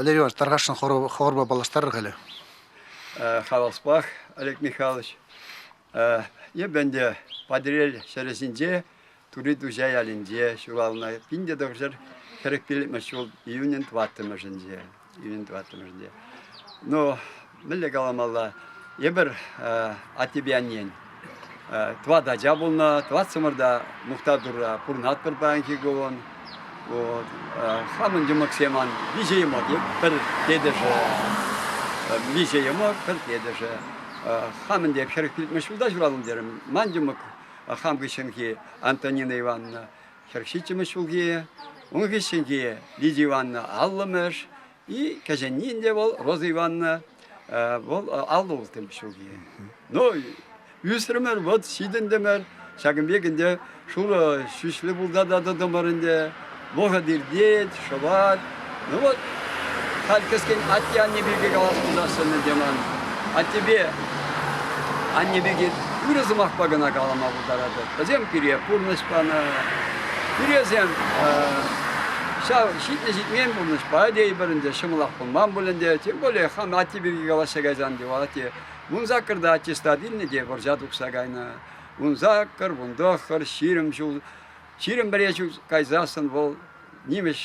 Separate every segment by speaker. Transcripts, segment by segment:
Speaker 1: Валерий Иванович, тархасшӑн хӑвӑрпа паллаштарӑр халӗ.
Speaker 2: Хаваспах, Олег Михайлович. Эпӗ ӗнтӗ Патӑрьел ҫӗрӗ ҫинче Тури Туҫа ялӗнче ҫуралнӑ. 1945 ҫул июнӗн тӑваттӑмӗшӗнче. Июнӗн тӑваттӑмӗшӗнче. Ну, мӗнле каламалла, эпир аттепе аннен тӑват ача пулнӑ, тӑватсӑмӑр та мухтав Турра пурӑнатпӑр паянхи кун. Вот. Хамӑн йӑмӑксем ман виҫӗ йӑмӑк, пӗр тетӗшӗ, виҫӗ йӑмӑк, пӗр тетӗшӗ. Хамӑн те 45 ҫулта ҫуралнӑ терӗм. Ман йӑмӑк хам хыҫҫӑнхи Антонина Ивановна 47 ҫулхи, ун хыҫҫӑнхи Лидия Ивановна 50-мӗш, и кӗҫӗнни ӗнтӗ вӑл Роза Ивановна, вӑл 56 ҫулхи. Ну, ӳсрӗмӗр, вот ҫитӗнтӗмӗр. Ҫакӑн пек ӗнтӗ шурӑ ҫӳҫлӗ пулса та тӑтӑмӑр ӗнтӗ. Вӑхӑт иртет, шӑвать. Ну вот, халь кӗскен атте-анне пирки калас пулсассӑн ӗнтӗ ман аттепе анне пирки ырӑ сӑмахпа кӑна калама пултаратӑп. Вӗсем пире пурнӑҫ панӑ. Пиресем ҫав ҫитнӗ-ҫитмен пурнӑҫпа тейӗпӗр ӗнтӗ, ҫӑмӑлах пулман пуль ӗнтӗ. Тем более хам атте пирки калаҫса кайсан те, атте 18-та аттестат илнӗ те вӑрҫа тухса кайнӑ. 18, 19, 20 ҫул 21-е ҫул кайсассӑн вӑл нимӗҫ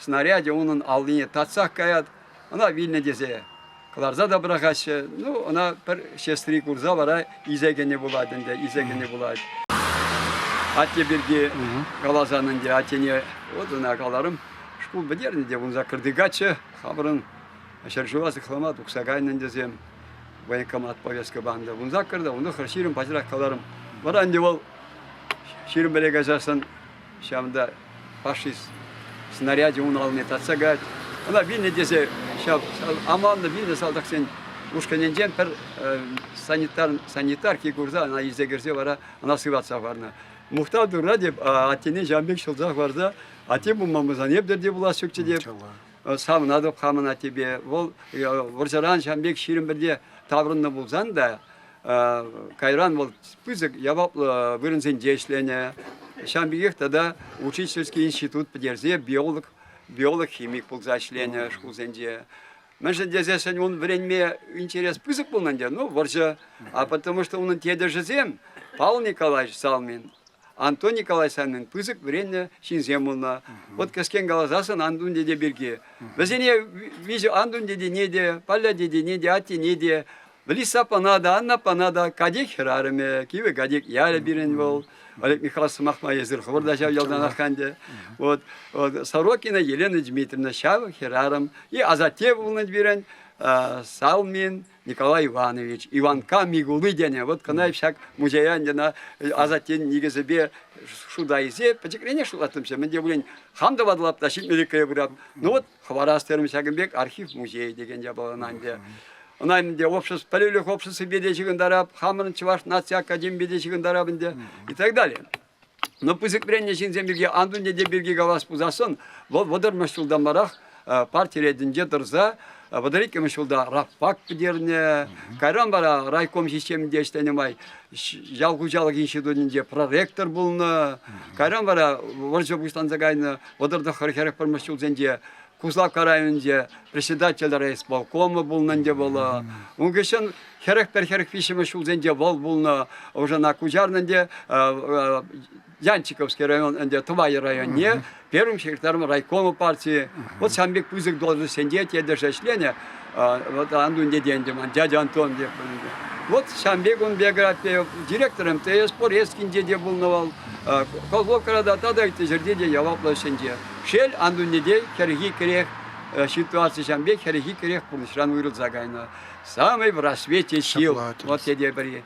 Speaker 2: снарячӗ унӑн аллине татсах каять. Ӑна вилнӗ тесе кӑларса та пӑрахаҫҫӗ. Ну, ӑна пӗр сестри курса вара илсе кӗнӗ пулать ӗнтӗ, илсе кӗнӗ пулать. Атте пирки каласан ӗнтӗ, аттене вот ӑна каларӑм, шкул пӗтернӗ те 18-ти каччӑ хамӑрӑн ҫӗршыва сыхлама тухса кайнӑ ӗнтӗсем. Военкомат повестка панӑ. 18-та, 19 20 пачрах каларӑм. Вара ӗнтӗ вӑл 21-е кайсассӑн ҫавӑнта фашист снарячӗ ун аллине татса каять. Ӑна вилнӗ тесе ҫав аманнӑ вилнӗ салтаксен ушкӑнӗнчен пӗр санитар, санитарки курса ӑна илсе кӗрсе вара ӑна сыватса хӑварнӑ. Мухтав Турра теп, аттене ҫавӑн пек ҫӑлса хӑварса, атте пулман пулсан эп те пулас ҫукчӗ теп. Савӑнатӑп хамӑн аттепе. Вӑл вӑрҫӑран ҫавӑн пек 21-те таврӑннӑ пулсан та кайран вӑл пысӑк яваплӑ вырӑнсенче ӗҫленӗ. Ҫавӑн пекех тата учительский институт пӗтерсе биолог, биолог-химик пулса ӗҫленӗ шкулсенче. Мӗншӗн тесессӗн ун вӗренме интерес пысӑк пулнӑ ӗнтӗ, ну, вӑрҫӑ. А потому что унӑн тетӗшӗсем Павел Николаевич Салмин, Антон Николаевич Салмин пысӑк вӗреннӗ ҫынсем пулнӑ. Вот кӗскен каласассӑн Антун тете пирки. Вӗсене виҫӗ Антун тетене те, Палля тетене те, аттене те, Лиса аппана та, Анна аппана та Катек хӗрарӑмӗ, Кивӗ Катек ялӗ пирӗн вӑл. Олег Михайлович сӑмах май эсир хӑвӑр та ҫав ялтанах ӗнтӗ. Вот, вот Сорокина Елена Дмитриевна ҫав хӗрарӑм. И асатте пулнӑ пирӗн Салмин Николай Иванович, Иванка Микули тенӗ. Вот кӑна ҫак музея ӗнтӗ асаттен никӗсӗпе шута илсе пӗчӗкренех шутлаттӑмччӗ. Мӗн те пулин хам та ватӑлап та ҫитмӗлӗкре пырап. Ну вот хӑварас терӗм ҫакӑн пек архив музейӗ текен япалана ӗнтӗ. Ӑна ӗнтӗ общество, пӗлӳлӗх обществипе те ҫыхӑнтарап, хамӑрӑн Чӑваш наци академипе те ҫыхӑнтарап ӗнтӗ и так далее. Но пысӑк вӗреннӗ ҫынсем пирки Антун тете пирки калас пулсассӑн, вӑл вӑтӑрмӗш ҫултан марах парти ретӗнче тӑрса 32-мӗш ҫулта рабфак пӗтернӗ. Кайран вара райком системинче ӗҫленӗ май ял хуҫалӑх институтӗнче проректор пулнӑ. Кайран вара вӑрҫӑ пуҫланса кайнӑ 39 41 ҫулсенче Куславкка районӗнче председатель райисполкома пулнӑ ӗнтӗ вӑл. Ун хыҫҫӑн 41 43 ҫулсенче вӑл пулнӑ, уже ӑна куҫарнӑ ӗнтӗ Янчиковский район ӗнтӗ Тӑвай районне первым секретарем райкома партии. Вот ҫавӑн пек пысӑк должноҫсенче тетӗш ӗҫленӗ. Вот Антун тете ӗнтӗ ман, дядя Антон деп. Вот ҫавӑн пек ун биографийӗ. Директор МТС Порецкинче те пулнӑ вӑл. Козловкара та тата ытти ҫӗрте те яваплӑ ӗҫсенче. Шел, Антун тете хӗрхи кӗрех ситуаци ҫавӑн пек хӗрхи кӗрех пурнӑҫран уйрӑлса кайнӑ. Самый в рассвете сил. Вот тете пӗри.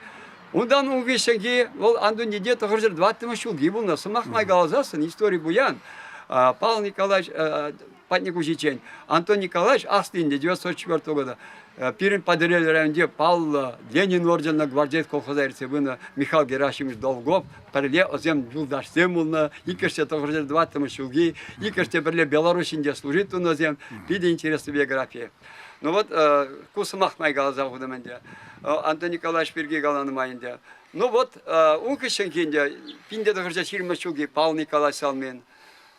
Speaker 2: Унтан ун хыҫҫӑнхи вӑл Антун тете 904 ҫулхи пулнӑ. Сӑмах май каласассӑн истори пуян. Павел Николаевич патне куҫиччен Антон Николаевич асли ӗнтӗ 904 года пирӗн Патӑрьел районӗнче паллӑ Ленин орденлӑ гвардеец колхоза ертсе пынӑ Михаил Герасимович Долгов пӗрле ӑсем юлташсем пулнӑ, иккӗш те 904 ҫулхи, иккӗш те пӗрле Белоруссинче служить тунӑсем. Питӗ интереслӗ биографи. Ну вот, ку сӑмах май каласа хутӑм ӗнтӗ. Антон Николаевич пирки каланӑ май ӗнтӗ. Ну вот, ун хыҫҫӑнхи ӗнтӗ 1920 ҫулхи Павел Николаевич Салмин.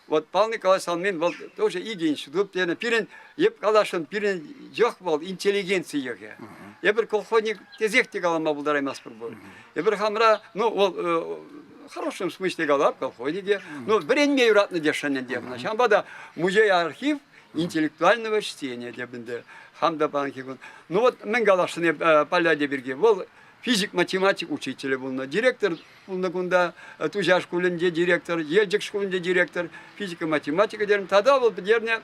Speaker 2: Вот Павел Николаевич Салмин вӑл тоже икӗ институт тенӗ. Пирӗн, эп каласшӑн, пирӗн йӑх вӑл интеллигенци йӑхӗ. Эпир колхозник тесех те калама пултараймастпӑр пуль. Эпир хамра, ну, вӑл в хорошем смысле калап, колхознике, ну, вӗренме юратнӑ тесшӗн ӗнтӗ. Ҫавӑнпа та музей-архив интеллектуального чтения теп ӗнтӗ. Хам та паянхи кун. Ну вот мӗн каласшӑн эп Палляде пирки. Вӑл физик-математик учителӗ пулнӑ, директор пулнӑ кунта, Туҫа шкулӗнче директор, Елчӗк шкулӗнче директор, физика-математика терӗм. Тата вӑл пӗтернӗ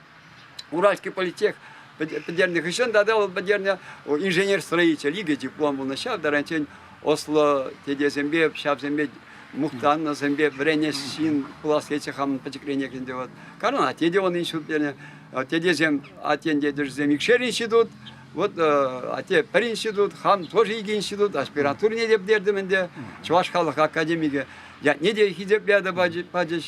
Speaker 2: Уральский политех пӗтернӗ хыҫҫӑн тата вӑл пӗтернӗ инженер-строитель, икӗ диплом пулнӑ. Ҫав таранччен ӑслӑ тетесемпе, ҫавсемпе мухтаннӑсемпе вӗренес ҫын пулас тетчӗ хамӑн пӗчӗкренех ӗнтӗ вот. Каран атте те он институт пӗтернӗ. Тетесем, аттен тетӗшӗсем икшер институт, Вот атте пӗр институт, хам тоже икӗ институт, аспирантурине те пӗтертӗм ӗнтӗ. Чӑваш халӑх академикӗ ятне те хисепле пачӗҫ.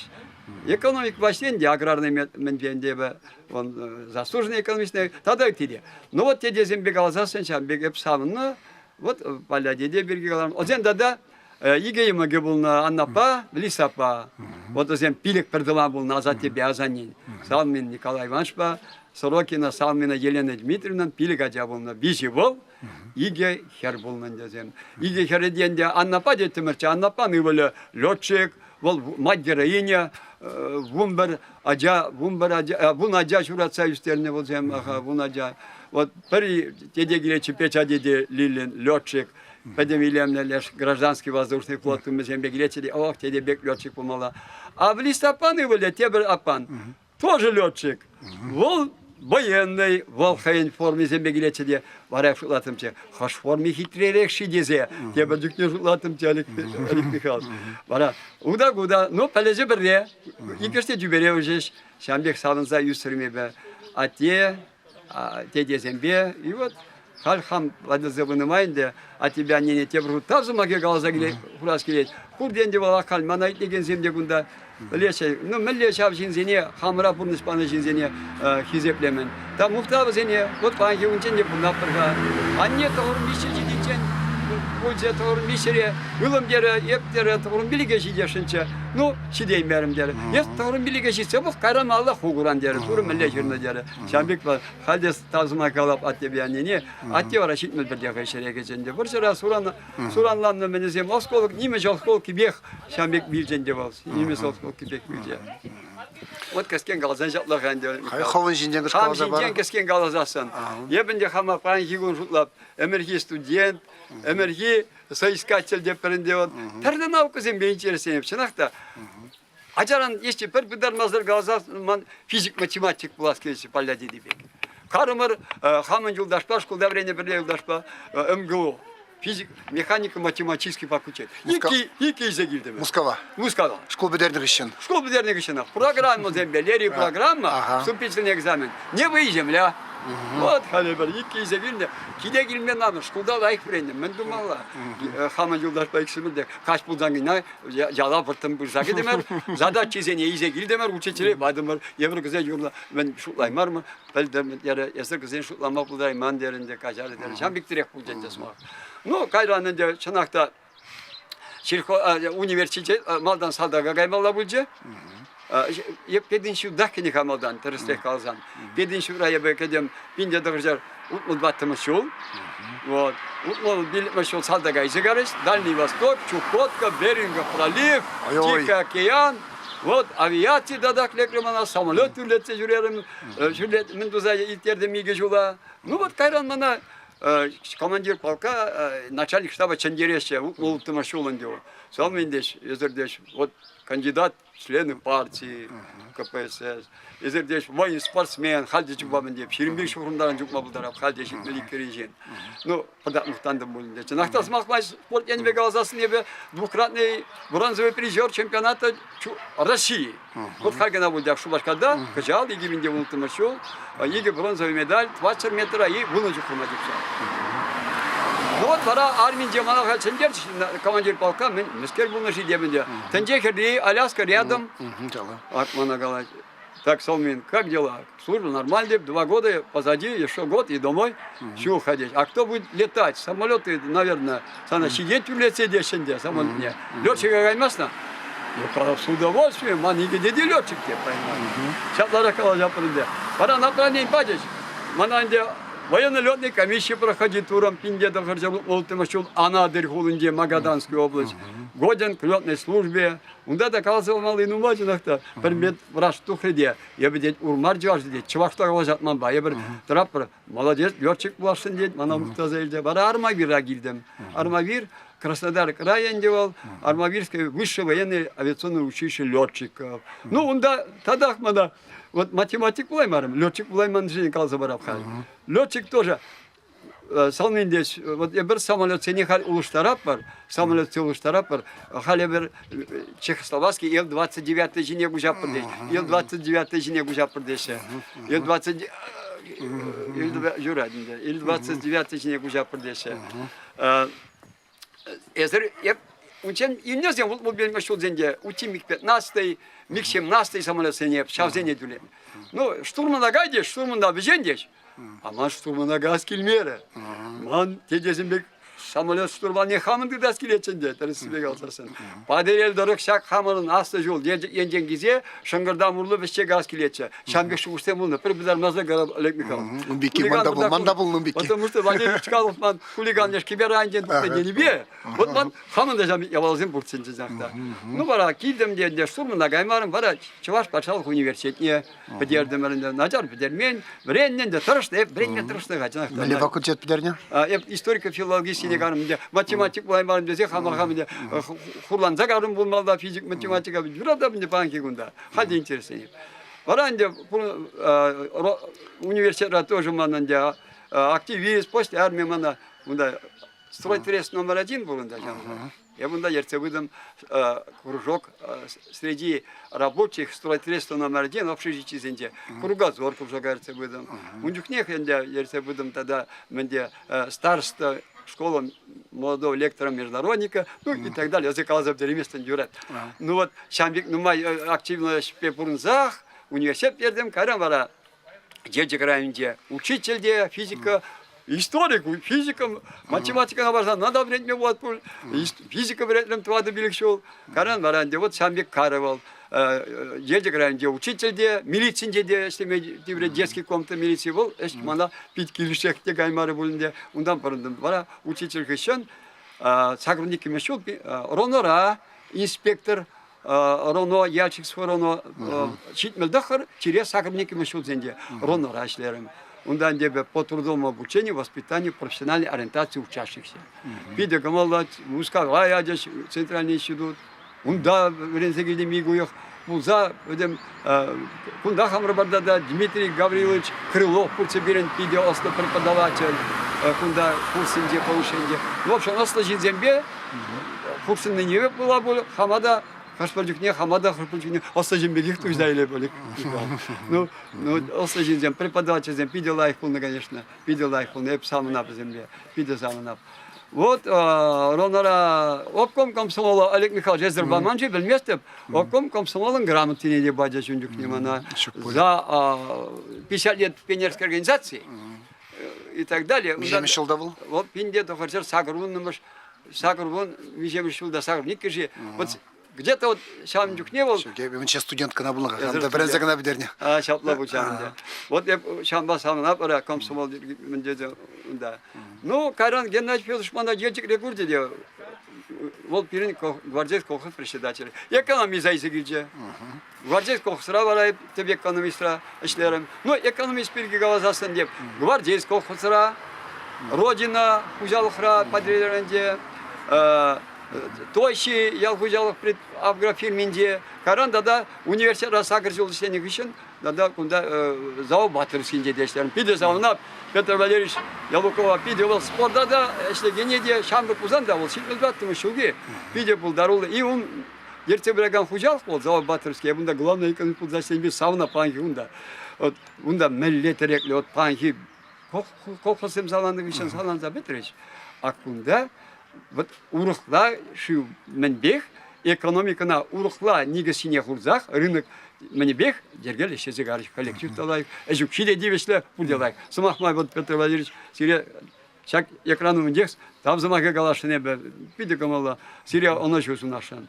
Speaker 2: Экономика влаҫне те аграрный мӗнпе ӗнтӗ эпӗ он заслуженный экономист тата ытти те. Ну вот тетесемпе каласассӑн ҫавӑн пек эп савӑннӑ. Вот Валя тете пирки калам. Осен тата икӗ йӑмӑкӗ пулнӑ Аннапа, Лисапа. Вот вӗсем пилӗк пӗртӑван пулнӑ асаттепе асаннен. Салмин Николай Ивановичпа Сорокина Салмина Елена Дмитриевнан пилӗк ача пулнӑ. Виҫӗ вӑл, икӗ хӗр пулнӑ ӗнтӗ Икӗ хӗрӗ те ӗнтӗ Аннапа теттӗмӗрччӗ. Аннапан ывӑлӗ летчик, вӑл мать героиня, 11 ача, 11 ача, вун ача ҫуратса ӳстернӗ вӗсем, вун ача. Вот пӗри тете килетчӗ, Петя тете Лилин, летчик. Пӗтӗм илемлӗ леш гражданский воздушный флот тумӗсемпе килетчӗ те, ох, тете пек летчик пулмалла. А в Листопад ывӑлӗ тепӗр аппан, тоже летчик. Вӑл военный, вӑл хӑйӗн формисемпе килетчӗ те, вара шутлаттӑмччӗ, хӑш форми хитререх-ши тесе, тепӗр чухне шутлаттӑмччӗ Олег Михайлович. Вара уда-куда, ну, пӗлӗчӗ пӗрре, иккӗш те тӳпере вӗҫӗҫ, ҫавӑн пек савӑнса ӳсрӗм эпӗ. Атте, тетесемпе, и вот Халь хам ватӑлса пынӑ май ӗнтӗ аттепе аннене тепӗр хут тав сӑмахӗ каласа килет, хурас килет. Пурте ӗнтӗ вӑл халь мана итлекенсем те кунта пӗлеҫҫӗ. Ну, мӗнле ҫав ҫынсене, хамӑра пурнӑҫ панӑ ҫынсене хисеплемен. Та мухтав вӗсене, вот паянхи унччен те пурӑнатпӑр-ха. Анне тӑхӑр миҫҫе ҫитиччен пулчӗ, тӑхӑр миҫҫере ылӑм терӗ, эп терӗ, тӑхӑр пилӗке ҫитесшӗнччӗ. Ну, ҫитеймерӗм терӗ. Эс тӑхӑр пилӗке ҫитсе пӑх, кайран алла ху куран терӗ, турӑ мӗнле ҫырнӑ терӗ. Ҫавӑн пек Халь те тав сӑмах калап аттепе аннене. Атте вара 71-те хӑй ҫӗре кӗчӗ ӗнтӗ. Вӑрҫӑра суран, суранланнӑ мӗнӗсем осколок, нимӗҫ осколкипех ҫавӑн пек вилчӗ ӗнтӗ вӑл. Нимӗҫ осколкипех вилчӗ. Вот кӗскен каласан ҫаплах ӗнтӗ.
Speaker 1: Хӑвӑн ҫинчен кӑшт
Speaker 2: Хам ҫинчен кӗскен каласассӑн. Эп ӗнтӗ хама паянхи кун шутлап. Ӗмӗрхи студент, ӗмӗрхи соискатель те пӗр ӗнтӗ вот. Тӗрлӗ наукӑсемпе интересленеп. Чӑнах та, Ачаран ешчӗ пӗр пытармасӑр каласан ман физик-математик пулас килетчӗ Палля тете пек. Карӑмӑр хамӑн юлташпа, шкулта вӗреннӗ пӗрле юлташпа МГУ, физик, механика-математический факультет. Иккӗ илсе килтӗмӗр.
Speaker 1: Мускава.
Speaker 2: Мускава.
Speaker 1: Шкул пӗтернӗ хыҫҫӑн.
Speaker 2: Шкул пӗтернӗ хыҫҫӑнах. Программӑсемпе, Лери программа, вступительный экзамен. Небо и земля. Вот халӗ пӗр иккӗ илсе килнӗ. Киле килме намӑс, шкулта лайӑх вӗреннӗ. Мӗн тумалла? Хамӑн юлташпа иксӗмӗр те каҫ пулсан кӑна яла вӑрттӑн пырса кӗтӗмӗр, задачисене илсе килтӗмӗр, учителе патӑмӑр. Эпир кӗсен юрла мӗн шутлаймарӑмӑр, пӗлтӗмӗр терӗ, эсӗ кӗсен шутлама пултарайман терӗ ӗнтӗ, каҫарӗ терӗ. Ҫавӑн пектерех пулчӗ ӗнтӗ сӑмах. Ну, кайран ӗнтӗ чӑнах та университет малтан салтака каймалла пулчӗ. Эп пединститутах кӗнӗ-ха малтан, тӗрӗсрех каласан. Пединститутра эпӗ кӗтӗм 1964 ҫул. Вот. 65 ҫул салтака илсе карӗҫ. Дальний Восток, Чукотка, Берингов пролив, Тихий океан. Вот авиаци татах лекрӗ мана, самолет тӳрлетсе ҫӳрерӗм. Ҫӳрлет, мӗн туса ирттертӗм икӗ ҫула. Ну вот кайран мана командир полка, начальник штаба чӗнтереҫҫӗ, улттӑмӗш ҫул ӗнтӗ. Салмин теҫ, эсӗр теҫ, вот кандидат члены партии КПСС. Эсир те воин спортсмен, халь те чупма мӗн 25 ҫухрӑмтан чупма пултарап, халь те 72 ҫын. Ну, пӑтак мухтантӑм пулин те. Чӑнах та сӑмах май спорт енӗпе каласассӑн эпӗ двукратный бронзовый призер чемпионата России. Вот халь кӑна пулчӗ Шупашкарта, кӑҫал 2016 ҫул, икӗ бронзовый медаль, 400 метра и вунӑ ҫухрӑма чупса. Ну вот вара арминче мана халь чӗнтерчӗҫ командир полка, мӗн мӗскер пулнӑ-ши темӗн те. Тӗнче хӗрри, Аляска рядом. Ак мана калать. Так, Солмин, как дела? Служба нормально, два года позади, еще год и домой. Чего ходить? А кто будет летать? Самолеты, наверное, сана сидеть тӳрлетсе теҫҫӗ ӗнтӗ самолетне. Летчика каймастна? Ну, с удовольствием, ман икӗ тете летчик те, понимаешь. Ҫапларах калаҫатпӑр ӗнтӗ. Вара направлени пачӗҫ. Мана ӗнтӗ военно-летный комиссия проходить турӑм 1960 ҫул Анадырь хулинче, Магаданская область. Годен к летной службе. Унта та каласа памалли нумай чӑнах та. Пӗр медврач тухрӗ те, эпӗ тет, урмар чӑвашӗ тет, чӑвашла калаҫать манпа. Эпир тӑратпӑр, молодец, летчик пуласшӑн тет, мана мухтаса илчӗ. Вара Армавира килтӗм. Армавир Краснодар крайӗ ӗнтӗ вӑл, Армавирское высшее военное авиационное училище летчиков. Ну, унта татах мана, вот математик пулаймарӑм, летчик пулайман ҫинчен каласа парап халь. Летчик тоже салминдеш, вот эпир самолетсене халь улӑштаратпӑр, самолетсене улӑштаратпӑр, халь эпир Чехословацкий Ил-29 ҫине куҫатпӑр теҫ. Ил-29 ҫине куҫатпӑр теҫҫӗ. Ил-20 юрать ӗнтӗ. Ил-29 ҫине куҫатпӑр теҫҫӗ. Эсир эп унччен илнӗсем вӑл пӗлмӗш ҫулсенче ути МиГ-15, МиГ-17 самолетсене ҫавсене тӳленӗ. Ну, штурмана кай штурмана вӗҫен теҫ. А ман штурмана каяс килмерӗ. Ман тетесем пек самолет штурвалне хамӑн тытас килетчӗ ӗнтӗ, тӗрӗссипе каласан. Патӑрьел тӑрӑх ҫак хамӑрӑн аслӑ ҫул енчен килсе Шӑнкӑртам урлӑ вӗҫсе каяс килетчӗ. Ҫавӑн пек шухӑшсем пулнӑ. Пӗр пытармасӑр калап Олег Михайлович.
Speaker 1: Ун пекки манда пул, манда пулнӑ ун пекки.
Speaker 2: Потому что Валерий Чкалов ман хулиган леш кӗпер айӗнчен тухнӑ тенипе, вот ман хамӑн та ҫав япаласем пурччӗ ҫак та. Ну вара килтӗм те ӗнтӗ штурмана каймарӑм, вара Чӑваш патшалӑх университетне пӗтертӗмӗр ӗнтӗ. Начар пӗтермен, вӗреннӗ ӗнтӗ, тӑрӑшнӑ, эп вӗренме тӑрӑшнӑ-ха, чӑнах та.
Speaker 1: Мӗнле факультет пӗтернӗ?
Speaker 2: Эп историко-филологи карӑм ӗнтӗ, математик пулаймарӑм тесе хама хам ӗнтӗ хурланса карӑм пулмалла физик, математика юратап ӗнтӗ паянхи кунта. Халь те интересленеп. Вара ӗнтӗ университетра тоже ман ӗнтӗ активист, после армии мана унта стройтрес номер один был унта ҫавӑнта. Я унта ертсе пытӑм кружок среди рабочих стройтреста номер один общежитисенче кругозор кружока ертсе пытӑм. Ун чухнех ӗнтӗ ертсе пытӑм тата мӗнте староста школа молодого лектора международника, ну и так далее. Язык каласа пӗтерейместӗн юрать. Ну вот ҫавӑн пек нумай активно ӗҫпе пурӑнсах университет пӗтертӗм, кайран вара Елчӗк районӗнче учитель те, физика, историк, физика, математикӑна парсан надо вӗрентме пулать пуль. Физика вӗрентрӗм тӑватӑ-пилӗк ҫул. Кайран вара ӗнтӗ вот ҫавӑн пек карӗ вӑл. Елчӗк районӗнче учитель те, милицинче те ӗҫлеме тиврӗ, детский комната милици вӑл. Ӗҫ мана пит килӗшсех те каймарӗ пуль ӗнтӗ. Унтан пӑрӑнтӑм. Вара учитель хыҫҫӑн сакӑр иккӗмӗш ҫул РОНОра инспектор РОНО, Яльчикское РОНО 79 тире 82 ҫулсенче РОНОра ӗҫлерӗм. Унтан эпӗ по трудовому обучению, воспитанию, профессиональной ориентации учащихся. Питӗ кӑмӑллӑ, Мускава ячӗҫ, Центральный институт. Унта вӗренсе килтӗм ик уйӑх. Пулса вӗсем кунта хамӑр патта та Дмитрий Гаврилович Крылов пулчӗ пирӗн питӗ ӑслӑ преподаватель кунта курссенче, повышенинче. В общем, ӑслӑ ҫынсемпе хутшӑннине пула пуль, хама та хӑш-пӗр чухне хама та хӑш-пӗр чухне ӑслӑ ҫын пекех туйса иле пуль. Ну, ну, ӑслӑ ҫынсем, преподавательсем питӗ лайӑх пулнӑ, конечно, питӗ лайӑх пулнӑ. Эп савӑнап вӗсемпе, питӗ савӑнап. Вот Ронора обком комсомола Олег Михайлович эсӗр паман-ши, пӗлместӗп. Обком комсомолӑн грамотине те пачӗ ун чухне мана за 50 лет пионерской организации и так далее.
Speaker 1: Миҫемӗш ҫулта вӑл?
Speaker 2: Вот пинте тӑхӑрҫӗр сакӑр вуннӑмӗш, сакӑр вун миҫемӗш ҫулта сакӑр иккӗши. Вот где-то вот ҫавӑн чухне вӑл...
Speaker 1: Эпӗ студент кӑна пулнӑ, хам та вӗренсе кӑна пӗтернӗ.
Speaker 2: А, ҫапла пулчӗ ӗнтӗ. Вот эп ҫавӑнпа савӑнап вара комсомол мӗнде унта. Ну, кайран Геннадий Федорович мана Елчӗкре курчӗ те, вӑл пирӗн гвардеец колхоз председателӗ. Экономист илсе килчӗ. Гвардеец колхозра вара эп тӗп экономистра ӗҫлерӗм. Ну, экономист пирки каласассӑн теп, гвардеец колхозра, Родина хуҫалӑхра Патӑрьелӗнче, Тойчи ял хуҫалӑх агрофирминче, кайран тата университетра сакӑр ҫул ӗҫленӗ хыҫҫӑн тата кунта Зообатырскинче те ӗҫлерӗм. Питӗ савӑнап Петр Валерьевич Ялукова питӗ вӑл спорта та ӗҫлекене те ҫамрӑк пулсан та вӑл 74-мӗш ҫулхи питӗ пултаруллӑ. И ун ертсе пыракан хуҫалӑх вӑл Зообатырский. Унта главный экономист пулса ӗҫленипе савӑнап паянхи кунта. Вот унта мӗнле тӗреклӗ вот паянхи колхозсем саланнӑ хыҫҫӑн саланса пӗтрӗҫ. А кунта вот урӑхла шыв мӗнпех экономикӑна урӑхла никӗс ҫине хурсах рынок мӗнӗпех йӗркеллӗ ӗҫлесе карӗҫ. Коллектив та лайӑх, ӗҫ укҫи те тивӗҫлӗ, пурте лайӑх. Сӑмах май, вот Петр Владимирович, сире ҫак экран умӗнчех тав сӑмахӗ каласшӑн эпӗ. Питӗ кӑмӑллӑ. Сире ӑнӑҫу сунасшӑн.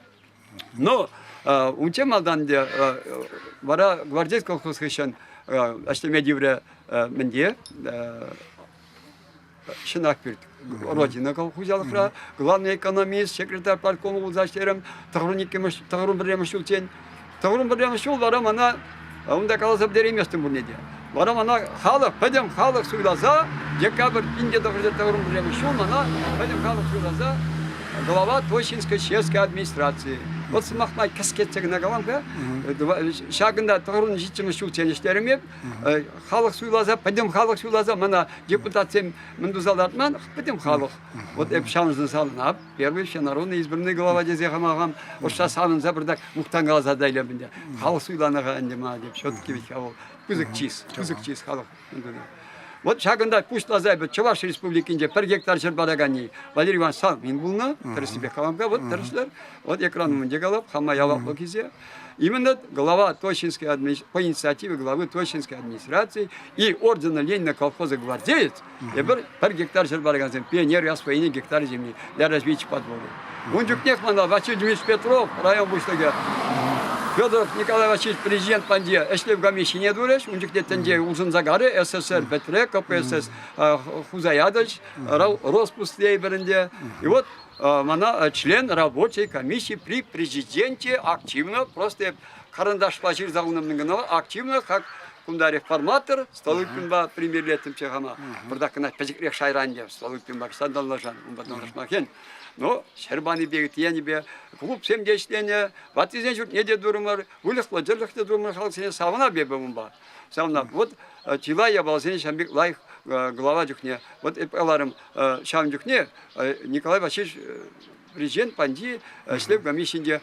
Speaker 2: Но унччен малтан те вара гвардеец колхоз хыҫҫӑн ӗҫлеме тиврӗ мӗнте Ҫынах пӳрт Родина хуҫалӑхра главный экономист, секретарь парткома пулса ӗҫлерӗм. 91-мӗш ҫулччен. 91-мӗш ҫул вара мана унта каласа пӗтерейместӗм пурне те. Вара мана халӑх, пӗтӗм халӑх суйласа, декабрь 1991 ҫул мана пӗтӗм халӑх суйласа глава Тощинской сельской администрации. Вот сӑмах май кӗскетсе кӑна калам-ха. Ҫакӑнта 97-мӗш ҫулччен ӗҫлерӗм эп. Халӑх суйласа, пӗтӗм халӑх суйласа мана депутатсем мӗн туса лартман, пӗтӗм халӑх. Вот эп ҫавӑншӑн савӑнап. Первый всенародный избранный глава тесе хама хам ӑшша савӑнса пӗртак мухтанкаласа та илем ӗнтӗ. Халӑх суйланӑ-ха ӗнтӗ мана деп. Все-таки ведь вӑл пысӑк чыс, пысӑк чыс халӑх. Вот ҫакӑнта пуҫласа эпӗ Чӑваш Республикинче пӗр гектар ҫӗр параканни Валерий Иванович Салмин пулнӑ. Тӗрӗссипех калам-ха, вот тӗрӗслер. Вот экран умӗнче калап, хама яваплӑ килсе. Именно глава Тощинской по инициативе главы Тощинской администрации и ордена Ленина колхоза гвардеец эпир пӗр гектар ҫӗр паракансем пионер освоение гектар земли для развития подворья. Ун чухнех мана Василий Дмитриевич Петров, район пуҫлӑхӗ, Федоров Николай Васильевич президент панде ӗҫлев комиссине турӗҫ. Ун чухне тӗнче улшӑнса карӗ, СССР пӗтрӗ, КПСС хуса ятӑҫ, роспуск тейпӗр ӗнтӗ. И вот мана член рабочей комиссии при президенте активно, просто карандашпа ҫырса хунӑ кӑна активно, как кунта реформатор, Столыпинпа премьерлеттӗмччӗ хама. Пӑртак кӑна пӗчӗкрех шайран те Столыпинпа санталлашан, унпа танлашма хӗн. Но ҫӗр панипе, тиенипе клубсем те ӗҫленӗ, ваттисен ҫуртне те турӑмӑр, выльӑхлӑ-чӗрлӗх те турӑмӑр, халӑхсене савӑнап эпӗ унпа. Савӑнап. Вот чылай япаласене ҫавӑн пек лайӑх глава чухне. Вот эп каларӑм, ҫавӑн чухне Николай Васильевич президент панди ӗҫлев комиссийӗнче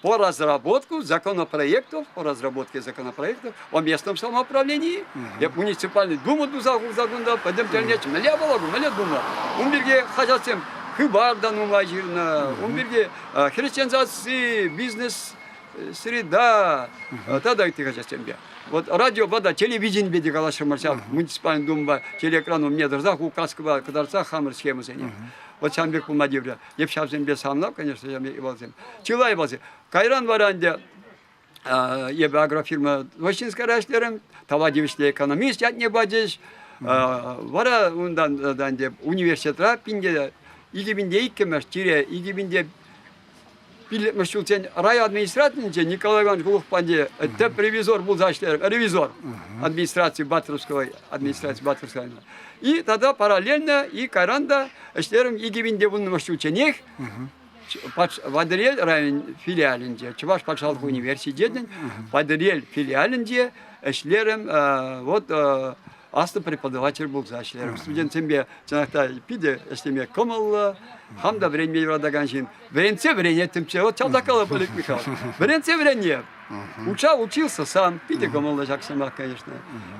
Speaker 2: по разработку законопроектов, по разработке законопроектов о местном самоуправлении, эп муниципальный дума туса хурса кунта пӗтӗм тӗлне мӗнле япала ку, мӗнле дума. Ун пирки хаҫатсем Хыпар та нумай ҫырнӑ, ун пирки хресченсасси, бизнес среда тата ытти хаҫатсемпе. Вот радиопа та телевиденипе те калаҫрӑмӑр ҫав муниципальный думӑпа телеэкран умне тӑрсах указкӑпа кӑтартса хамӑр схемӑсене. Вот ҫавӑн пек пулма тиврӗ. Эп ҫавсемпе савнап, конечно, ҫавӑн пек ывӑлсем. Чылай ывӑлсем. Кайран вара ӗнтӗ эпӗ агрофирма Вощинская ӗҫлерӗм, тава тивӗҫлӗ экономист ятне пачӗҫ. Вара унтан ӗнтӗ университетра пинте 2002-мӗш тире 2005-мӗш ҫулсен райадминистрацийӗнче Николай Иванович Глухов патне тӗп ревизор пулса ӗҫлерӗм. Ревизор администрации Батыровского администрации Батыровского. И тата параллельно и кайран та ӗҫлерӗм 2010-мӗш ҫулчченех Патӑрьел район филиалӗнче, Чӑваш патшалӑх университетӗн Патӑрьел филиалӗнче ӗҫлерӗм. Вот аслӑ преподаватель пулса ӗҫлерӗм. Студентсемпе чӑнах та питӗ ӗҫлеме кӑмӑллӑ. Хам та вӗренме юратакан ҫын. Вӗрентсе вӗренеттӗмччӗ. Вот ҫав калап Олег Михайлович. Вӗрентсе вӗренне. Уча учился сам. Питӗ кӑмӑллӑ ҫак сӑмах, конечно.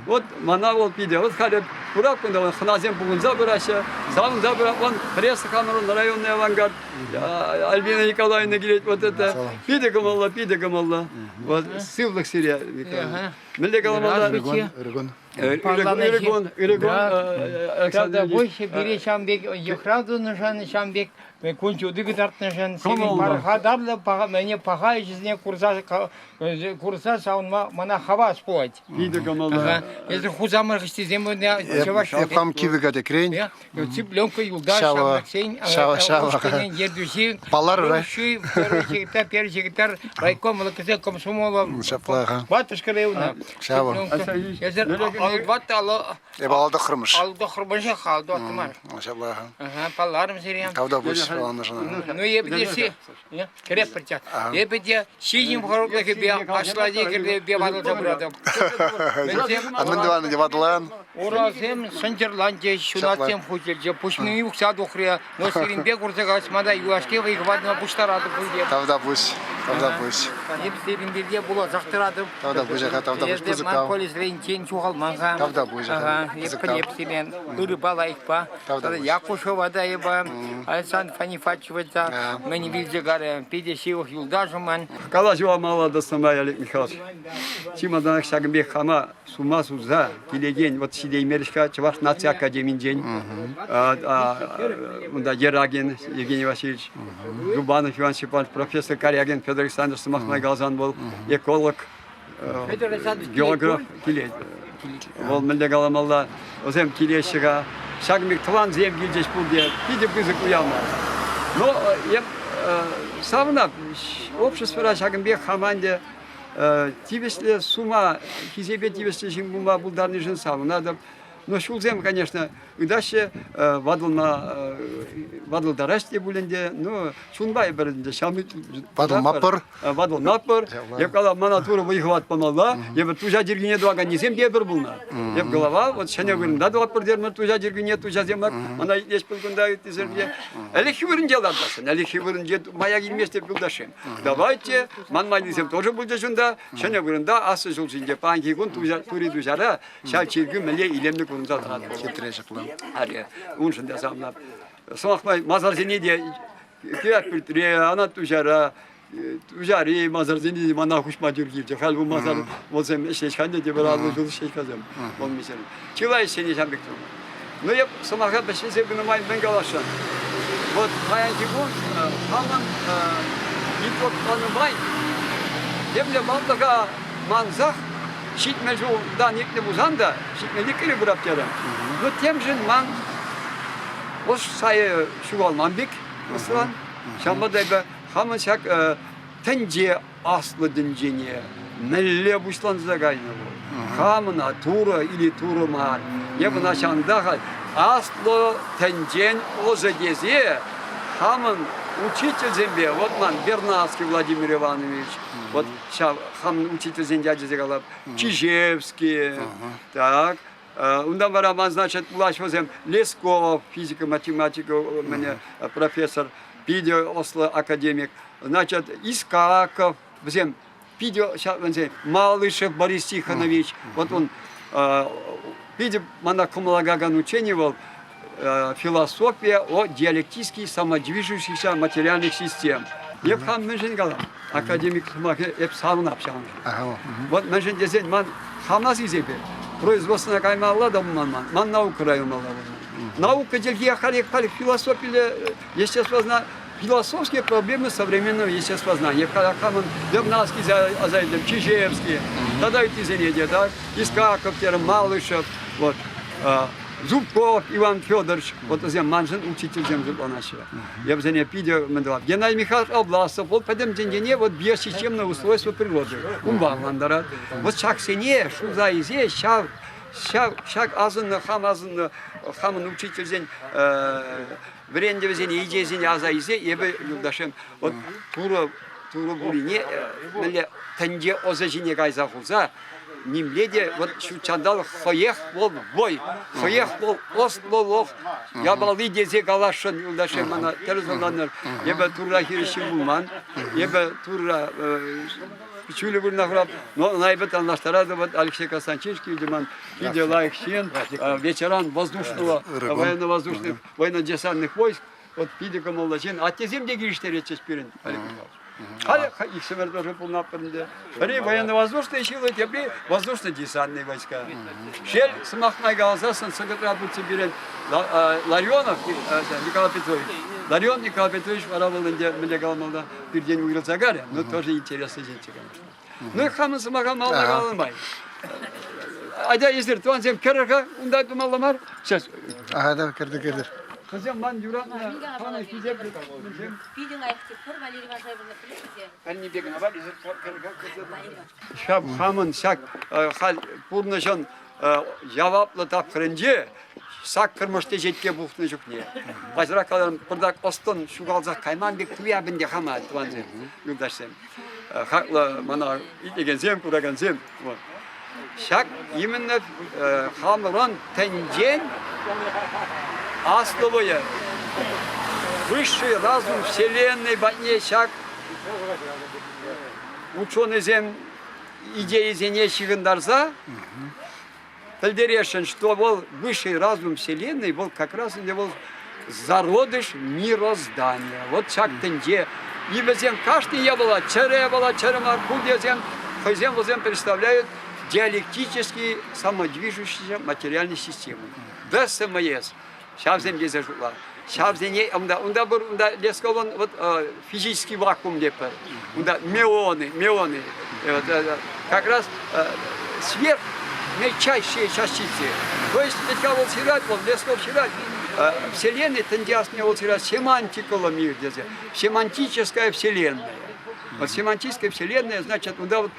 Speaker 2: Вот мана вӑл питӗ. Вот халӗ курап кунта хӑнасем пухӑнса пыраҫҫӗ. Савӑнса пырать. Вон пресса хамӑрӑн районный авангард. Альбина Николаевна килет. Вот это питӗ кӑмӑллӑ, питӗ кӑмӑллӑ. Вот сывлӑх сире, Николай. Мӗнле каламалла?
Speaker 1: Ырӑ кун.
Speaker 2: Ырӑ кун, ырӑ кун, Александр
Speaker 3: Ильич. Пире ҫавӑн пек йыхрав тунӑшӑн, ҫавӑн пек кун ҫути кӑтартнӑшӑн, сирӗн пархатарлӑ мӗне паха ӗҫӗсене курса курса савӑнма мана хавас пулать.
Speaker 2: Питӗ кӑмӑллӑ.
Speaker 3: Эсӗ хусамӑр хыҫтисем чӑваш
Speaker 1: Эп хам кивӗ катекрен.
Speaker 3: Цыпленка юлташ ҫамрӑксен ушкӑнӗн ертӳҫи.
Speaker 1: Палларӑр,
Speaker 3: Первый секретарь, первый секретарь райком ЛКС комсомола.
Speaker 1: Ҫапла-ха.
Speaker 3: Ватӑшка района.
Speaker 1: Ҫавӑ.
Speaker 3: Эсир алват ало
Speaker 1: Эп алдӑхрӑмӑш.
Speaker 3: Алдӑхрӑмӑшах алдӑхрӑмӑш.
Speaker 1: Ҫапла-ха.
Speaker 3: Ага, палларӑм сире.
Speaker 1: Тавтапуҫ палланӑшӑн.
Speaker 3: Ну, эпӗ те си кӗреп пӗрча. Эпӗ те ҫийӗм хӑрушлӑхӗпе аслати кӗрпепе ватӑлса пыратӑп.
Speaker 1: А мӗн тӑван ӗнтӗ ватӑлан?
Speaker 3: Урасем сӑнчӑрланчӗҫ, ҫунатсем хуҫӑлчӗ, пуҫ укҫа тухрӗ. Но сирӗнпе курса калаҫма та юлашки вӑй-хӑватӑма пуҫтаратӑп пуль.
Speaker 1: Тавтапуҫ, тавтапуҫ.
Speaker 3: Эп сирӗн пирте пуласах тӑратӑп.
Speaker 1: Тавтапуҫ, аха, тавтапуҫ, пысӑк
Speaker 3: Ман
Speaker 1: тав.
Speaker 3: колледжрен ҫухалман-ха.
Speaker 1: Тавтапуҫ, аха,
Speaker 3: Эп пӗлеп сире ырӑпа, лайӑхпа. Якушева та эпӗ, Александр Фанифатьева та мӗн вилчӗ карӗ, питӗ ҫывӑх юлташӑм ман.
Speaker 2: Калаҫӑва малалла тӑсма Олег Михайлович. Чи малтанах ҫакӑн пек хама сума суса килекен вот ҫитеймерӗҫ-ха Чӑваш наци академинчен. Унта Ерагин Евгений Васильевич, Дубанов Иван Степанович, профессор Карягин Федор. Федор Александрович сӑмах май каласан вӑл эколог, географ килет. Вӑл мӗнле каламалла, вӗсем килеҫҫӗ-ха. Ҫакӑн пек тӑвансем килчӗҫ пурте. Питӗ пысӑк уяв мар. Но эп савӑнап, обществӑра ҫакӑн пек хама ӗнтӗ тивӗҫлӗ сума, хисепе тивӗҫлӗ ҫын пулма пултарнишӗн савӑнатӑп. Но ҫулсем, конечно, ыйтаҫҫӗ, ватӑлма ватӑлтараҫ те пуль ӗнтӗ. Ну, чунпа эпир ӗнтӗ ҫамрӑк.
Speaker 1: Ватӑлмапӑр.
Speaker 2: Ватӑлмапӑр. Эп калам, мана Турӑ вӑй-хӑват памалла. Эпир Туҫа чиркӳне тӑваканнисем те эпир пулнӑ. Эп голова, вот ҫӗнӗ вырӑнта тӑватпӑр терӗмӗр Туҫа чиркӳне, Туҫасем мана итлеҫ пуль кунта ыттисем те. Ӗлӗкхи вырӑнче лартасшӑн, ӗлӗкхи вырӑнче мая килмест теп юлташсем. Давайте, ман майлисем тоже пулчӗҫ унта, ҫӗнӗ вырӑнта, аслӑ ҫул ҫинче паянхи кун Тури Туҫара Ҫав чиркӳ мӗнле илемлӗ курӑнса тӑрать.
Speaker 1: Хитре ҫапла.
Speaker 2: Аре, уншӑн та савӑнап. Сӑмах май, масарсене те Кӳртре, Анат Туҫара, Туҫари масарсене те мана хуҫма тӳр килчӗ. Халь бу масар вӑлсем ӗҫлеҫ ханне те пӗр 50 ҫул ӗҫлеҫ-хасем. Вӑл мисер. Чылай ӗҫсене ҫам пек тунӑ. Ну, эп сӑмаха вӗҫлесе пынӑ май мӗн каласшӑн? Вот паянхи кун хамӑн итог панӑ май темле ватлӑха мансах 70 ҫултан иртнӗ пулсан та 72-ре пырап терӗм. Ну, темшӗн ман ӑс шайӗ ҫухалман пек ӑсран. Ҫавӑнпа та эпӗ хамӑн ҫак тӗнче аслӑ тӗнчене мӗнле пуҫланса кайнӑ вӑл? Кам ӑна Турӑ или Турӑ мар? Эп ӑна ҫавӑнта халь аслӑ тӗнчен ӑсӗ тесе хамӑн учительсемпе, вот ман Бернацкий Владимир Иванович, вот ҫав хамӑн учительсен ячӗсене калап, Чижевский, так, Унтан вара ман, значит, влаҫ вӗсем Лесков, физика-математика мӗне профессор, питӗ ӑслӑ академик, значит, Искаков, вӗсем питӗ вӗсем Малышев Борис Тихонович, вот он питӗ мана кӑмӑллакан учени вӑл, философия о диалектически самодвижущихся материальных систем. Эп хам мӗншӗн калам? Академик сӑмахӗ эп савӑнап ҫавӑншӑн. Вот мӗншӗн тесен ман хама сисепе производствӑна каймалла та пулман ман, ман наукӑра юлмалла пулман. Наука чӗлхи халех халех философиле естествознание философские проблемы современного естествознания. Хамӑн Вернадский аса илтӗм, Чижевский, тата ыттисене те, так, Искаков терӗм, Малышев, вот. Зубков Иван Федорович, вот вӗсем маншӑн учительсем шутланаҫҫӗ. Я вӗсене питӗ мӗн тӑвап. Геннадий Михайлович Обласов, вӑл пӗтӗм тӗнчене вот биосистемное устройство природы унпа ӑнлантарать. Вот ҫаксене шута илсе ҫав ҫав ҫак асӑннӑ хам асӑннӑ хамӑн учительсен вӗрентӗвӗсене идейӑсене аса илсе эпӗ юлташсем вот Турӑ Турӑ пулине мӗнле тӗнче ӑсӗ ҫине кайса хурса нимле те вот ҫут ҫанталӑк хӑех вӑл вӑй, хӑех вӑл ӑслӑлӑх япали тесе каласшӑн юлташсем мана тӗрӗс ӑнланӑр. Эпӗ Турра хирӗҫ ҫын пулман. Эпӗ Турра ҫӳлӗ вырӑна хурап, но ӑна эпӗ танлаштаратӑп. Вот Алексей Константинович килчӗ ман питӗ лайӑх ҫын, ветеран воздушного, военно-воздушных, военно-десантных войск. Вот питӗ кӑмӑллӑ ҫын. Аттесем те килӗштеретчӗҫ пирӗн, Олег Михайлович. Халӗ иксӗмӗр тоже пулнаппӑр ӗнтӗ. Пӗри военно-воздушные силы, тепри воздушно-десантные войска. Шел, сӑмах май каласассӑн, Сӑкӑтра путсем пирӗн Ларионов Николай Петрович. Ларион Николай Петрович вара вӑл ӗнтӗ мӗнле каламалла, пиртен уйрӑлса карӗ. Ну, тоже интересный ҫынччӗ, конечно. Ну, хамӑн сӑмаха малалла каланӑ май. Атя, эсир тӑвансем кӗрӗр-ха, унта тумалла мар. Сейчас.
Speaker 1: Ага, да, кӗртӗр, кӗртӗр.
Speaker 2: Кӑсем ман юратнӑ хамӑн хисеплӗ вӗсем.
Speaker 4: Питӗ лайӑх пӗр Валерий Вашаевна пӗлетӗр
Speaker 2: Пӗлнипе кӑна мар, эсир кӗрӗр-ха, Ҫав хамӑн ҫак халь пурнӑҫӑн яваплӑ тапхӑрӗнче саккӑрмӗш теҫетке пухнӑ чухне паҫӑрах каларӑм, пӑртак ӑс-тӑн ҫухалсах кайман пек туяп ӗнтӗ хама, тӑвансем, юлташсем. Хаклӑ мана итлекенсем, куракансем. Вот. Ҫак именно хамӑрӑн тӗнчен аслӑ вӑйӗ, высший разум вселенной патне ҫак ученӑйсем идейӑсене ҫыхӑнтарса пӗлтересшӗн, что вӑл высший разум вселенной, вӑл как раз ӗнтӗ вӑл зародыш мироздания. Вот ҫак тӗнче. И вӗсем кашни япала, чӗрӗ япала, чӗрӗ мар, пуртесем, хӑйсем вӗсем представляют диалектически самодвижущиеся материальной системы. ДСМС. Ҫавсем тесе шутла. Ҫавсене унта, унта пур, унта Лесковӑн вот физический вакуум тетпӗр. Унта меоны, меоны. Как раз сверх мельчайшие частицы. То есть ведь вӑл ҫырать, вӑл Лесков ҫырать. Вселенной тӗнче асне вӑл ҫырать семантикӑллӑ мир тесе. Семантическая вселенная. Вот семантическая вселенная, значит, унта вот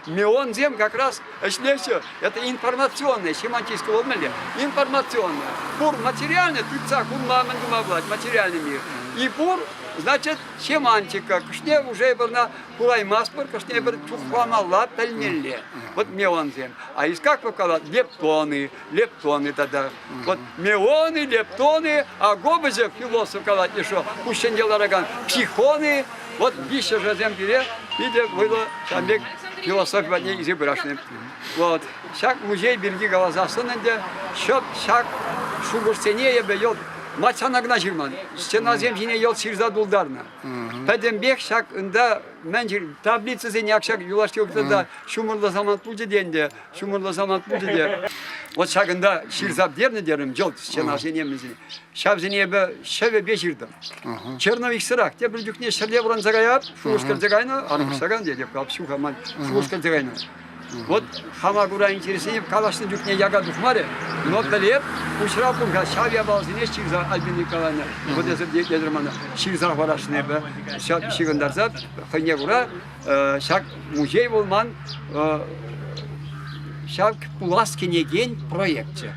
Speaker 2: меонсем как раз ӗҫлеҫҫӗ. Это информационная, семантическая вӑл мӗнле? Информационная. Пур материальный, тытса курма мӗн тума пулать, материальный мир. И пур, значит, семантика. Кӑшне уже пырна кураймастпӑр, кӑшне пӗр чухламалла, пӗлмелле. Вот меонсем. А из как калать? Лептоны, лептоны тата. Вот меоны, лептоны, а Гобозев философ калать, что пуҫҫенте ларакан психоны, вот виҫҫӗшӗсем пире питӗ вӑйлӑ ҫавӑн пек философи патне илсе пырасшӑн. Вот. Ҫак музей пирки каласассӑн ӗнтӗ, ҫӑп ҫак шухӑшсене эпӗ йӑлт маччана кӑна ҫырман, стенасем ҫине йӑлт ҫырса тултарнӑ. Пӗтӗмпех ҫак ынта мӗн таблицӑсене ак ҫак юлашки вӑхӑтра ҫумӑрлӑ самант пулчӗ те ӗнтӗ, ҫумӑрлӑ самант пулчӗ те. Вот ҫакӑнта ҫырса пӗтернӗ терӗм, йӑлт стенасене мӗнсене. Ҫавсене эпӗ ҫӗвӗпе ҫыртӑм. Черновиксӑрах тепӗр чухне ҫӗрле вӑранса каяп, шухӑш кӗрсе кайнӑ, арӑмӑшса кайнӑ тетӗп, калап, ҫук-ха ман шухӑш кӗрсе кайнӑ. Вот хама кура интересленеп калаҫнӑ чухне яка тухмарӗ, но пӗлеп, пуҫра пур-ха ҫав япаласене ҫырса Альбина Николаевна, вот эсӗ тетӗр мана, ҫырса хӑварасшӑн эпӗ, ҫыхӑнтарса хӑйне кура ҫак музей вӑл ман ҫак пулас кӗнекен проекчӗ.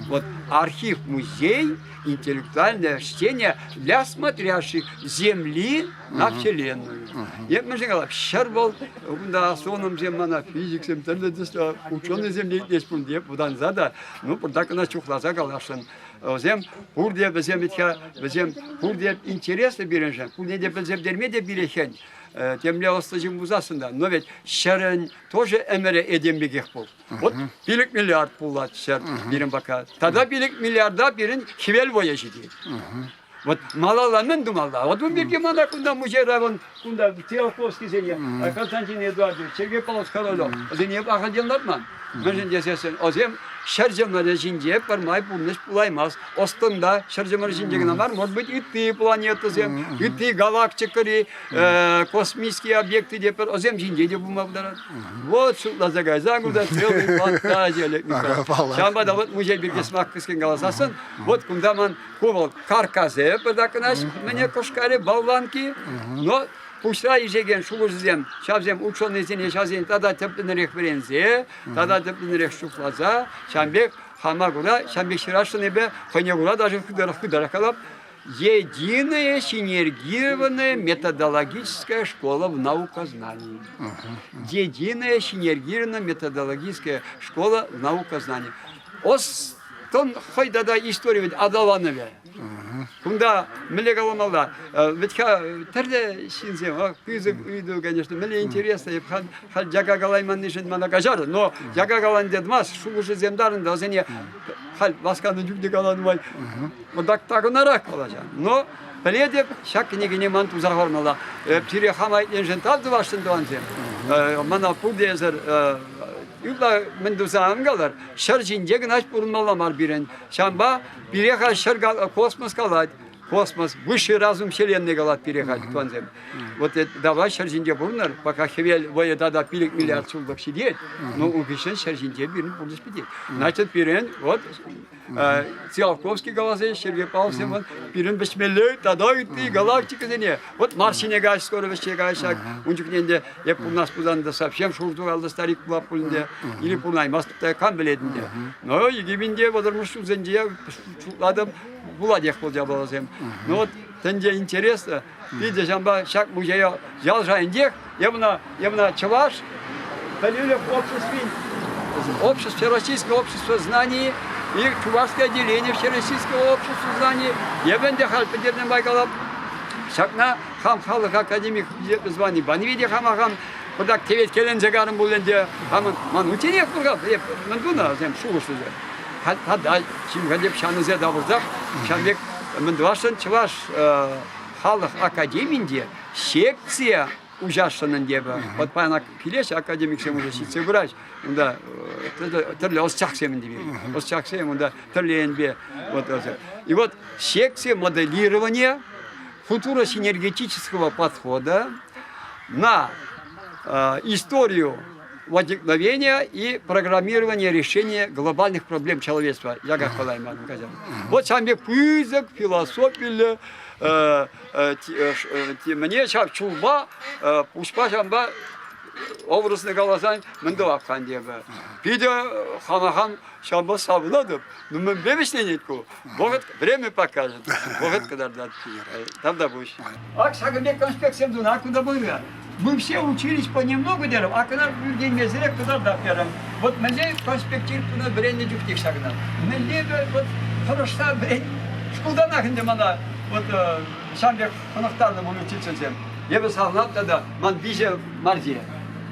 Speaker 2: Вот архив-музей, интеллектуальное чтение для смотрящих земли на вселенную. Эп мӗншӗн калап, ҫӗр вӑл, кунта астрономсем мана, физиксем, тӗрлӗ тӗслӗ ученӑйсем те итлес пуль те, вӑтанса та, ну, пӑртак кӑна чухласа каласшӑн. Вӗсем пурте, вӗсем вӗт-ха, вӗсем пурте интереслӗ пирӗншӗн, пурне те пӗлсе пӗтерме те пире хӗн. Темле ӑслӑ ҫын пулсассӑн та, но ведь ҫӗрӗн тоже ӗмӗрӗ этем пекех пул. Вот 5 миллиард пулать ҫӗр пирӗн пока. Тата 5 миллиарда пирӗн хӗвел вӑйӗ ҫитет. Вот малалла мӗн тумалла? Вот ун пирки мана кунта музейра вон кунта Циолковскисене, Константин Эдуардович, Сергей Павлович Королев, вӗсене ахальтен лартман. Мӗншӗн тесессӗн ӑсем ҫӗр чӑмӑрӗ ҫинче пӗрмай пурнӑҫ пулаймасть. Ӑс-тӑнта ҫӗр чӑмӑрӗ ҫинче кӑна мар, может быть, ытти планетӑсем, ытти галактикӑри космические объекты те пӗр ӑсем ҫинче те пулма пултарать. Вот шутласа кайсан кунта целый фантазия Олег Михайлович. Ҫавӑнпа та вот музей пирки сӑмах кӗскен каласассӑн, вот кунта ман ку вӑл каркасе пӗртаккӑнаҫ мӗне кӑшкарӗ болванки, но пуҫра ишекен шухӑшӗсем ҫавсем ученӑйсене ҫавсен тата тӗплӗнрех вӗренсе, тата тӗплӗнрех чухласа, ҫавӑн пек хама кура, ҫавӑн пек ҫырасшӑн эпӗ, хӑйне кура даже хытӑрах хытӑрах калап, Единая синергированная методологическая школа в наукознании. Единая синергированная методологическая школа в наукознании. Ӑс-тӑн хӑй тата истори вӗт аталанӑвӗ. Кунта мӗнле каламалла? Вӗт-ха тӗрлӗ ҫынсем, пысӑк ыйту, конечно, мӗнле интересно, эп халь яка калайманнишӗн мана каҫар, но яка калани те тӑмасть, шухӑшӗсем тарӑн та, вӗсене халь васканӑ чухне каланӑ май Вӑтак такӑнарах калаҫан. Но пӗлетӗп, ҫак кӗнекене ман туса хӑвармалла. Пире хама итленшӗн тав тӑвасшӑн тӑвансем. Мана пурте эсӗр ытла мӗн туса ан калӑр, ҫӗр ҫинче кӑна пурӑнмалла мар пирӗн. Ҫавӑнпа пире халь ҫӗр космос калать. Космос, высший разум вселенной калать пире халь, тӑвансем. Вот давай ҫӗр ҫинче пурӑнӑр, пока хӗвел вӑйӗ тата 5 миллиард ҫуллӑх ҫитет, но ун хыҫҫӑн ҫӗр ҫинче пирӗн пурнӑҫ пӗтет. Значит, пирӗн вот Циолковский каласа Сергей Павлович вӑл пирӗн вӗҫмелле тата ытти галактикӑсене. Вот Марс ҫине каҫ, скоро вӗҫсе каҫ ҫак. Ун чухне ӗнтӗ эп пурнас пулсан та совсем шур-тураллӑ старик пулап пуль ӗнтӗ. Или пурнаймастӑп та, кам пӗлет ӗнтӗ. Но икӗ вӑтӑрмӗш ҫулсенче шутлатӑп, пулатех вӑл япаласем. Ну вот тӗнче интересно. Питӗ ҫавӑнпа ҫак музея ял шайӗнчех эп ӑна чӑваш пӗлӳлӗх обществин общество, Всероссийское общество знаний и Чувашское отделение Всероссийского общества знаний. Эпӗ ӗнтӗ халь пӗтернӗ май калап, ҫакна хам халӑх академик звани панипе те хама хам пӑртак теветкеленсе карӑм пуль ӗнтӗ. Хамӑн ман утенех пур-ха, эп мӗн тунӑ вӗсем шухӑшлӑ. Тата чим-ха теп ҫанӑсе тавӑрсах ҫавӑн пек мӗн тӑвасшӑн чӑваш халӑх академинче секция уҫасшӑн ӗнтӗ эпӗ. Вот паян килеҫ академиксем уже ҫитсе пыраҫ. Унта тӗрлӗ ӑсчахсем ӗнтӗ пирӗн. Ӑсчахсем унта тӗрлӗ енпе. Вот, и вот секция моделирования футуросинергетического подхода. на историю возникновения и программирования решения глобальных проблем человечества. Яках калайман каҫар. Вот ҫавӑн пек пысӑк философиллӗ мӗне ҫав чулпа, пуҫпа ҫавӑнпа образно каласан, мӗн тӑвап-ха ӗнтӗ Питӗ хама-хам ҫавӑнпа савӑнатӑп. Ну, мӗнпе вӗҫленет ку? Вӑхӑт, время покажет. Вӑхӑт кӑтартать. Тавтапуҫ. Ак ҫакӑн пек конспектсем тунӑ, ак кунта пынӑ. Мы все учились понемногу терӗм, а кӑна ӳркенмесӗрех кӑтартап терӗм. Вот мӗнле конспектир тунӑ вӗреннӗ чухнех ҫакна. Мӗнле вот тӑрӑшса вӗрен... Шкултанах ӗнтӗ мана вот ҫавӑн пек хӑнӑхтарнӑ ман учительсем. Эпӗ савӑнап тата ман виҫӗ Марье.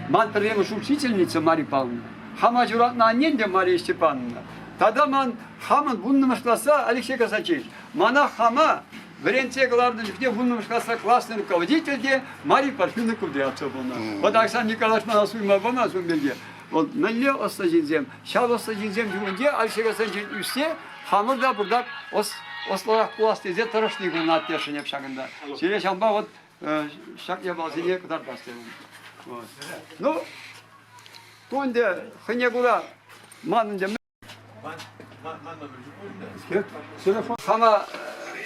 Speaker 2: Ман пӗрремӗш учительница Марья Павловна. Хама ҫуратнӑ аннен те Мария Степановна. Тата ман хамӑн вуннӑмӗш класса Алексей Казачевич. Мана хама вӗрентсе кӑларнӑ чухне вуннӑмӗш класра классный руководитель те Мария Парфюна Кудрявцева пулнӑ. Вот Оксана Николаевич мана суйма памасть ун пирки. Вӑл мӗнле ӑслӑ ҫынсем, ҫав ӑслӑ ҫынсем ҫумӗнче Алексей Константинович ӳссе хамӑр та пуртак ӑслӑрах пулас тесе тӑрӑшни курӑнать тесшӗн эп ҫакӑнта. Сире ҫавӑнпа вот ҫак япаласене кӑтартас терӗм. Ну, ку ӗнтӗ хӑйне кура ман ӗнтӗ Хама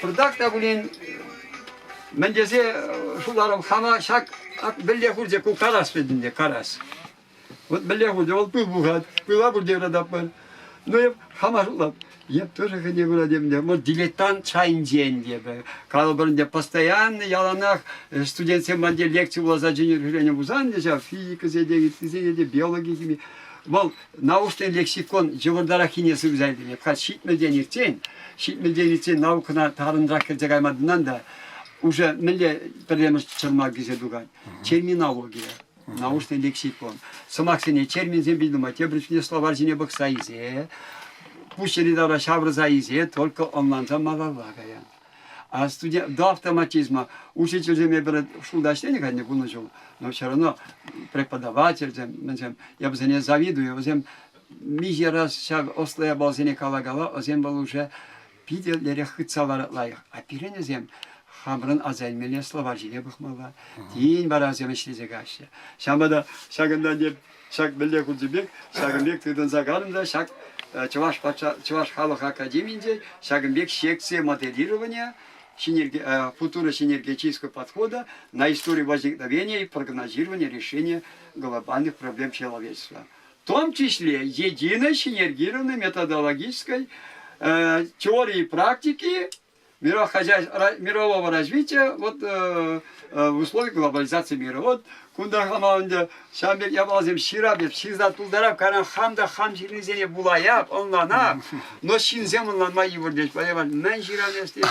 Speaker 2: пӑртак та пулин мӗн тесе шутларӑм, хама ҫак вӗлле хурчӗ ку карас вӗт ӗнтӗ, карас. Вот вӗлле хурчӗ, вӑл пыл пухать, пыла пурте юрататпӑр. Ну, эп хама шутлап, эп тоже хӑйне кура темле, вот дилетант шайӗнчен эпӗ. Калӑпӑр ӗнтӗ, постоянно яланах студентсем валли лекци вуласа чӗнӳ пулсан ҫав физикӑсене те, ыттисене те, биологи, хими. Вӑл научный лексикон йывӑртараххине сырса илтӗм. Халь ҫитмӗлтен иртсен, ҫитмӗлтен иртсен наукӑна тарӑнрах кӗрсе кайма тытӑнан та уже мӗнле пӗрремӗш чӑрмав килсе тухать? Терминология, научный лексикон. Сӑмахсене терминсем пит нумай, тепӗр чухне словарь ҫине пӑхса илсе, пуҫ йӗри-тавра ҫавӑрса илсе только ӑнланса малалла каян. А студент до автоматизма учительсем эпир шкулта ӗҫленӗ кайнӑ кунӑ ҫул, но все равно преподавательсем, мӗнсем, я вӗсене завидую, вӗсем миҫе раз ҫав ӑслӑ япаласене кала-кала, вӗсем вӑл уже питӗ лерех хытса ларать лайӑх. А пирӗн вӗсем хамӑрӑн аса илмелле словарь ҫине пӑхмалла, тин вара вӗсем ӗҫлесе каҫҫӗ. Ҫавӑнпа та ҫакӑнтан эп ҫак вӗлле хурчӗ пек, ҫакӑн пек тытӑнса калӑм та ҫак Чӑваш патша Чӑваш халӑх академийӗнче ҫакӑн пек секция моделирования культура синергетического подхода на историю возникновения и прогнозирования решения глобальных проблем человечества. В том числе единой синергированной методологической теории и практики мирового развития вот, в условиях глобализации мира. Вот кунта хама ӗнтӗ ҫавӑн пек япаласем ҫырап эп, ҫырса тултарап, кайран хам та хам ҫырнисене вулаяп, ӑнланап, но ҫынсем ӑнланма йывӑр теҫ. Понимаешь, мӗн ҫыран эс тет,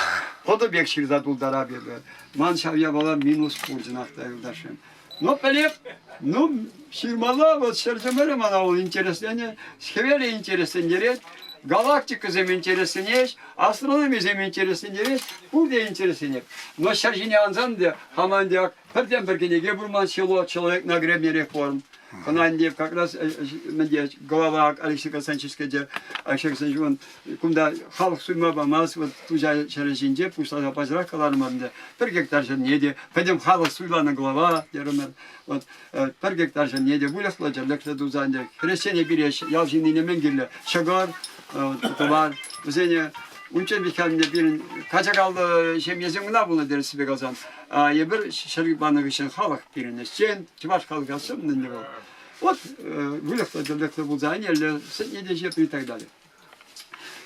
Speaker 2: пӑтӑ пек ҫырса тултарап эпӗ. Ман ҫав япала минус пур чӑнах та, юлташсем. Ну, пӗлеп, ну, ҫырмалла, вот ҫӗршывӗре мана вӑл интересленӗ, хӗвелӗ интереслентерет, галактикӑсем интересленеҫ, астрономисем интереслентерет, пурте интересленет. Но ҫӗр ҫине ансан та хама ӗнтӗ ак пӗртен-пӗр кӗнеке пур ман село «Человек на гребне реформ». Кӑна ӗнтӗ как раз мӗнте голова Алексей Константинович те Алексей Константинович кунта халӑх суйма памасть, вот Туҫа ҫӗрӗ ҫинче пуҫласа пачӑрах каларӑмӑр ӗнтӗ. Пӗр гектар ҫӗрне те, пӗтӗм халӑх суйланӑ глава терӗмӗр. Вот пӗр гектар ҫӗрне те выльӑхлӑ-чӗрлӗхлӗ туса ӗнтӗ. Хресчене пире ял ҫыннине мӗн кирлӗ? Ҫӑкӑр, тӑвар. Вӗсене унччен вӗт пирӗн качакаллӑ ҫемьесем кӑна пулнӑ тӗрӗссипе каласан. А эпир ҫӗр панӑ хыҫҫӑн халӑх пирӗн ӗҫчен, чӑваш халӑхӗ особенно ӗнтӗ вӑл. Вот выльӑхлӑ-чӗрлӗхлӗ пулса ӗнеллӗ, сӗтне те ҫепнӗ и так далее.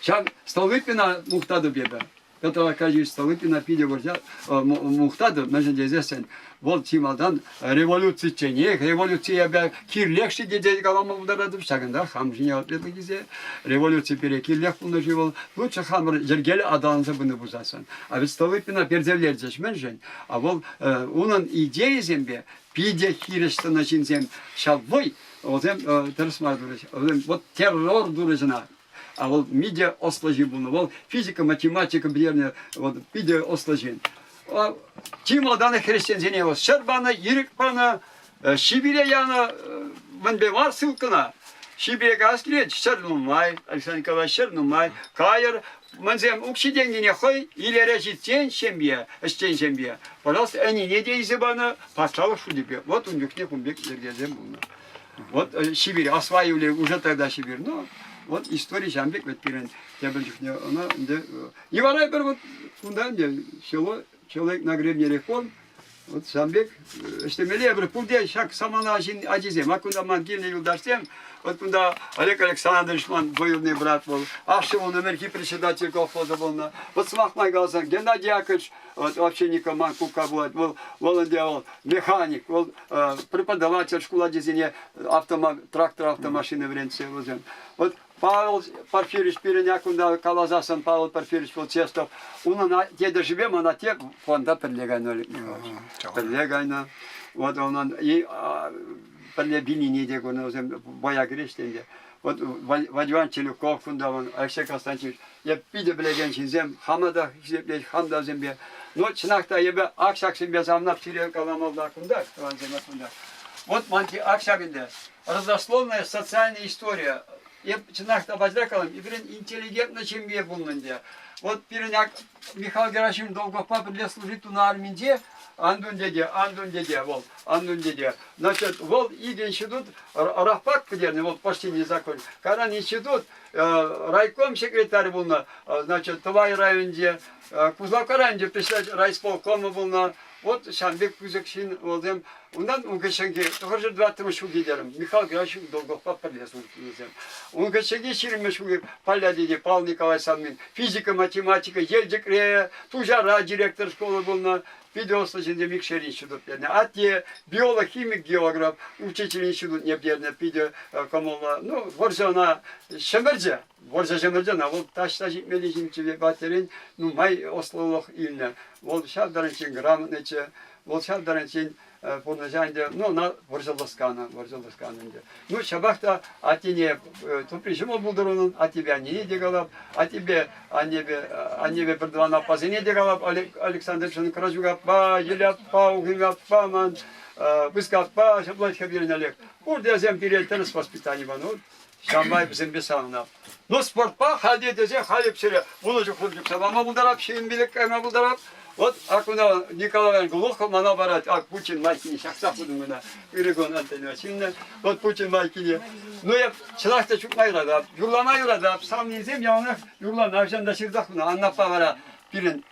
Speaker 2: Ҫав Столыпина мухтатӑп эпӗ. Петр Аркадьевич Столыпина питӗ вӑрҫа мухтатӑп, мӗншӗн тесессӗн вӑл чи малтан революцичченех, революцие кирлех-ши тесе калама пултаратӑп, ҫакӑнта хам ҫине ответлӑ килсе, революци пире кирлех пулнӑ-ши вӑл, лучше хамӑр йӗркеллӗ аталанса пынӑ пулсассӑн. А ведь Столыпина персе вӗлерчӗҫ мӗншӗн? А вӑл унӑн идейисемпе питӗ хирӗҫ тӑнӑ ҫынсем ҫав вӑй вӗсем тӗрӗс мар турӗҫ. Вӗсем вот террор турӗҫ ӑна. А вӑл мидя ӑслӑ ҫын пулнӑ. Вӑл физика, математика пӗтернӗ вот питӗ ӑслӑ ҫын. Чи малтанах хресченсене вӑл ҫӗр панӑ, ирӗк панӑ, Сибире янӑ мӗнпе мар ссылкӑна. Сибире каяс килет, ҫӗр нумай, Александр Николаевич, ҫӗр нумай. Кайӑр. Мӗнсем укҫи-тенкине хӑй илере ҫитсен ҫемье, ӗҫчен ҫемье, пожалуйста, ӗнине те илсе панӑ патшалӑх шучӗпе. Вот ун чухне кун пек йӗркесем пулнӑ. Вот Сибирь осваивали уже тогда Сибирь. Но вот истори ҫавӑн пек вӗт пирӗн тепӗр чухне ӑна ӗнтӗ и вара эпир вот кунта ӗнтӗ село человек на гребне реформ вот ҫавӑн пек ӗҫлемелле эпир пурте ҫак самана ҫын ачисем. А кунта ман килнӗ юлташсем, вот кунта Олег Александрович ман двоюродный брат был, ашшӗ ун ӗмӗрхи председатель колхоза пулнӑ. Вот сӑмах май каласан, Геннадий Яковлевич вот вообще никоман кукка пулать, вӑл вӑл ӗнтӗ вӑл механик, вӑл преподаватель шкул ачисене трактор автомашина вӗрентсе вӗсем. Вот Павел Порфирьевич пирӗн кунта каласассӑн Павел Порфирьевич вӑл Честов, унӑн тетӗшӗпе ман атте фонда пӗрле кайнӑ Олег Михайлович. Пӗрле кайнӑ. Вот унӑн и пӗрле вилнине те курнӑ вӗсем боя кӗреҫ ӗнтӗ. Вот Вадиван Челюков кунта вӑл, Алексей Константинович. Эп питӗ пӗлекен ҫынсем, хама та хисеплет, хам та вӗсемпе. Но чӑнах та эпӗ ак ҫаксемпе савӑнап сире каламалла кунта, тӑвансем кунта. Вот ман ак ҫак ӗнтӗ. Родословная социальная история. Эп чӑнах та пачах калам, пирӗн интеллигентнӑй ҫемье пулнӑ ӗнтӗ. Вот пирӗн ак Михаил Герасимович Долговпа пӗрле служить тунӑ арминче Антун тете, Антун тете вӑл, Антун тете. Значит, вӑл икӗ институт рабфак пӗтернӗ, вӑл почти не закончил. Кайран институт райком секретарь пулнӑ, значит, Тӑвай районӗнче, Куславкка районӗнче председатель райисполкомӗ пулнӑ. Вот ҫавӑн пек пысӑк ҫын вӑлсем. Унтан ун хыҫҫӑнхи 904 ҫулхи терӗм, Михаил Герасимович Долговпа пӗрле службӑсем. Ун хыҫҫӑнхи 20 ҫулхи Палля тете Павел Николаевич Самин физика, математика, Елчӗкре, Туҫара директор школы пулнӑ. Питӗ ӑслӑ ҫынсем икшер институт пӗтернӗ. Атте биолог, химик, географ, учитель институтне пӗтернӗ, питӗ кӑмӑллӑ. Ну, вӑрҫӑ ӑна ҫӗмӗрчӗ. Вӑрҫӑ ҫӗмӗрчӗ ӑна. Вӑл таҫта ҫитмелли ҫынччӗ баттерен нумай ӑслӑлӑх илнӗ. Вӑл ҫав таранччен грамотнӑйччӗ, вӑл ҫав таранччен пурнӑҫа ӗнтӗ, ну, ӑна вӑрҫӑ лӑсканӑ, вӑрҫӑ лӑсканӑ ӗнтӗ. Ну, ҫапах та аттене тупри ҫӑмӑл пултӑр унӑн, аттепе аннене те калап, аттепе аннепе, аннепе пӗртӑван аппасене те калап, Александр Красюк аппа, Еля аппа, Ухим аппа ман, Пыска аппа, ҫапла пирӗн Олег. Пурте пире тӗрӗс воспитани панӑ. Ҫавӑнпа вӗсемпе савӑнап. Ну, спортпа халь тесе халь сире вунӑ ҫухрӑм чупса пама пултарап, 25 кайма пултарап. Вот ак куна Николай Глухов мана парать, ак Путин майкине ҫакса хутӑм кӑна. Ырӑ кун, Антон Васильевна. Вот Путин майкине. Ну, я чӑнах та чупма юратап, юрлама юратап. Савнисем яланах юрлана, ҫанда ҫырсах хунӑ. Аннапа вара пирӗн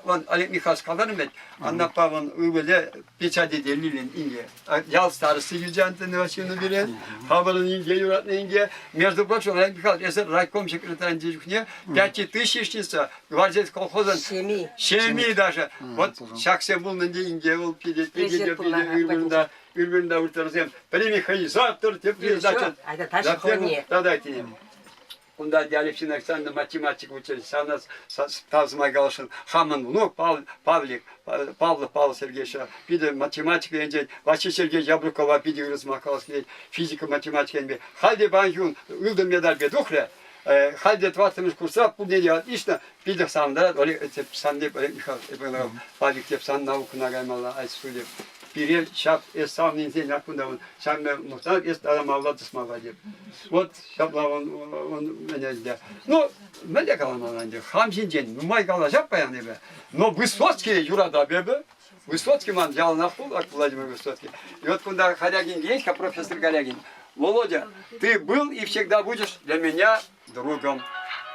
Speaker 2: вон Олег Михайлович каларӑм вӗт, Аннапа вон ывӑлӗ печати те Лилин инке. Ял старости килчӗ Антон Васильевна пире, хамӑрӑн инке юратнӑ инке. Между прочим, Олег Михайлович, эсӗ райком секретарӗнче чухне пятитысячница гвардейц колхозӑн
Speaker 4: Ҫеми.
Speaker 2: Ҫеми даже. Вот ҫаксем пулнӑ ӗнтӗ инке вӑл питӗ питӗ питӗ ырвӑнта ырвӑнта выртарсем. Пӗри механизатор, тепри значит. Тата тенӗ. Унта Алевтина Александровна математика учитель, ҫавна тав сӑмах каласшӑн. Хамӑн внук Павлик, Павлов Павел Сергеевич, питӗ математика енчен, Василий Сергеевич Ябрукова питӗ ырӑ сӑмах калас килет, физика, математика енпе. Халь те паянхи кун ылтӑн медальпе тухрӗ. Халь те тӑваттӑмӗш курсра пурне те отлично, питӗ савӑнтарать. Олег, сан деп, Олег Михайлович, Павлик деп сан наукӑна каймалла, айсу деп. Пире ҫак эс савнинсен аккунта ҫавна мухтанать, эс тата малалла тӑсмалла деп. Вот ҫапла он, он мӗн Ну, мӗнле каламалла ӗнтӗ, хам ҫинчен нумай калаҫап паян эпӗ, но Высоцкие юратап эпӗ. Высоцкий ман яланах пул, Владимир Высоцкий. И вот кунта Корягин есть, профессор Корягин. Володя, ты был и всегда будешь для меня другом.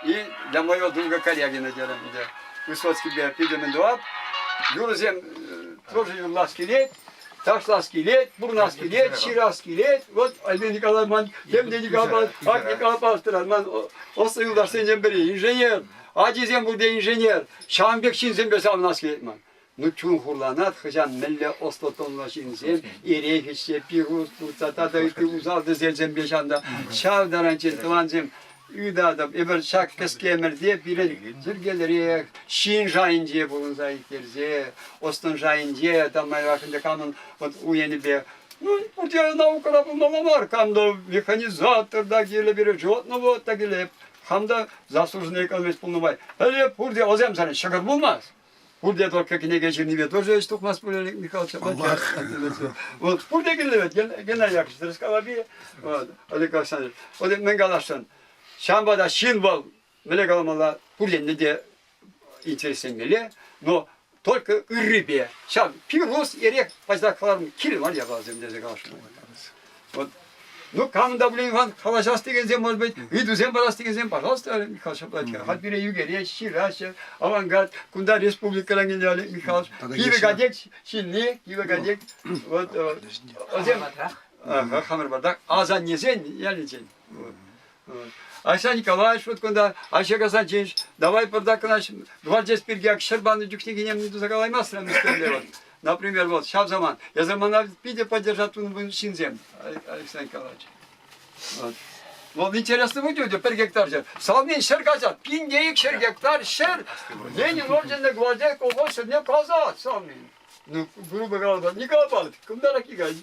Speaker 2: И для моего друга Корягина терӗм ӗнтӗ. Высоцкипе питӗ мӗн тӑвап. Юрӑсем тоже юрлас килет. Ташлас килет, пурнас килет, ҫырас килет. Вот Альбина Николаевна ман тем те Николай Павлович, ак Николай Павлович тӑрать, ман ӑслӑ юлташсенчен пӗри, инженер. Ачисем пурте инженер. Ҫавӑн пек ҫынсемпе савӑнас килет ман. Ну, чун хурланать, хӑҫан мӗнле ӑслӑ-тӑнлӑ ҫынсем эрех ӗҫсе, пирус туртса тата ытти усал тӗселсемпе ҫанта ҫав таранччен тӑвансем ыйтатӑп, эпир ҫак кӗске ӗмӗрте пирӗн йӗркелӗрех ҫын шайӗнче пурӑнса ирттерсе, ӑс-тӑн шайӗнче там ӗнтӗ камӑн вот у енӗпе ну, пурте наукӑра пулмалла мар, кам та механизатор та кирлӗ пире, животновод та кирлӗ. Хам та заслуженный экономист пулнӑ май, пӗле пурте ӑсем сарӗ, ҫӑкӑр пулмасть. Пурте только кӗнеке ҫырнипе тоже ӗҫ тухмасть пулӗ, Олег Михайлович. Вот пурте кирлӗ вӗт, Геннадий Яковлевич тӗрӗс калапи, вот, Олег Александрович. Вот мӗн каласшӑн, ҫавӑнпа та ҫын вӑл. мӗнле каламалла, пур енне те интересленмелле, но только ыррипе. Ҫав пирус, эрех пачах кӑларм кирлӗ мар япаласем тесе каласшӑн. Вот. Ну, кам та пулин калаҫас текенсем, может быть, ыйтусем парас текенсем, пожалуйста, Олег Михайлович ҫапла Халь пире ӳкерет, ҫыраҫҫӗ, авангард, кунта республикӑран килнӗ Олег Михайлович. Кивӗ Катек ҫынни, Кивӗ Катек. Вот, вӗсем хамӑр патах асаннесен ялӗнчен. Александр Николаевич вот кунта, Ача Константинович, давай пӑртак кӑна гвардеец пирки ак ҫӗр панӑ чухне кинемне туса калаймастӑр мӗскерле вот. Например, вот ҫав самант. Эсӗ мана питӗ поддержать тунӑ ҫынсем, Александр Николаевич. Вот. Вот интересно будет, пӗр гектар ҫӗр. Салмин ҫӗр каҫать, пинте ик ҫӗр гектар ҫӗр. Ленин орденлӗ гвардей колхоз ҫӗрне касать Салмин. Ну, грубо говоря, Николай Павлович, кунтарах килет,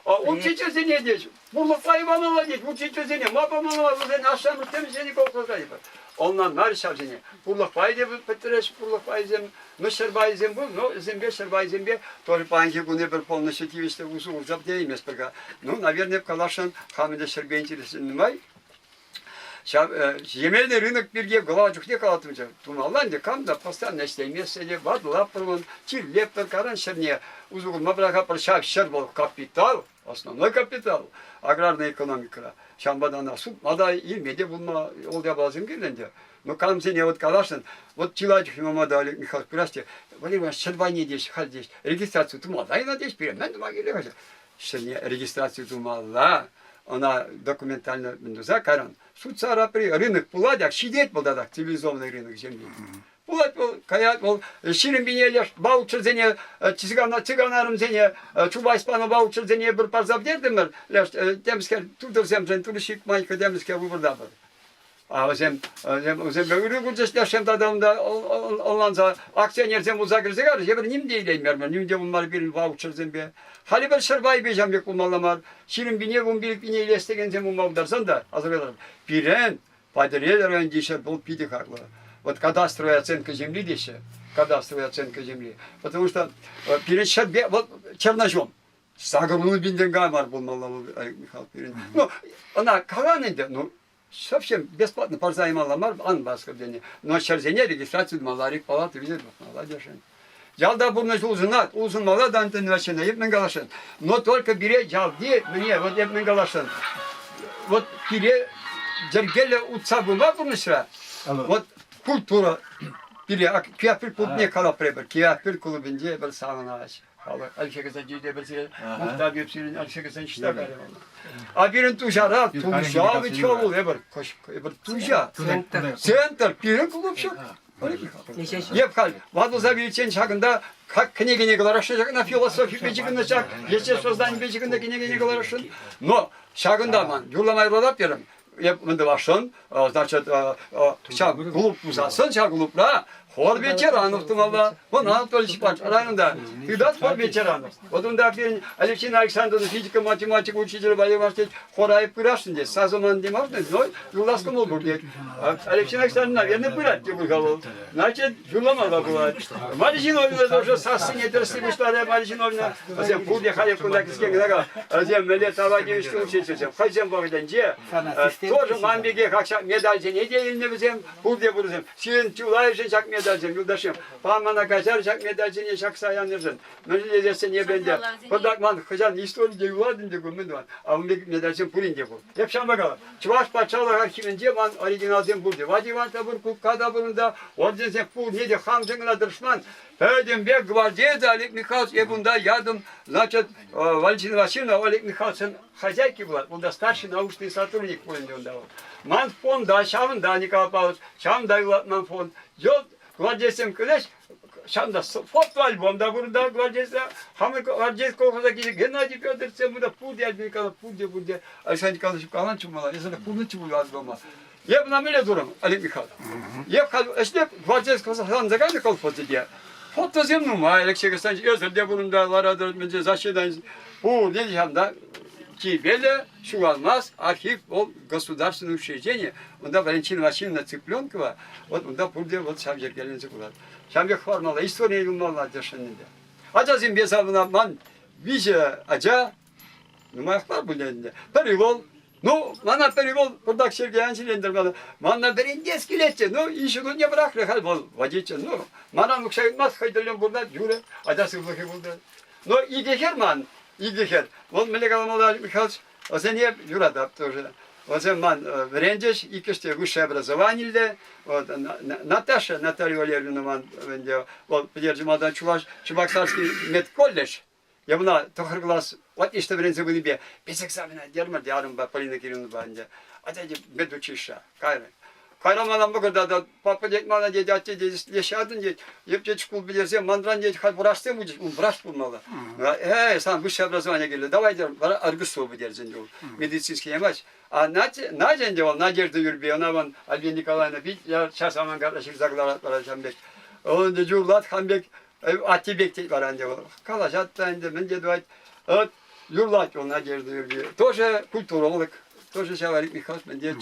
Speaker 2: А учительсене те, пурлӑхпа Иванова тет, учительсене, ма памалла вӗсен ашшӗ-амӑшсем ҫӗнӗ колхозра типӗ. Ӑнланмарӗҫ ҫавсене. Пурлӑх пайӗ те пӗттереҫ, пурлӑх пайӗсем, ну, ҫӗр пайӗсем пур, но вӗсемпе, ҫӗр пайӗсемпе тоже паянхи кун эпир полностью тивӗҫлӗ усӑ курса пӗтерейместпӗр-ха. Ну, наверное, каласшӑн, хам ӗнтӗ ҫӗрпе интересленнӗ май, Ҫав земельный рынок пирки глава чухне калаттӑмччӗ. Тумалла ӗнтӗ, кам та постоянно ӗҫлейместсе те, ватӑлатпӑр вӑл, чирлетпӗр, каран ҫӗрне усӑ курма пӑрахатпӑр. Ҫав ҫӗр вӑл капитал, основной капитал аграрная экономикӑра. Ҫавӑнпа та ӑна сутма та, илме те пулма ол япаласем кирлӗ ӗнтӗ. Ну, камсене вот каласшӑн, вот чылай чухне мама та Олег Михайлович пырас те, Валерий Иванович, ҫӗр пайне теҫ, халь теҫ, регистраци тумалла ӑна теҫ, пире мӗн тума кирлӗ-ха? Ҫӗрне регистраци тумалла, ӑна документально мӗн туса кайран сутса рапри рынок пулать, ак ҫитет вӑл татах цивилизованный рынок земли. Пулать вӑл, каять вӑл, 20 пине леш ваучерсене, цыгана, цыганарӑмсене, Чубайс панӑ ваучерсене пӗр парса пӗтертӗмӗр, леш темскер тутӑрсемшӗн турӑ майка темскер выртатпӑр. А вӗсем, вӗсемпе ырӑ курчӗҫ лешсем тата унта ӑнланса акционерсем пулса кӗрсе карӗҫ. Эпир ним те илеймерӗмӗр, ним те пулмарӗ пирӗн ваучерсемпе. Халӗ пӗр ҫӗр пайӗпе ҫам пек пулмалла мар. 20 пине, 15 пине илес текенсем пулма пултарсан та, асӑрхаттарам, пирӗн Патӑрьел районӗнчи ҫӗр вӑл питӗ хаклӑ. Вот кадастровая оценка земли теҫҫӗ, кадастровая оценка земли. Потому что пирӗн ҫӗрпе, вот чернозем, 80 пинтен кая мар пулмалла вӑл, Михаил пирӗн. Ну, ӑна калан ӗнтӗ, ну, совсем бесплатно парса ямалла мар, ан васкӑр тенӗ. Но ҫӗрсене регистраци тумалла, регпалата вилсе тухмалла тесшӗн. Ялта пурнӑҫ улшӑнать, улшӑнмалла та Антон Иванович, эп мӗн каласшӑн. Но только пире ялти, мӗне, вот эп мӗн каласшӑн. Вот пире йӗркеллӗ утса пыма пурнӑҫра, вот культура пире Киапель клубне калап эпир. Киапель клубӗнче эпир савӑнаҫ. Халӑх Алексей Константинович эпир сире мухтав эп сирӗн Алексей Константинович та кайрӗ. А пирӗн Туҫара, Туҫа вӗт-ха вӑл эпир, эпир Туҫа. Центр, пирӗн клуб ҫук. Еп халь ватӑлса виличчен ҫакӑнта как кӗнекене кӑларасшӑн ҫакна философипе ҫыхӑннӑ ҫак естествознанипе ҫыхӑннӑ кӗнекене кӑларасшӑн. Но ҫакӑнта ман юрлама юрлатап терӗм. Эп мӗн тӑвасшӑн, значит, ҫак клуб пусассӑн ҫак клубра хор ветеранов тумалла. Вон Анатолий Степанович районта тытать хор ветеранов. Вот унта пирӗн Алевтина Александровна физика, математика учителӗ Валерий Иванович тет, хора эп пырасшӑн тет. Сасӑ ман те мар, но юрлас кӑмӑл пур тет. Алевтина Александровна, наверное, пырать те пуль-ха вӑл. Значит, юрламалла пулать. Марья Зиновьевна тоже сассине тӗрӗсле пуҫларӗ Марья Зиновьевна. Вӗсем пурте халӗ кунта кӗскен кӑна вӗсем мӗнле тава тивӗҫлӗ учительсем. Хӑйсем вӑхӑтӗнче тоже ман пекех ҫак медальсене те илнӗ вӗсем, пурте пурсем. Сирӗн чылайӑшӗн ҫак медальсем, юлташсем. Пан мана каҫар ҫак медальсене ҫакса янӑшӑн. Мӗншӗн тесессӗн эпӗ ӗнтӗ пӑртак ман хӑҫан истори те юлать ӗнтӗ ку, мӗн тӑван. А ун пек медальсем пурин те пур. Эп ҫавӑнпа калам, Чӑваш патшалӑх архивӗнче ман оригиналсем пурте. Вадим Иванович та пур, Кукка та пур унта, орденсем пурне те хамшӑн кӑна тӑрӑшман. Пӗтӗмпех гвардеец Олег Михайлович, эп унта ятӑм, значит, Валентина Васильевна Олег Михайловичӑн хозяйки пулать, унта старший научный сотрудник пуль ӗнтӗ унта вӑл. Ман фонда ҫавӑнта, Николай Павлович, ҫавӑнта юлать ман фонд. Йӑлт гвардейцсем кӗреҫ, ҫавӑнта фотоальбом та пур унта гвардейца. Хамӑр гвардейц колхоза килсе Геннадий Федоровичсем унта пурте, Альбина Николаевна, пурте, пурте. Александр Николаевич каланччӗ мала, эсӗ пурнӑччӗ пуль альбома. Эп ӑна мӗнле турӑм, Олег Михайлович? Эп халь ӗҫлеп гвардейц колхоза кайнӑ колхозӗ те. Фотосем нумай, Алексей Александрович, эсӗр те пурӑнта ларатӑр, мӗнче заседание. Пурне те ҫавӑнта кивелӗ ҫухалмасть архив вӑл государственное учреждение. Унта Валентина Васильевна Цыпленкова, вот унта пурте вот ҫав йӗркеленсе пырать. Ҫавӑн пек хӑвармалла, историе юлмалла тесшӗн ӗнтӗ. Ачасемпе савӑнать ман виҫӗ ача, нумаях мар пуль ӗнтӗ. Пӗри вӑл. Ну, мана пӗри вӑл пӑртак Сергей ан ҫилентӗр мана. Манна вӗрентес килетчӗ. Ну, институтне пӑрахрӗ халь вӑл водитель. Ну, манран укҫа ыйтмасть, хӑй тӗллӗн пурӑнать, юрӗ, ача сывлӑхӗ пултӑр. Но икӗ хӗр ман, икӗ хӗр. Вӑл мӗнле каламалла, Михайлович, вӗсене юратап тоже. Вӗсем ман вӗренчӗҫ, иккӗш те высшее образованиллӗ. Вот, Наташа, Наталья Валерьевна ман ӗнтӗ, вӑл пӗтерчӗ малтан Чуваш, Чебоксарский медколледж. Я мына тӑхӑр класс отлично вӗренсе пынипе без экзамена термӗр те арӑмпа Полина Кирилловнӑпа ӗнтӗ. Атя медучилище кайрӑм. Кайран мана мӑкӑртатать, папа тет мана тет, атте тет, леҫатӑн тет, эп тет шкул пӗтерсе манран тет халь врачсем учӗҫ, ун врач пулмалла. Эй, сан высшее образование кирлӗ, давай терӗм, вара РГСУ пӗтерчӗ ӗнтӗ ул. Медицинский ямасть. А Надя, Надя ӗнтӗ вӑл, Надежда Юрби, ӑна вон Альбина Николаевна пит час авангарда ҫырса кӑларать вара ҫавӑн пек. Вӑл ӗнтӗ юрлать хам пек, атте пек тет вара ӗнтӗ вӑл. Калаҫать та ӗнтӗ, мӗн те тӑвать. Вот юрлать вӑл Надежда Юрби. Тоже культуролог. Тоже ҫав Олег Михайлович мӗнте.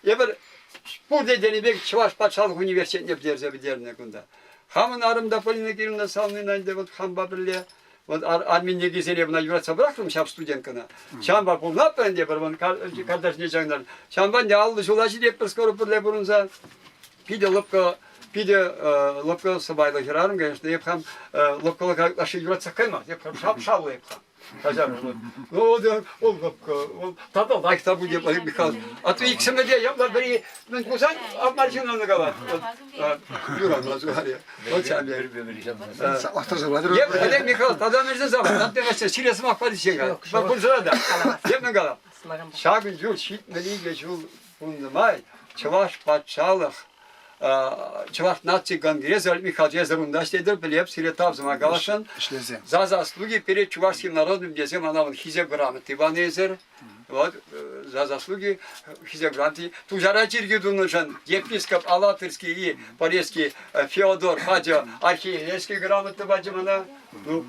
Speaker 2: Эпир пурте тенӗ пек Чӑваш патшалӑх университетне пӗтерсе пӗтернӗ кунта. Хамӑн арӑм та Полина Кирилловна Салмина ӗнтӗ вот хампа пӗрле. Вот армин йӗркисене мана юратса пӑрахрӑм ҫав студенткӑна. Ҫавӑнпа пурӑнатпӑр ӗнтӗ пӗр вӑн карташне чакнар. Ҫавӑнпа ӗнтӗ 50 ҫула ҫитетпӗр скоро пӗрле пурӑнса. Питӗ лӑпкӑ, питӗ лӑпкӑ сӑпайлӑ хӗрарӑм, конечно. Эп хам лӑпкӑлӑха ытлашши юратсах каймасть. Эп хам шап-шавлӑ эп хам. Ну, ол лӑпкӑ, ол тата лайӑх та пуль Олег Михайлович. А то иксӗмӗр те ялта пӗри мӗн пулсан Алмар ҫыннӑ калать. Юрамас варя. Вот ҫав Еп, Олег Михайлович, тата мӗншӗн савӑн? Таттемеҫҫӗ, ҫиле сӑмах пачӗ Пурсӑра та. Еп мӗн калам? Ҫакӑн чул 72 ҫул пулнӑ май Чӑваш патшалӑх Чӑваш наци конгресӗ Олег Михайлович эсӗр унта ӗҫлетӗр, пӗлеп, сире тав сӑмах каласшӑн.
Speaker 1: Ӗҫлесе.
Speaker 2: За заслуги перед чувашским народом тесе мана вӑл хисеп грамоти панӑ эсӗр. Вот, за заслуги хисеп грамоти. Туҫара чиркӳ тунӑшӑн епископ Алатырский и Полесский Феодор пачӗ архиерейский грамота пачӗ мана. Ну,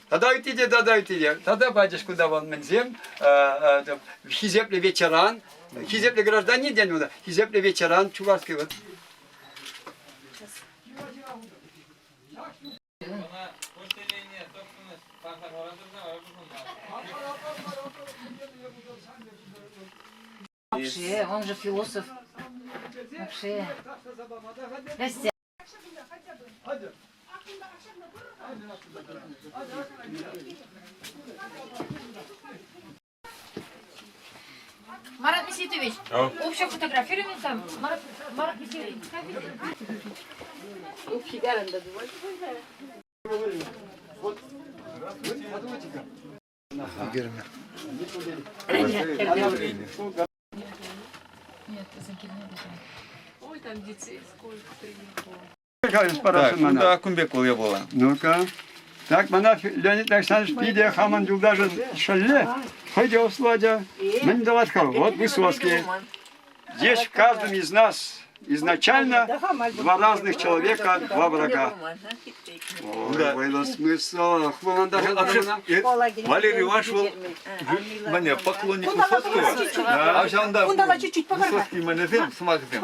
Speaker 2: Тата ытти те, тата ытти те. Тата пачӗҫ кунта вӑл мӗнсем, хисеплӗ ветеран, хисеплӗ гражданин тенӗ унта, хисеплӗ ветеран Чувашский вот.
Speaker 4: Вообще, он же философ. Вообще. Здрасте. Марат Меситович, общая фотографируем там. Марат, Марат Меситович,
Speaker 1: Ӳкерме.
Speaker 4: Нет,
Speaker 5: Ой, там детей сколько приехало.
Speaker 6: Так, кунта кун пек вӑл япала.
Speaker 2: Ну-ка. Так, мана Леонид Александрович питӗ хамӑн юлташӑн шӑллӗ, хӑй те ӑслӑ ача. Мӗн тӑвать-ха? Вот Высоцкий. Есть в каждом из нас изначально два разных человека, два врага. Ой, вӑйлӑ смысл.
Speaker 6: Валерий Иванович вӑл мане поклонник Высоцкого. А ҫавӑнта Высоцкий манесем сӑмахӗсем.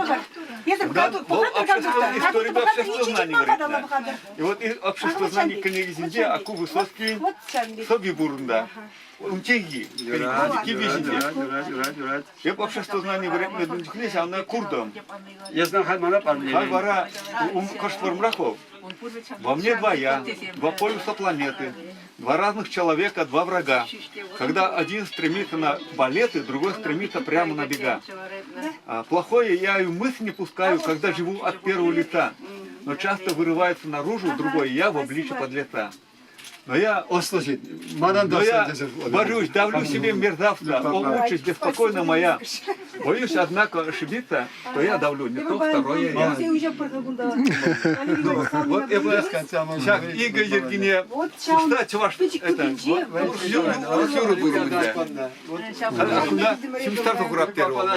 Speaker 6: Вӑл историпе обществознани вӗрентнӗ. И вот обществознани кӗнекисенче Аку Высоцкий сӑвви пурӑнта. Унчченхи киввисенче. Эп обществознани вӗрентнӗ чухне ҫавна куртӑм.
Speaker 2: Я халь мана парнелен.
Speaker 6: Халь вара кӑшт вӑрӑмрах вӑл. Во мне два я, два полюса планеты, два разных человека, два врага. Когда один стремится на балеты, другой стремится прямо на бега. Плохое я и в мысль не пускаю, когда живу от первого лица, но часто вырывается наружу другое я в обличье подлеца. Но я,
Speaker 2: Ӑслӑ Манан
Speaker 6: но я борюсь, давлю себе мерзавца, о, участь беспокойна моя. Боюсь, однако, ошибиться, что я давлю не то второе я. Вот эпӗ ҫак икӗ йӗркине пуҫта чӑваш это юрӑ пырӑм ӗнтӗ. Кунта ҫимӗҫтарса хурап терӗ вӑл.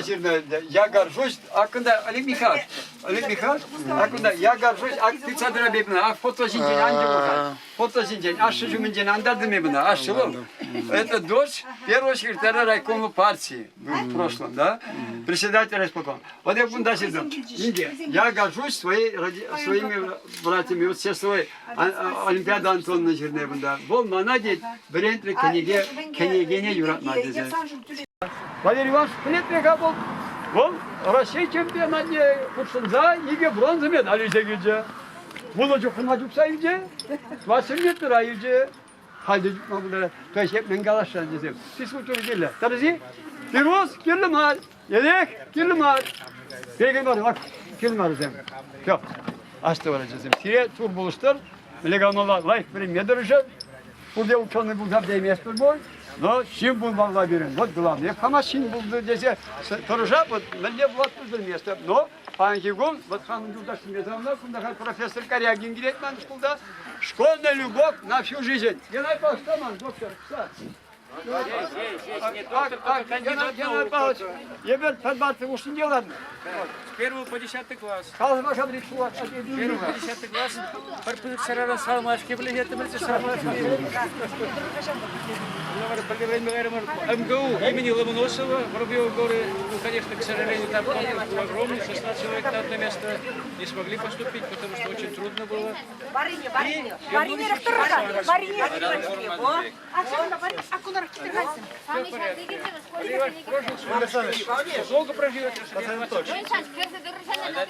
Speaker 2: Я горжусь, а кунта Олег Михайлович, Олег Михайлович, а кунта я горжусь, а ты центра бепна, а фото ҫинчен ан пӑхать. Фото ҫинчен, ашшӗ ҫумӗнчен антартӑм эп ӑна, ашшӗ вӑл. Это дочь первого секретаря райкома партии в прошлом, да? Председатель райисполкома. Вот я кунта ҫыртӑм. Инге, я горжусь своей, своими братьями, вот сестрой Олимпиада Антоновна ҫырнӑ кунта. Вӑл мана тет, вӗрентрӗ кӗнеке, кӗнекене юратма тесе. Валерий Иванович пӗлет-ха вӑл. Вӑл Раҫҫей чемпионатне хутшӑнса икӗ бронза медаль илсе килчӗ. Вунӑ чухлӑма чупса илчӗ, 20 метра илчӗ. Халь те чупма пултарать. То есть эп мӗн каласшӑн тесем. Физкультура кирлӗ. Тӗрӗс-и? Пирус кирлӗ мар. Эрех кирлӗ мар. Перекен мар, ак, кирлӗ мар вӗсем. Все. Астӑвӑр ачасем. Сире тур пулӑштӑр. Легонова лайӑх вӗренме тӑрӑшӑр. Пурте ученый пулса пӗтейместпӗр пуль. Но ҫын пулмалла пирӗн. Вот главное. Хама ҫын пултӑр тесе тӑрӑшап, вот мӗнле пулать пӗлместӗп. Но паянхи кун, вот хамӑн юлташсемпе савӑнап, кунта халь профессор Корягин килет ман шкулта. Школьная любовь на всю жизнь. Геннадий Павлович, что ман, доктор, что? Геннадий Павлович, эпир пӗр хушшинче ларнӑ.
Speaker 7: С первого по десятый класс.
Speaker 2: Халӑхпа шабрик шулать.
Speaker 7: Первый по десятый класс пӗр пысӑк сарара салмашки пӗлетӗмӗр салмашки. МГУ имени Ломоносова, Воробьевы горы, ну, конечно, к сожалению, там конкурс был огромный, 16 человек на одно место не смогли поступить, потому что очень трудно было.
Speaker 8: Варине, варине. Варине Варине.
Speaker 7: Долго проживете,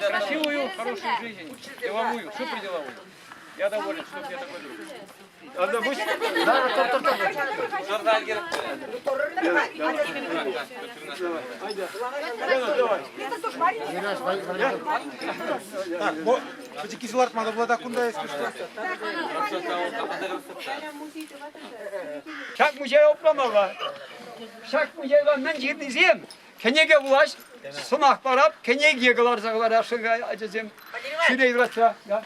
Speaker 7: Красивую, хорошую жизнь, деловую, супер деловую. Я доволен, что у меня такой друг.
Speaker 9: Так, бо пӗчӗккисем лартма та пулать кунта, если что.
Speaker 2: Ҫак музее упрамалла. Ҫак музейра мӗн ҫырнисем кӗнеке вулаҫ, сӑмах парап, кӗнеке кӑларса кӑларасшӑн ачасем. Сире юратса.
Speaker 4: Валерий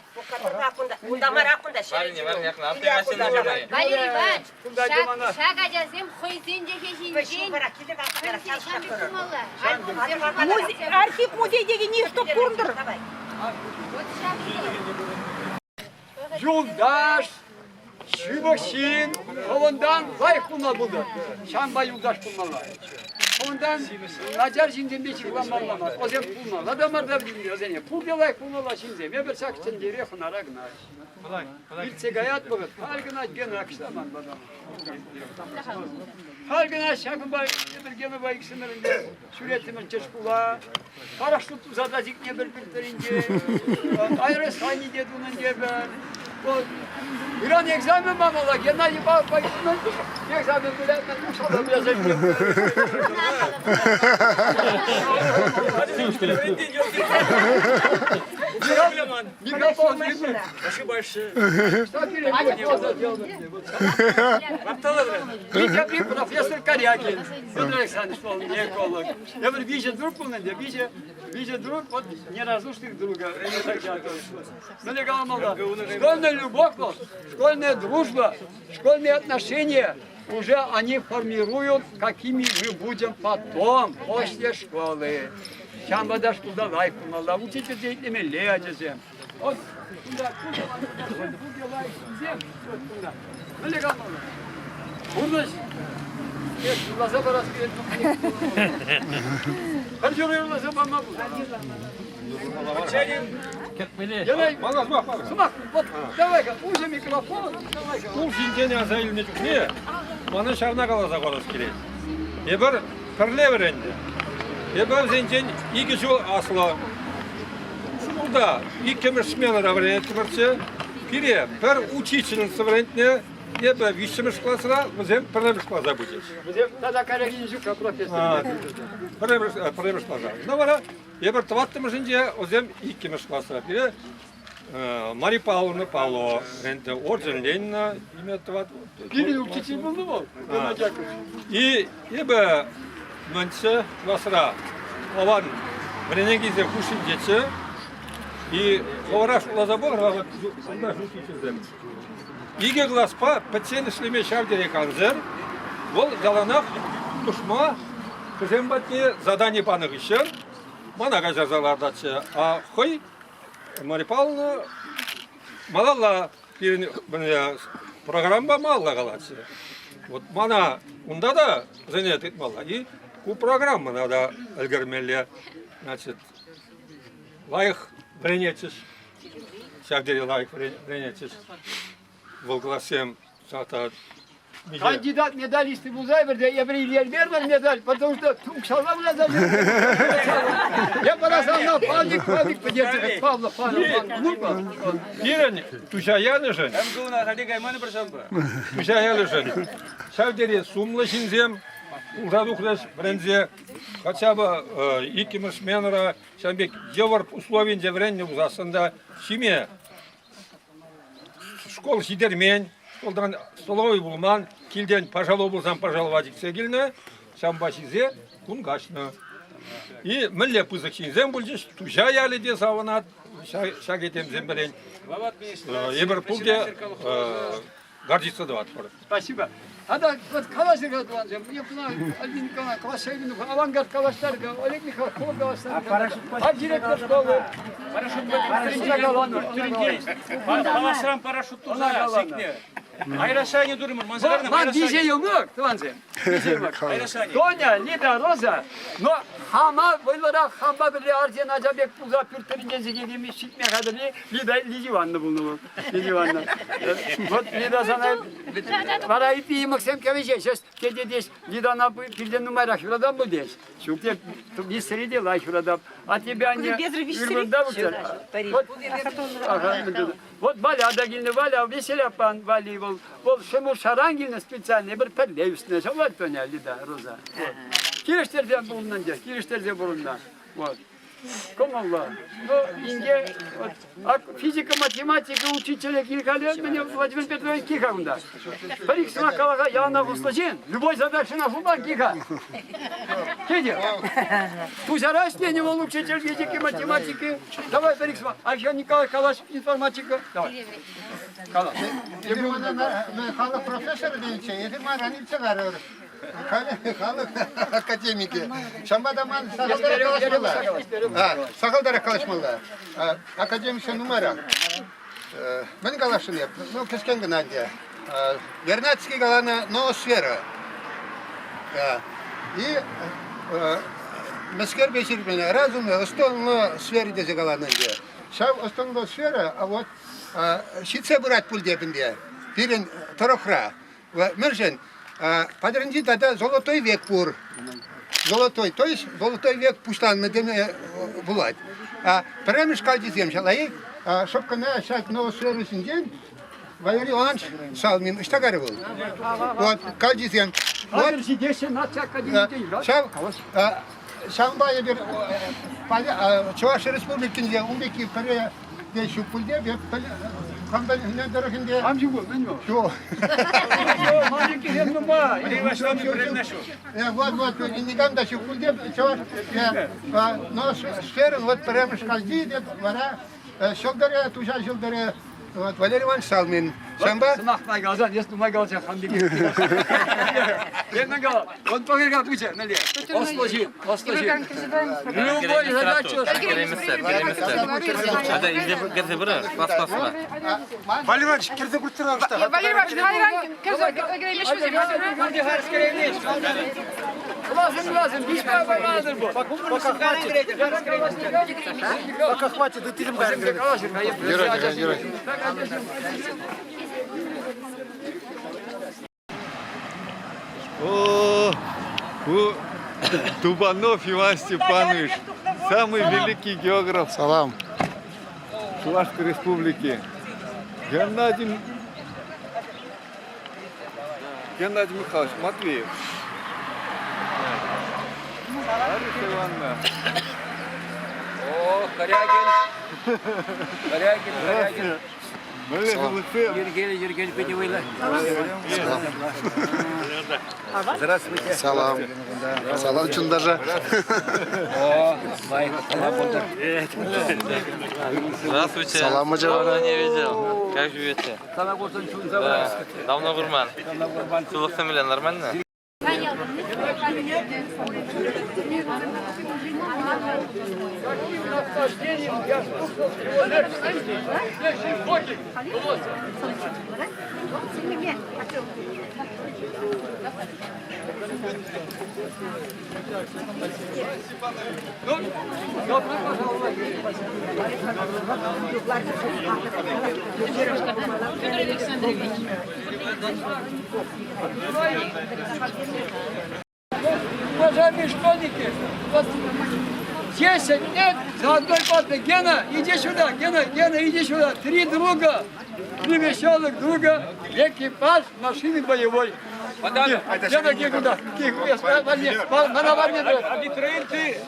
Speaker 4: Иванович, ҫак ачасем хӑйсен те ҫинчен хӑйсен пек тумалла.
Speaker 8: Архив музей дегенни чтоб курнтӑр.
Speaker 4: Вот ҫак
Speaker 2: Юлташ, ҫывӑх ҫын хӑвӑнтан лайӑх пулма пултӑр. Ҫавӑнпа юлташ пулмалла. Хӑвӑнтан начар ҫынсемпе ҫыхланмалла мар. Вӗсем пулмалла та мар та вӗсене. Пурте лайӑх пулмалла ҫынсем. Эпир ҫак тӗнчере хӑнара кӑна. Иртсе каять вӑхӑт. Халь кӑна Гена кӑштаман потом. Халь кӑна ҫакӑнпа эпир Генӑпа иксӗмӗр ӗнтӗ ҫӳреттӗмӗрччӗ шкула. Парашлут туса та сикнӗ пӗр пӗринче. Айрӑсхани те тунӑ тепӗр. Вот. Ыран экзамен памалла, Геннадий Павлович экзамен вылятман, ушала выляса Микрофон
Speaker 7: Ошибаешься.
Speaker 2: Что профессор Корякин, Федор Александрович, он эколог. Я говорю, вижу друг пулнӑ ӗнтӗ, виҫӗ, виҫӗ друг, вот неразлучных друга. Ну, не каламалла. Школьная любовь, школьная дружба, школьные отношения уже они формируют, какими мы будем потом, после школы. Ҫавӑнпа та шкулта лайӑх пулмалла, учительсен итлемелле ачасем. Вот кунта, кунта лайӑх ҫынсем, вот кунта. Мӗнле каламалла? Пурнӑҫ юрласа парас килет. Пӗр юрӑ юрласа пама пултарать. Сӑмах, вот давай-ка, уҫӑ микрофон, давай-ка.
Speaker 10: Шкул ҫинчен аса илнӗ чухне мана ҫавна каласа парас килет. Эпир пӗрле вӗреннӗ. Эпӗ вӗсенчен икӗ ҫул аслӑ. Шкулта иккӗмӗш сменӑра вӗренеттӗмӗрччӗ. Пире пӗр учительница вӗрентнӗ. Эпӗ виҫҫӗмӗш класра, вӗсем пӗрремӗш класа пычӗҫ.
Speaker 2: Вӗсем тата Карягин ҫук профессор.
Speaker 10: Пӗрремӗш, пӗрремӗш класа. Ну вара эпир тӑваттӑмӗшӗнче, вӗсем иккӗмӗш класра. Пире Мария Павловна Павлова вӗрентнӗ, орден Ленина имя тӑват.
Speaker 2: Пирӗн учитель пулнӑ вӑл,
Speaker 10: И эпӗ мӗнччӗ класра аван вӗренекенсем хушшинчеччӗ. И хӑвӑра шутласа пӑхӑр, кунта учительсем. Икӗ класпа пӗччен ӗҫлеме ҫав тери кансӗр. Вӑл яланах тушма вӗсем патне задани панӑ хыҫҫӑн мана каҫарса лартатчӗ. А хӑй Мария Павловна малалла. пирӗн программа малла калатчӗ. Вот мана унта та вӗсене тытмалла. И ку программӑна та ӗлкӗрмелле. Значит, лайӑх вӗренетчӗҫ. Ҫав тери лайӑх вӗренетчӗҫ. Вӑл классем тата
Speaker 2: Кандидат медалисты пулса эпир эпир илермермӗр медаль, потому что укҫалла выляса Я парасанна Павлик, Павлик пӗтерчӗ, Павлов, Павлов, Павлов.
Speaker 10: Пирӗн Туҫа ялӗшӗн Туҫа ялӗшӗн ҫав тери сумлӑ ҫынсем пулса тухрӗҫ вӗренсе. Хотя бы иккӗмӗш сменӑра ҫавӑн пек йывӑр условинче вӗреннӗ пулсассӑн та ҫиме школ ҫитермен, школтан столовӑй пулман, килтен пашалу пулсан пашалӑва чиксе килнӗ, ҫавӑнпа ҫисе кун каҫнӑ. И мӗнле пысӑк ҫынсем пулчӗҫ, Туҫа ялӗ те савӑнать ҫак этемсем пӗлен. Эпир пурте гордиться тӑватпӑр.
Speaker 2: Спасибо. Ада вот калаҫӑр тӑвансем. Мне Альбина Николаевна калаҫса авангард калаҫтар, Олег Михайлович школа калаҫтар. А директор школы.
Speaker 7: Паласран парашют туса сикнӗ. Айрашане турӑмӑр, мансарна
Speaker 2: Ман виҫе йӑмӑк, тӑвансем. Тоня, Лида, Роза, но хама вӑйлӑрах хампа пӗрле арҫын ача пек пулса пӳрт тӗлӗнчен сикекен ҫитме хатӗрли Лида Лидия Ивановна пулнӑ вӑл. Лидия Ивановна. Вот Лида сана вара ытти йӑмӑксем кӗвӗҫеҫ. Тете теҫ, Лидана пиртен нумайрах юратам пуль теҫ. Ҫук те, виҫсӗре те лайӑх юратап. А тебя не Вот, ага, вот Валя та килнӗ, Валя веселяпан Вали вӑл. Вӑл Шӑмӑршаран килнӗ специально, эпир пӗрле ӳснӗ. Ҫапла Тоня, Лида, Роза. Вот. Килӗштерсе пурӑннӑ ӗнтӗ, килӗштерсе пурӑннӑ. Вот. Кӑмӑллӑ. Ну, инке, вот, а физика, математика учителӗ килкале, мӗне Владимир Петрович киха унта. Пӗр-ик сӑмах калаха яланах ӑслӑ ҫын, любой задачӑна шутлан киха. Тетӗр. Туҫара ӗҫленӗ вӑл учитель физики, математики. Давай пӗр-ик сӑмах. Арҫен Николаевич калаҫ информатика. Давай. Калаҫ.
Speaker 1: Халӑх профессорӗ тенӗччӗ, эсир манран илтсе ларӑр. Халӑх академикӗ. Ҫавӑнпа та ман сахалтарах калаҫмалла. Сахалтарах калаҫмалла. Академиксем нумайрах. Мӗн каласшӑн эп? Ну, кӗскен кӑна ӗнтӗ. Вернадский каланӑ ноосфера. И мӗскерпе ҫирӗпленӗ? Разумлӑ, ӑс-тӑнлӑ сфера тесе каланӑ ӗнтӗ. Ҫав ӑс-тӑнлӑ сфера вот ҫитсе пырать пуль теп ӗнтӗ пирӗн тӑрӑхра. Мӗншӗн? Патӑрьелӗнчи тата золотой век пур. Золотой, то есть золотой век пуҫланнӑ теме пулать. Пӗрремӗш калчисем ҫалай шӑп кӑна ҫак ноосфера ҫинчен Валерий Иванович Салмин ӑҫта карӗ вӑл? Вот калчисем.
Speaker 2: Вот ҫитеҫҫӗ наци академийӗнчен.
Speaker 1: Ҫав ҫавӑнпа эпир Чӑваш Республикинче ун пекки пӗрре те ҫук пуль те, Хам тӑрӑхӗнче.
Speaker 2: Хам ҫук, мӗн вӑл?
Speaker 1: Ҫук.
Speaker 2: Ман нумай.
Speaker 1: Вот, вот, никам та ҫук пуль те, чӑваш, но сферӑн вот пӗрремӗш калчи те вара ҫӑлтӑрӗ, Туҫа ҫӑлтӑрӗ, вот Валерий Иванович Салмин. Ҫавӑнпа
Speaker 2: Сӑмах май каласан, эс нумай каласа хам пек. Мен кала, он погрегал пычӗ, мӗнле? Ӑслӑ ҫын, ӑслӑ ҫын. Любой задачу.
Speaker 9: Валерий Иванович, кӗрсе курттӑр
Speaker 5: Валерий Иванович, хайран кӗрсе кӗреймеҫ
Speaker 2: Лазым, лазым, виҫпе паматӑр бу.
Speaker 9: Пока хватит. Пока хватит, ыттисем
Speaker 1: Юрать, юрать.
Speaker 6: О, у Тубанов Иван Степанович, самый великий географ
Speaker 1: Салам.
Speaker 6: Чувашской Республики. Геннадий, Геннадий Михайлович Матвеев. Лариса Ивановна.
Speaker 7: О, Корягин. Корягин, Корягин. Йӗркеллӗ, йӗркеллӗ питӗ вӑйлӑ.
Speaker 6: Здравствуйте.
Speaker 1: Салам. Салам чундаша.
Speaker 7: О, лайӑх салам пултӑр.
Speaker 11: Здравствуйте.
Speaker 1: Салам,
Speaker 11: Давно не видел. Как живете?
Speaker 7: Сана курсан чун
Speaker 11: Да. Давно курман. Сывлӑхсем нормально?
Speaker 5: Федор Александрович.
Speaker 2: Уважаемые школьники, вот 10 лет за одной партой. Гена, иди сюда, Гена, Гена, иди сюда. Три друга, три веселых друга, экипаж машины боевой. Гена, где куда? Абитуриенты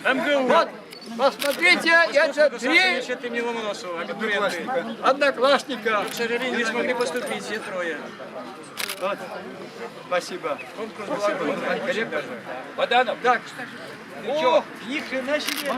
Speaker 2: МГУ. Вот, посмотрите, это три одноклассника.
Speaker 7: К сожалению, не смогли поступить все трое.
Speaker 2: Вот. Спасибо.
Speaker 7: Конкурс был огромный. Баданов.
Speaker 2: Так.
Speaker 7: О, ни хрена себе.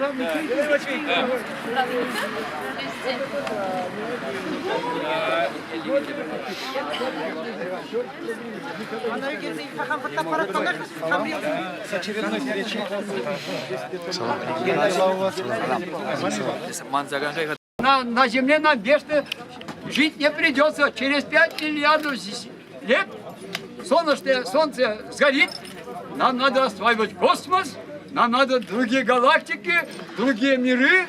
Speaker 7: Да.
Speaker 2: На земле нам вечно жить не придется. Через 5 миллиардов лет солнечное солнце сгорит. Нам надо осваивать космос, нам надо другие галактики, другие миры.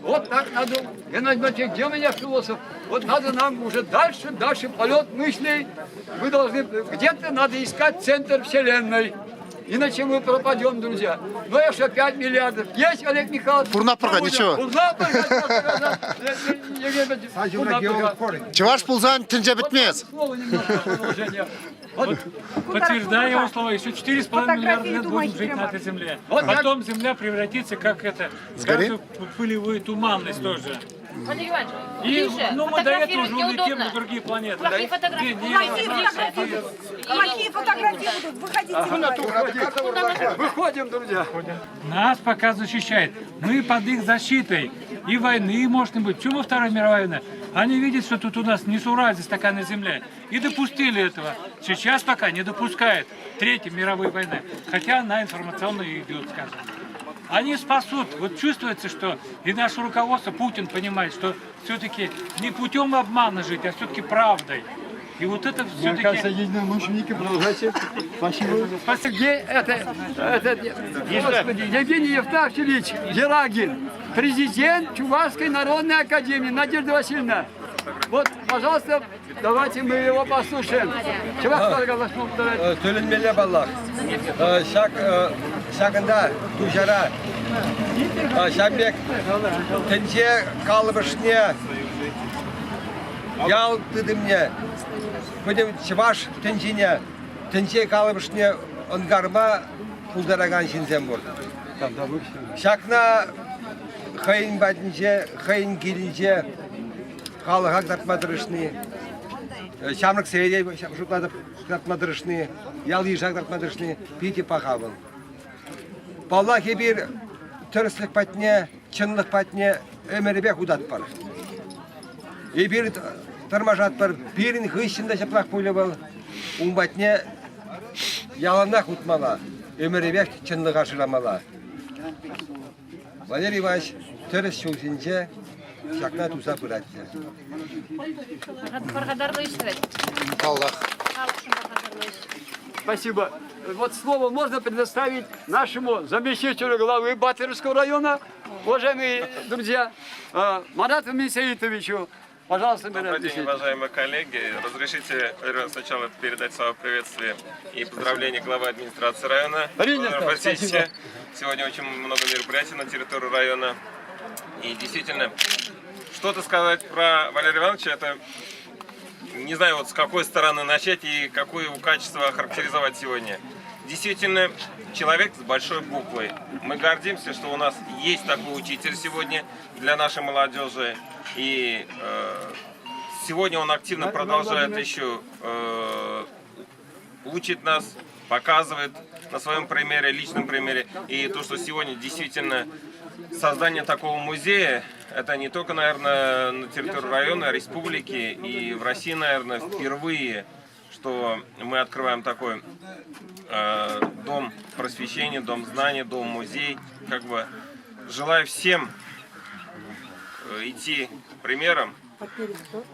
Speaker 2: Вот так надо. Геннадий Матвеевич, где у меня философ? Вот надо нам уже дальше, дальше полет мыслей. Мы должны, где-то надо искать центр Вселенной. Иначе мы пропадем, друзья. Ну, еще 5 миллиардов есть, Олег Михайлович?
Speaker 11: Пурнапырга, ничего. Чӑваш пулсан тӗнче пӗтмест.
Speaker 7: Вот, подтверждая его слова, еще 4,5 миллиарда лет будем жить на этой земле. Потом земля превратится как это,
Speaker 11: Сгорит?
Speaker 7: как в пылевую туманность тоже.
Speaker 4: Валерий Иванович,
Speaker 7: И,
Speaker 4: тише,
Speaker 7: ну, мы до этого уже
Speaker 4: фотографировать
Speaker 7: улетим
Speaker 4: неудобно.
Speaker 7: на другие планеты.
Speaker 4: Плохие фотографии.
Speaker 8: Плохие фотографии будут. Плохие фотографии будут. Выходите.
Speaker 2: Выходим, друзья.
Speaker 7: Нас пока защищает. Мы под их защитой. И войны может не быть. Почему Вторая мировая война? Они видят, что тут у нас несуразие такая на земле. И допустили этого. Сейчас пока не допускают Третьей мировой войны. Хотя она информационно идет, скажем. Они спасут. Вот чувствуется, что и наше руководство, Путин понимает, что все-таки не путем обмана жить, а все-таки правдой. И вот это
Speaker 2: Мне кажется,
Speaker 7: все-таки...
Speaker 2: единомышленники, продолжайте. Спасибо. Спасибо. Это, это, господи, Евгений Евтафьевич Герагин, президент Чувашской народной академии. Надежда Васильевна, вот, пожалуйста, давайте мы его послушаем. Чуваш
Speaker 1: Тӗлӗнмелле паллах. Ҫак ҫакӑнта Туҫара ҫак пек тӗнче калӑпӑшне, ял тытӑмне, пӗтӗм чӑваш тӗнчине, тӗнче калӑпӑшне ӑнкарма пултаракан ҫынсем пур. Ҫакна хӑйӗн патӗнче, хӑйӗн килӗнче халӑха кӑтартма тӑрӑшни, ҫамрӑксене те шутлатӑп кӑтартма тӑрӑшни, ял-йыша кӑтартма тӑрӑшни питӗ паха вӑл. Паллах, эпир тӗрӗслӗх патне, чӑнлӑх патне ӗмӗрӗпех утатпӑр. Эпир тӑрмашатпӑр, пирӗн хыҫҫӑн та ҫаплах пулӗ вӑл. Ун патне яланах утмалла, ӗмӗрӗпех чӑнлӑха шырамалла. Валерий Иванович тӗрӗс ҫул ҫинче ҫакна туса пырать те.
Speaker 4: Пархатарлӑ ӗҫ тӑвать.
Speaker 11: Паллах.
Speaker 4: Халӑхшӑн пархатарлӑ ӗҫ.
Speaker 2: Спасибо. Вот слово можно предоставить нашему заместителю главы Батыревского района, уважаемые друзья, Марату Мисаитовичу. Пожалуйста, Марат
Speaker 12: Добрый день,
Speaker 2: Мисаитович.
Speaker 12: уважаемые коллеги. Разрешите сначала передать свое приветствие и поздравления главы администрации района
Speaker 2: Принято,
Speaker 12: Владимира Васильевича.
Speaker 2: спасибо.
Speaker 12: Сегодня очень много мероприятий на территории района. И действительно, что-то сказать про Валерия Ивановича, это не знаю, вот с какой стороны начать и какое его качество охарактеризовать сегодня. Действительно, человек с большой буквы. Мы гордимся, что у нас есть такой учитель сегодня для нашей молодежи. И сегодня он активно продолжает еще учит нас, показывает на своем примере, личном примере. И то, что сегодня действительно создание такого музея, это не только, наверное, на территории района, республики и в России, наверное, впервые. что мы открываем такой э, дом просвещения, дом знаний, дом музей. Как бы желаю всем э, идти примером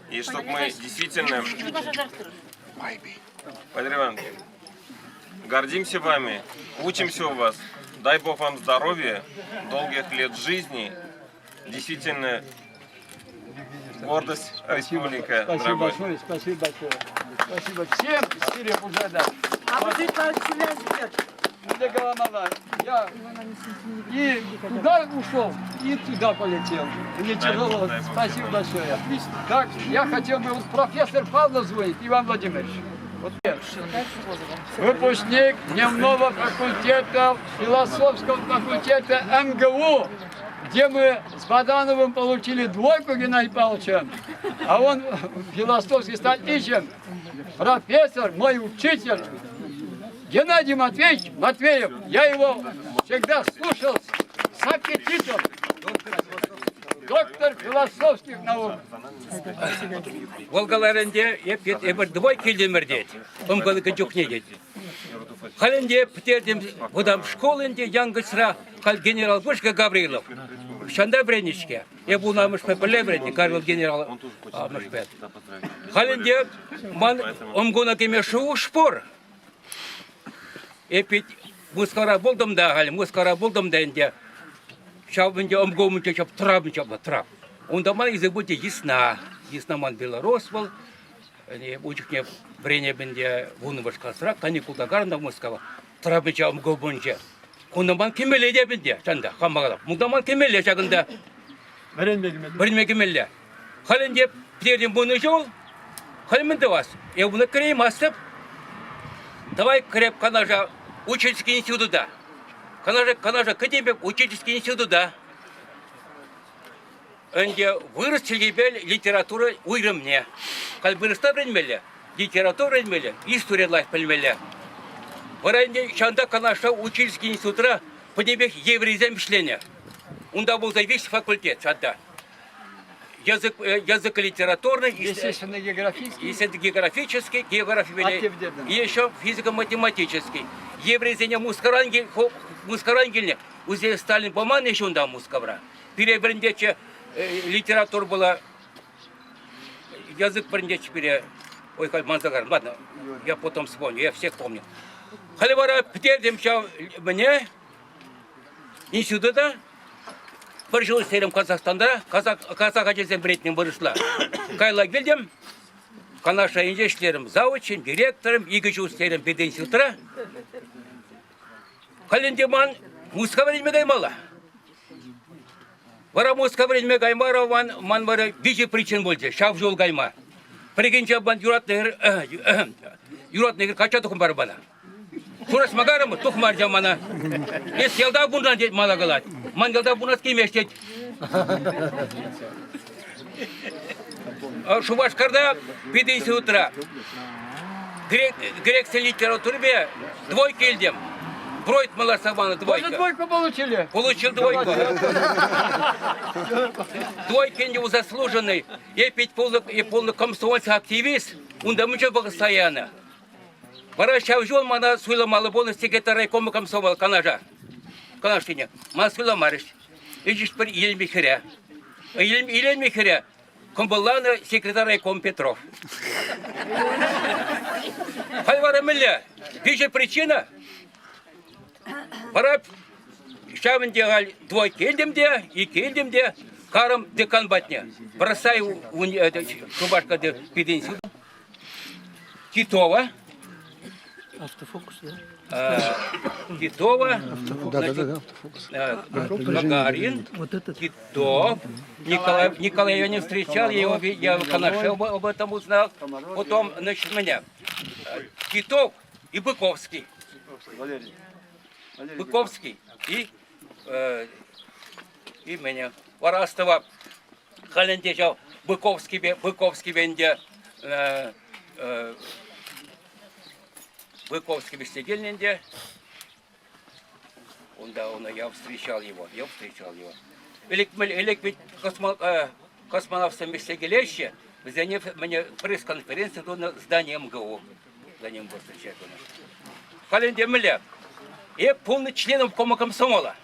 Speaker 12: и чтобы мы действительно, Валерий Иванович, гордимся вами, учимся у вас. Дай Бог вам здоровья, долгих лет жизни. Действительно, гордость республика,
Speaker 2: Спасибо
Speaker 12: дорогой.
Speaker 2: большое, спасибо большое. Спасибо всем, Сирия уже, да.
Speaker 8: А вот
Speaker 2: Для Голомова. Я и туда ушел, и туда полетел. Мне
Speaker 12: Дай
Speaker 2: тяжело.
Speaker 12: Бог, дай Бог.
Speaker 2: Спасибо большое. Так, я хотел бы, вот профессор Павлов звонит, Иван Владимирович. Вот. Выпускник дневного факультета, философского факультета МГУ, где мы с Бадановым получили двойку Геннадий Павловичем, а он философский стал ищем. Профессор, мой учитель, Геннадий Матвеевич Матвеев. Я его всегда слушал с аппетитом. Доктор философских наук.
Speaker 7: Вӑл каларӗ ӗнтӗ, эп, эпир двойка илтӗмӗр тет. Ӑмкӑлӑкӗ чухне тет. Халь ӗнтӗ пӗтертӗм вӑтам школ ӗнтӗ Янкӑлчра халь генерал Пушка Гаврилов. Ҫанта вӗреннӗ-ҫке. Эп ун амӑшпе пӗрле вӗреннӗ, Карл генерал амӑшпе. Халь ӗнтӗ ман ӑмкуна кӗме шухӑш пур. Эп ведь Мускавра пултӑм та халь, Мускавра пултӑм та ӗнтӗ. Ҫав ӗнтӗ ӑмку умӗнче ҫап трап ҫапла трап. Унта ман илсе пычӗ йысна. Йысна ман белорус вӑл. Ун чухне вӗренеп ӗнтӗ вуннӑмӗш класра, каникулта карнӑ Мускава. Трапӗнче ӑмку умӗнче. Кунта ман кӗмелле те ӗнтӗ, чӑн та, хама калап. Унта ман кӗмелле ҫакӑнта.
Speaker 2: Вӗренме кӗмелле.
Speaker 7: Вӗренме кӗмелле. Халь ӗнтӗ пӗтертӗм пынӑ ҫул, халь мӗн тӑвас? Эп уна кӗреймастӑп. Давай кӗреп Канаша учительский института. Канаша, Канаша кӗтем пек учительский института. Ӗнтӗ вырӑс чӗлхипе литература уйрӑмне. Халь вырӑсла вӗренмелле, литература вӗренмелле, историе лайӑх пӗлмелле. Вара ӗнтӗ ҫавӑнта Канашра учительский институтра пӗтӗмпех еврейсем ӗҫленӗ. Унта пулса виҫ факультет ҫавӑнта. язык, язык литературный,
Speaker 2: естественно географический,
Speaker 7: естественно географический, география и еще физико-математический. Еврейсене Мускавран Мускавран килнӗ. Узе Сталин паман еще унта Мускавра. Пире вӗрентетчӗ литература была язык вӗрентетчӗ пире. Ой, халь манса карӑм. Ладно, я потом вспомню, я всех помню. Халь вара пӗтертӗм ҫав мӗне института Пӗр ҫул ӗҫлерӗм Казахстанра, казах, казах ачисем вӗрентнӗ вырӑсла. Каялла килтӗм, Канаш районӗнче ӗҫлерӗм завучем, директором, икӗ ҫул ӗҫлерӗм пединститутра. Халь ӗнтӗ ман Мускава вӗренме каймалла. Вара Мускава вӗренме каймарӑм, ман, ман вара виҫӗ причин пулчӗ ҫав ҫул кайма. Пӗррехинче ман юратнӑ хӗр, юратнӑ хӗр качча тухмарӗ мана. Курас макарӑм, тухмарчӗ мана. Эс ялта пурӑнан тет мана калать. Ман ялта пурӑнас килмест тет. Шупашкарта пединститутра грек, грексен литературипе двойка илтӗм. Бройт маларса панӑ двойка.
Speaker 2: Тоже двойку получили?
Speaker 7: Получил двойку. Двойка ӗнтӗ заслуженный. Е пит пулнӑ, е пулнӑ комсомольский активист. Унта мӗншӗн пӑхса янӑ. Вара ҫав ҫул мана суйламалли пулнӑ секретарь райкома комсомол Канаша. Канашсене. Мана суйламарӗҫ. Ӗҫӗҫ пӗр илме хӗре. Иленме хӗре кӑмӑлланӑ секретарь райком Петров. Халь вара мӗнле? Виҫӗ причина. Вара ҫавӑн те халь двойка илтӗм те, иккӗ илтӗм те, карӑм декан патне. Бросай Шупашкарти пединститут. Титова.
Speaker 13: Автофокус, да?
Speaker 7: Титова.
Speaker 11: Да, да, да, автофокус.
Speaker 7: Гагарин,
Speaker 13: Вот этот.
Speaker 7: Титов. Николай, Николай я не встречал, я его я в Канаше об, об этом узнал. Потом, значит, меня. Титов и Быковский.
Speaker 2: Валерий. Валерий
Speaker 7: Быковский и, э, и меня. Варастова Халь ӗнтӗ ҫав Быковскипе Быковскипе ӗнтӗ Быковский вӗҫсе килнӗ ӗнтӗ. Унта он, я встречал его, я встречал его. Ӗлӗк, ӗлӗк ведь космонавтсем вӗҫсе килеҫҫӗ, вӗсене мӗне пресс-конференци тунӑ здание МГУ.
Speaker 14: Ытла ним пур тунӑ. Халь ӗнтӗ мӗнле? Эп пулнӑ членом комсомола.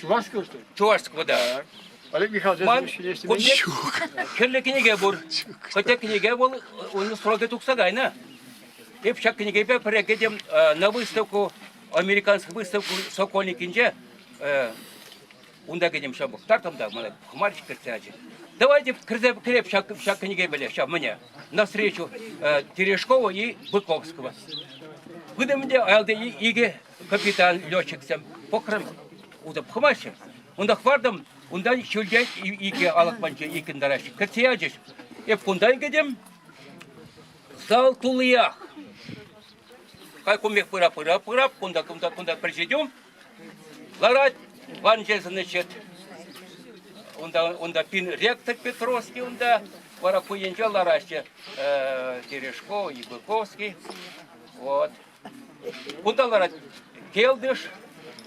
Speaker 11: Чувашского, что ли?
Speaker 14: Чувашского, да.
Speaker 11: Олег Михайлович,
Speaker 14: Ман кун пек хӗрлӗ кӗнеке пур. Хотя кӗнеке вӑл унӑн срокӗ тухса кайнӑ. Эп ҫак кӗнекепе пӗрре кӗтӗм на выставку, американскую выставку Сокольникинче унта кӗтӗм ҫав тартӑм та мана хмарч кӗртсе ячӗ. Давайте кӗрсе кӗреп ҫак, ҫак кӗнекепеле, ҫав мӗне, на встречу Терешкова и Быковского. Пытӑм те аялти икӗ капитан летчиксем пӑхрӑм, утӑ пӑхмаҫҫӗ. Унта хӑвартӑм, унтан ҫӳлте икӗ алӑк панче иккӗн тӑраҫҫӗ. Кӗртсе ячӗҫ. Эп кунтан кӗтӗм, зал туллиях. Хай кумех пыра пыра пыра, кунта кунта кунта президиум ларать, Ванче значит, унта, унта пин ректор Петровский унта, вара ку енче лараҫҫӗ Терешков и Быковский. Вот. Кунта ларать Келдыш,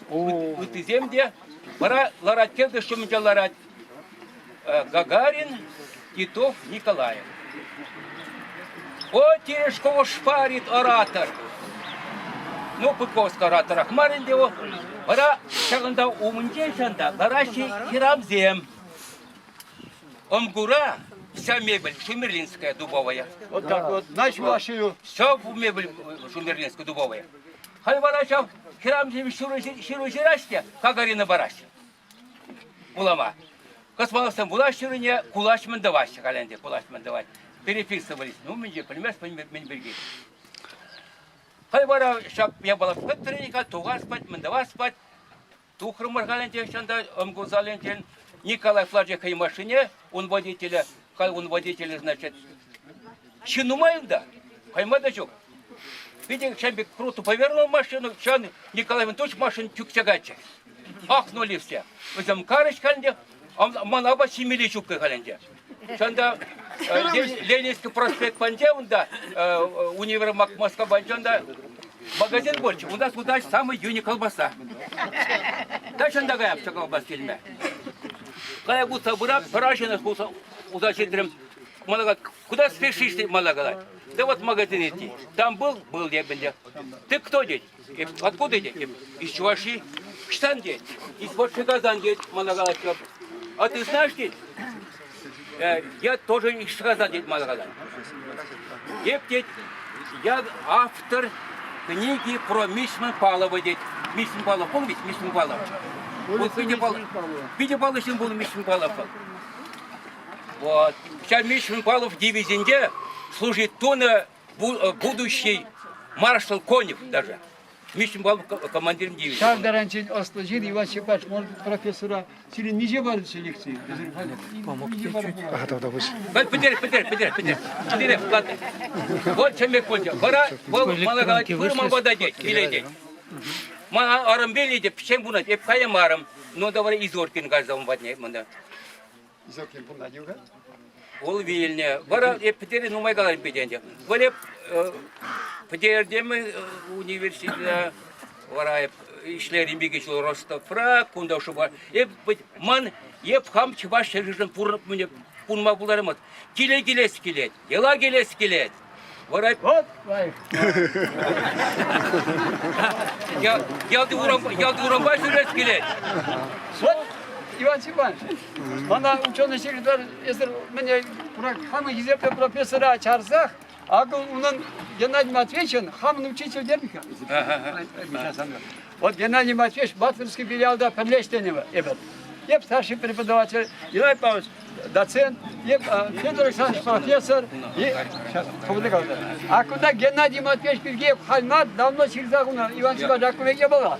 Speaker 14: ыттисем те. Вара ларать Келдыш ҫумӗнче ларать Гагарин, Титов, Николаев. О, Терешкова шпарит оратор. Ну, Быковский ораторах мар ӗнтӗ вӑл. Вара ҫакӑнта умӗнче ҫанта лараҫҫӗ хӗрамсем. Ӑмкура вся мебель шумерлинская дубовая.
Speaker 2: Вот так вот, знаешь, вашу.
Speaker 14: Все мебель шумерлинская дубовая. Халь вара ҫав хӗрамсем ҫыру ҫыраҫ те Гагарина параҫ. Вулама. Космонавтсем вулаҫ ҫыруне, кулаҫ мӗн тӑваҫҫӗ халь ӗнтӗ, кулаҫ мӗн тӑвать. Переписывались. Ну, мӗнче, пӗлмест, мӗн пирки. Халь вара ҫак япала пӗтрӗ-ха, тухас пать, мӗн тӑвас пать. Тухрӑмӑр халь ӗнтӗ ҫанта Ӑмкусалӗнчен Николай Флажев хӑй машине, ун водителӗ, халь ун водителӗ, значит, ҫын нумай унта, хайма та ҫук. Питӗ ҫав пек круто повернул машину, ҫан Николай Иванович машина тӳксе кайчӗ. Ахнули все. Вӗсем карӗҫ халь ӗнтӗ, ман апа ҫимелли ҫуккӑ халь ӗнтӗ. Ҫанта Ленинский проспект панче унта универмаг Москва панче унта магазин пулчӗ. Унта сутаҫ самый йӳнӗ колбаса. Та ҫанта каяп ҫак колбас илме. Кая кутса пырап, пӗр арҫын уса ҫитрӗм. Мана говорит, куда спешишь, мана говорит. Да вот в магазин идти. Там был, был я бенде. Ты кто, дед? Откуда, дед? Из Чувашии. Штан, дед? Из Казан, дед, мана говорит. А ты знаешь, дед? Я тоже из Казан, дед, мана говорит. Деп, я автор книги про Мичман Павлова, дед. Мичман Павлов, помните Мичман Павлов? Вот Питӗ паллӑ ҫын пулнӑ Мичман Павлов. Вот. Ҫав Мичман Павлов дивизинче служит тунӑ будущий маршал Конев даже. Мичман Павлов командиром дивизии.
Speaker 2: Ҫав таранччен ӑслӑ ҫын Иван Степанович, может быть, профессора сирӗн миҫе парӗччӗ лекци?
Speaker 14: Пӗтер, пӗтер, пӗтер, пӗтер. Пӗтерех, ладно. Вот чем пулчӗ. Вара вӑл мана калать, пыр ман тет, киле тет. Мана арӑм вилнӗ те, пӗччен пурӑнать, эп каямарӑм. Ну, давай Изоркин кайса ун патне.
Speaker 2: Изоркин пурӑнать-и-ха?
Speaker 14: Вӑл вилнӗ. Вара эп пӗтере нумай каларӑм пит ӗнтӗ. Вӑл эп пӗтертӗм университета. Вара эп ӗҫлерӗм икӗ ҫул Ростовра, кунта шупа. Эп ман эп хам чӑваш ҫӗршывшӑн пурӑнма пултараймасть. Киле килес килет, йӑла килес килет. Вара
Speaker 2: Вот лайӑх.
Speaker 14: Ялти урам, ялти урампа ҫӳрес килет.
Speaker 2: Вот, Иван Степанович, мана ученый секретарь эсир мӗне хамӑн хисеплӗ профессора чарсах, акӑ унӑн Геннадий Матвеевичӑн хамӑн учитель терӗм-ха. Вот Геннадий Матвеевич Батырский филиалда пӗрле ӗҫленӗ эпӗ. Эп старший преподаватель, Геннадий Павлович доцент, эп Федор Александрович профессор. И, сейчас, а кунта Геннадий Матвеевич пирки халь мар, давно ҫырса хунӑ Иван Степанович япала.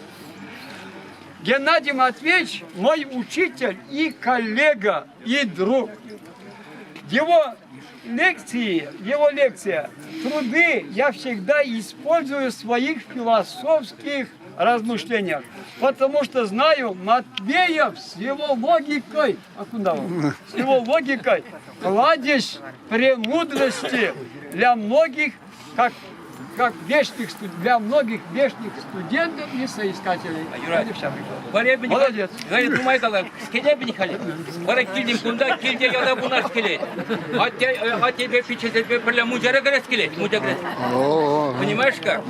Speaker 2: Геннадий Матвеевич мой учитель и коллега, и друг. Его лекции, его лекция, труды я всегда использую в своих философских размышлениях, потому что знаю Матвеев с его логикой, с его логикой кладезь премудрости для многих, как как вечных, для многих вечных студентов и соискателей.
Speaker 14: Молодец. Нумай калар, скеле бинхали. Вара килдим кунта, килте яла пунас келет. Атте, аттепе пиччесемпе пӗрле мунчара кӗрес килет, мунча кӗрес. Понимаешь как?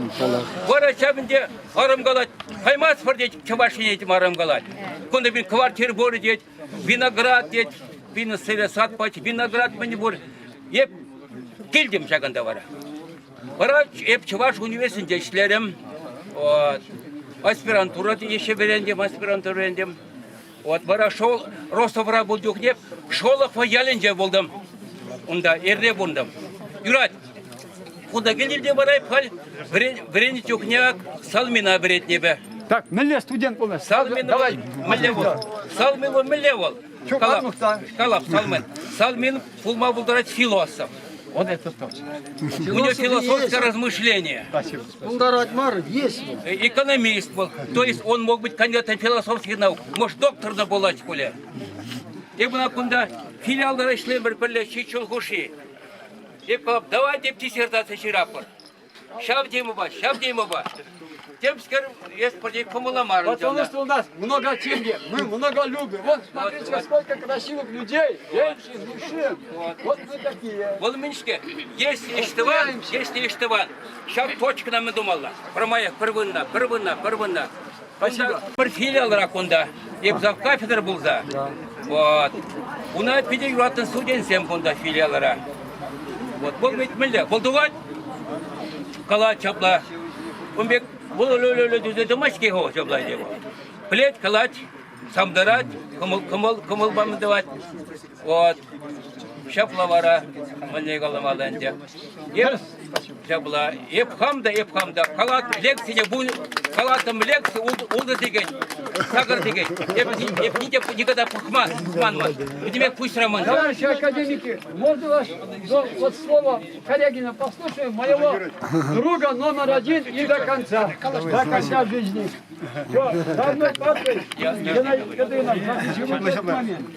Speaker 14: Вара ҫавӑнте арӑм калать, каймастпӑр тет, чӑваш ене арӑм калать. Кунта бин квартир пур тет, виноград тет, пин сыре сад пач, виноград мӗн пур. Эп килтӗм ҫакӑнта вара. Вара эп Чӑваш университетӗнче ӗҫлерӗм. Вот. Аспирантура еще вӗрентӗм, аспирантура вӗрентӗм. Вот вара шол Ростовра пул чухне Шолохова ялӗнче пултӑм. Унта эрне пурӑнтӑм. Юрать. Кунта килтӗм те вара халь вӗреннӗ чухне Салмина вӗрентнӗ эпӗ.
Speaker 2: Так, мӗнле студент пулнӑ?
Speaker 14: Салмин
Speaker 2: Давай.
Speaker 14: Мӗнле вӑл? Салмин вӑл мӗнле вӑл? Калап, калап, Салмин. Салмин пулма пултарать философ.
Speaker 2: Вот это точно.
Speaker 14: У него философское размышление.
Speaker 2: Спасибо.
Speaker 11: Пултарать мар, есть.
Speaker 14: Экономист был. То есть он мог быть кандидатом философских наук. Может, доктор да пулать школе. Эп ӑна кунта филиалра ӗҫлемӗр пӗрле ҫич ҫул хушши. Эп калап, давайте диссертаци ҫырапӑр. Ҫав темӑпа, ҫав темӑпа. Темскер эс пӗртек кӑмӑлламарӑн.
Speaker 2: Потому что у нас много семьи, мы много любим. Вот смотрите, сколько красивых людей, женщин, мужчин. Вот мы такие.
Speaker 14: Вӑл мӗн-ҫке, если ӗҫтӑван, если ӗҫтӑван, ҫав точкӑна мӗн тумалла? Пӗрмаях пӗр вырӑнта, пӗр вырӑнта, пӗр вырӑнта. Спасибо. Пӗр филиалра кунта, эп завкафедра пулса. Вот. Уна питӗ юратнӑ студентсем кунта филиалра. Вот. Вӑл ведь мӗнле? Вӑл тӑвать, калать ҫапла. Ун пек вӑл өлө-өлө тесе тӑмасть-ҫке-хо ҫапла его. Пӗлет, калать, самтарать, кӑмӑл, кӑмӑл, кӑмӑл пама тӑвать. Вот. Ҫапла вара, мӗнле каламалла ӗнтӗ. Эп ҫапла, эп хам та, эп хам та калат лекцине калатӑм лекци ултӑ текен, сакӑр текен. Эп, эп нигде никогда пӑхман, пӑхман ман. Пӗтӗмех пуҫра ман.
Speaker 2: Товарищи академики, можно вас вот слово Корягина послушаем, моего друга номер один и до конца, до конца жизни. Все, за одной папой, Геннадий Кадыров, момент.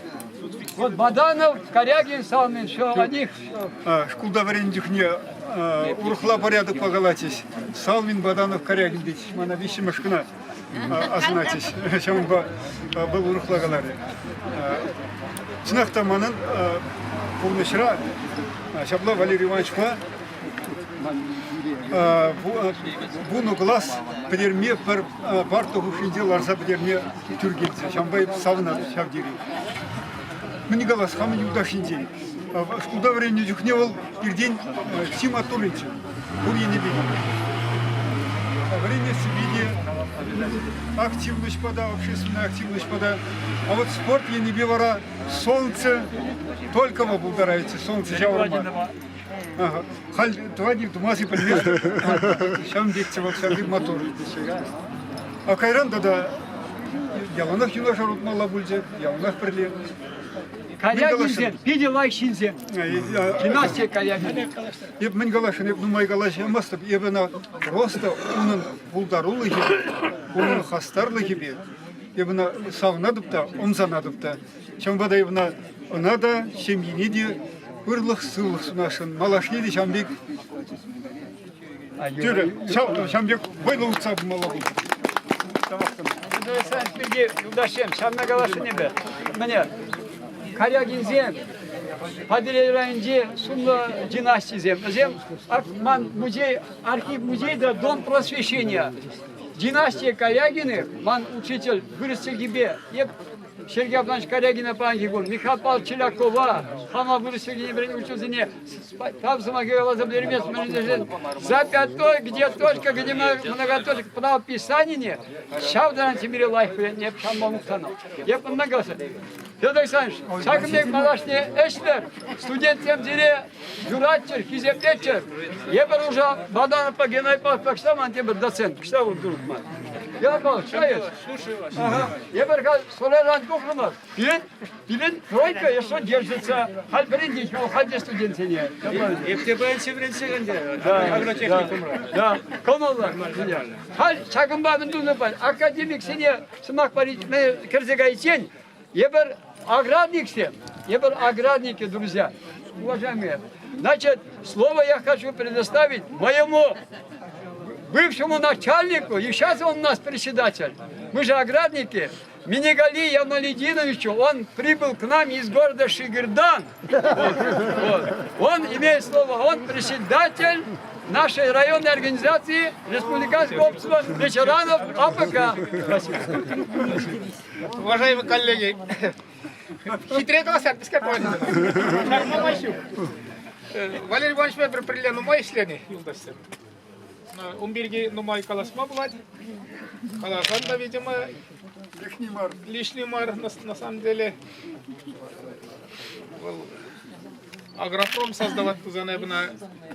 Speaker 2: Вот Баданов, Корягин, Салмин, все, о них все.
Speaker 6: Шкулта вӗреннӗ чухне урӑхла порядокпа калатчӗҫ. Салмин, Баданов, Корягин тетчӗҫ. Мана виҫҫӗмӗш кӑна асӑнатчӗҫ. Ҫавӑнпа вӑл урӑхла каларӗ. Чӑнах та манӑн пурнӑҫра ҫапла Валерий Ивановичпа вунӑ класс пӗтерме пӗр парта хушшинче ларса пӗтерме тӳр килчӗ. Ҫавӑнпа эп савӑнатӑп ҫав тери. Мӗн калас, хамӑн юлташӗнчен. Шкулта вӗреннӗ чухне вӑл пиртен чи маттурринччӗ. Пур енӗпе те. Вӗренессипе те, активноҫпа та, общественная активноҫпа та. А вот спорт енӗпе вара солнце только пултарается, солнце ҫавӑрма. Халь тӑвать тумас-и пӗлместӗп. Ҫавӑн пекчӗ вӑл, ҫав пек маттур. А кайран тата яланах юнашар утмалла пулчӗ, яланах пӗрле.
Speaker 2: Калягинсем, питӗ лайӑх ҫынсем. Династия Калягин.
Speaker 6: Эп мӗн каласшӑн, эп нумай калаҫаймастӑп. Эп ӑна просто унӑн пултарулӑхӗпе, унӑн хастарлӑхӗпе эп ӑна савӑнатӑп та, ӑмсанатӑп та. Ҫавӑнпа та эп ӑна ӑна та, ҫемйине те ырлӑх-сывлӑх сунасшӑн. Малашне те ҫавӑн пек тӳрӗ, ҫавӑн пек вӑйлӑ утса пымалла пултӑр.
Speaker 2: Александр пирки юлташсем, ҫавна каласшӑн эпӗ. Мӗне, Карягинсем, Патӑрьел районӗнчи сумлӑ династисем. Вӗсем ман музей, архив музей да Дом просвещения. Династия Карягиных, ман учитель вырӑс чӗлхипе, эп Сергей Абданович Карягина паянхи кун, Михаил Павлович Челякова, хама вырӑс чӗлхине вӗреннӗ учительсене тав сӑмахӗ каласа пӗтермест, мӗншӗн тесен запятой, где точка, где многоточка правописанине ҫав таран Сибире лайӑх вӗрентнӗ, эп ҫавӑнпа мухтанам. Эп ӑнлан каласа, Федор Александрович, ҫакӑн пек малашне ӗҫлӗр, студентсем сире юратчӑр, хисеплеччӗр. Эпир уже Бадановпа Геннадий Павлович пӑхса ман тепӗр доцент, пӑхса вӑл туртма. Геннадий Павлович, что есть?
Speaker 7: Слушаю вас.
Speaker 2: Ага. Эпир соляран тухрӑмӑр. Пирӗн, пирӗн тройка еще держится. Халь вӗрентет, халь те студентсене.
Speaker 7: Эп те паянччен вӗрентсе ӗнтӗ агротехникумра.
Speaker 2: Да, кӑмӑллӑ. Халь ҫакӑнпа мӗн тунӑ академиксене сӑмах парить кӗрсе кайиччен Эпир аграрниксем, эпир аграрники, друзья, уважаемые. Значит, слово я хочу предоставить моему бывшему начальнику, и сейчас он у нас председатель. Мы же аграрники. Минигали Ямалидиновичу, он прибыл к нам из города Шигирдан. Вот, вот. Он имеет слово, он председатель нашей районной организации Республиканского общества ветеранов АПК. Спасибо.
Speaker 9: Уважаемые коллеги, хитрее каласар, пускай Валерий Иванович пӗр пӗрле нумай ӗҫленӗ юлташсем. Ун пирки нумай калаҫма пулать. Каласан та, видимо, лишний мар. Лишний мар, на, на самом деле. Вӑл агропром создавать тузана бына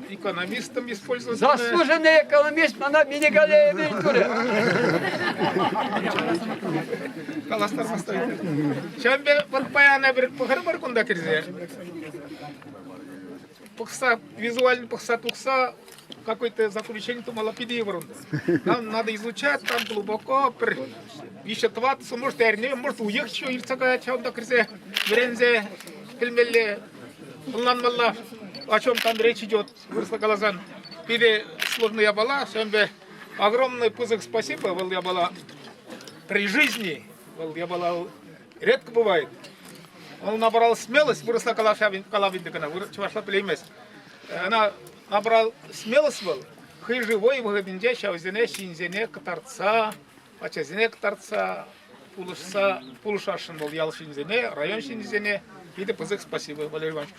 Speaker 9: экономистом использовать.
Speaker 2: Заслуженный экономист, она Минигалеева Виктория.
Speaker 9: Каластармастан. Ҫавӑнпа вӑл паян эпир пӑхӑр кунта кӗрсе. Пӑхса, визуально пӑхса тухса какой-то заключение тумалла питӗ йывӑр унта. Нам надо изучать там глубоко, пӗр виҫӗ тӑватӑ, может, эрне, может, уйӑх еще иртсе каять ҫавӑнта кӗрсе вӗренсе пӗлмелле, ӑнланмалла, о чем там речь идет, вырӑсла каласан. Питӗ сложный япала, ҫавӑнпа огромное пысӑк спасибо вӑл япала при жизни, вӑл япала редко бывает. Он набрал смелость, вырӑсла калав ӗнтӗ кӑна, чӑвашла пӗлеймест. Она набрал смелость вӑл, хӑй живой вӑхӑтӗнче ҫавсене ҫынсене кӑтартса, ачасене кӑтартса, пулӑшса, пулӑшасшӑн вӑл ял ҫынсене, район ҫыннисене. Питӗ пысӑк спасибо, Валерий Иванович.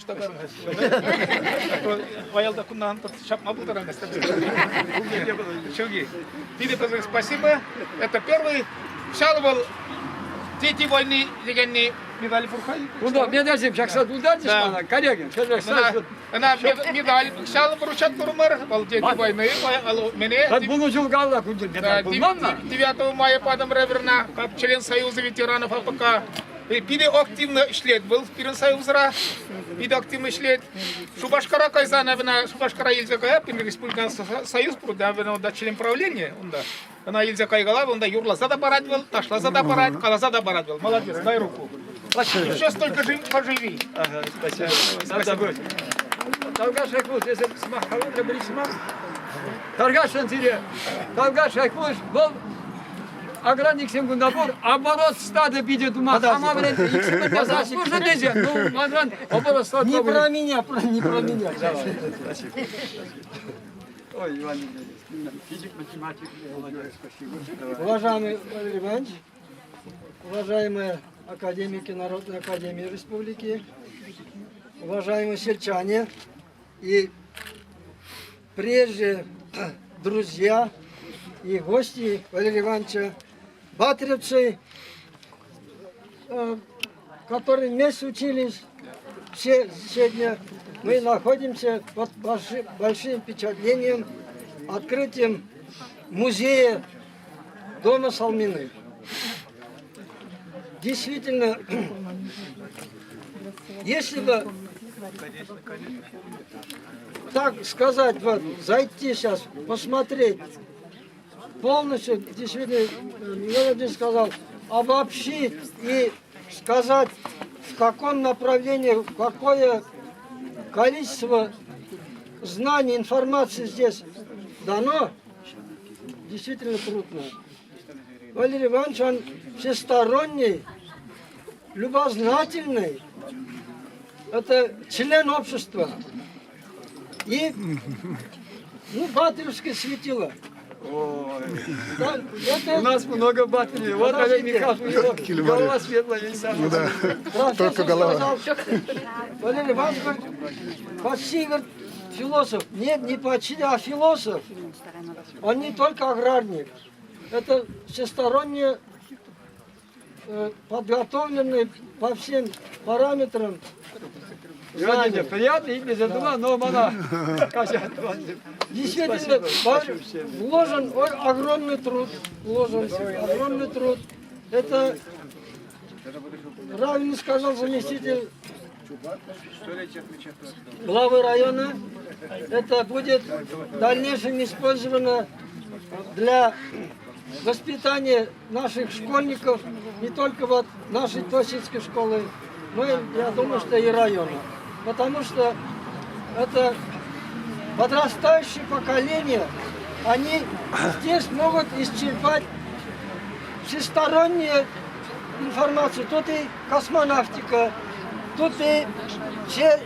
Speaker 9: Аялта кунтан ҫапма пултараймасть. Ҫуки. Питӗ пысӑк спасибо. Это первый. Ҫал вӑл Дети войны дегенни медаль пур-ха.
Speaker 2: Кунта медальсем ҫакса тултарчӗҫ мана, коллеги.
Speaker 9: Ӑна медаль ҫал вручат турӑмӑр. Вӑл Дети войны мене.
Speaker 2: Вунӑ ҫул калла кунчен медаль пулман-ма?
Speaker 9: 9 мая патӑм Реверна, как член Союза ветеранов АПК. Питӗ активно ӗҫлет вӑл пирӗн Союзра. Питӗ активно ӗҫлет. Шупашкара кайсан, ӑна Шупашкара илсе каять, пирӗн республиканский союз пур, да, унта член правления унта. Ӑна илсе кайкалап, унта юрласа та парать вӑл, ташласа та парать, каласа та парать вӑл. Молодец, дай руку. Еще столько поживи.
Speaker 2: Ага, спасибо. Спасибо. Талгат Шайхулович, если сӑмах калать, пӗр сӑмах. Таргашӑн сире. Талгат Шайхулович, вӑл аграрниксем кунта пур, оборот стадо питӗ тума хама вӗрентнӗ. Иксӗмӗр заслужен тесе, ну, манран оборот стадо.
Speaker 13: Не про меня, не про меня.
Speaker 2: Спасибо. Ой, Иван Ильич, физик, математик, спасибо.
Speaker 13: Уважаемый Валерий Иванович, уважаемые академики Народной Академии Республики, уважаемые сельчане и прежде друзья и гости Валерия Ивановича, батыревцы, которые вместе учились, все сегодня мы находимся под большим впечатлением открытием музея Дома Салминых. Действительно, если бы так сказать, вот, зайти сейчас, посмотреть, полностью, действительно, Михаил сказал, обобщить и сказать, в каком направлении, какое количество знаний, информации здесь дано, действительно трудно. Валерий Иванович, он всесторонний, любознательный, это член общества. И, ну, Батыревское светило.
Speaker 2: Ой. Да, это... У нас много батырей. Вот Олег Михайлович, у него голова светлая, я не знаю.
Speaker 11: Ну да, только голова.
Speaker 13: Сказал, Валерий Иванович говорит, почти, говорит, философ. Нет, не почти, а философ. Он не только аграрник. Это всесторонне подготовленный по всем параметрам.
Speaker 2: Знания. Приятно, имя задума, но мана.
Speaker 13: Действительно, вложен огромный труд, вложен огромный труд. Это правильно сказал заместитель главы района. Это будет в дальнейшем использовано для воспитания наших школьников, не только вот нашей Тосинской школы, но и, я думаю, что и района. Потому что это подрастающее поколение Они здесь могут исчерпать всестороннюю информацию. Тут и космонавтика, тут и все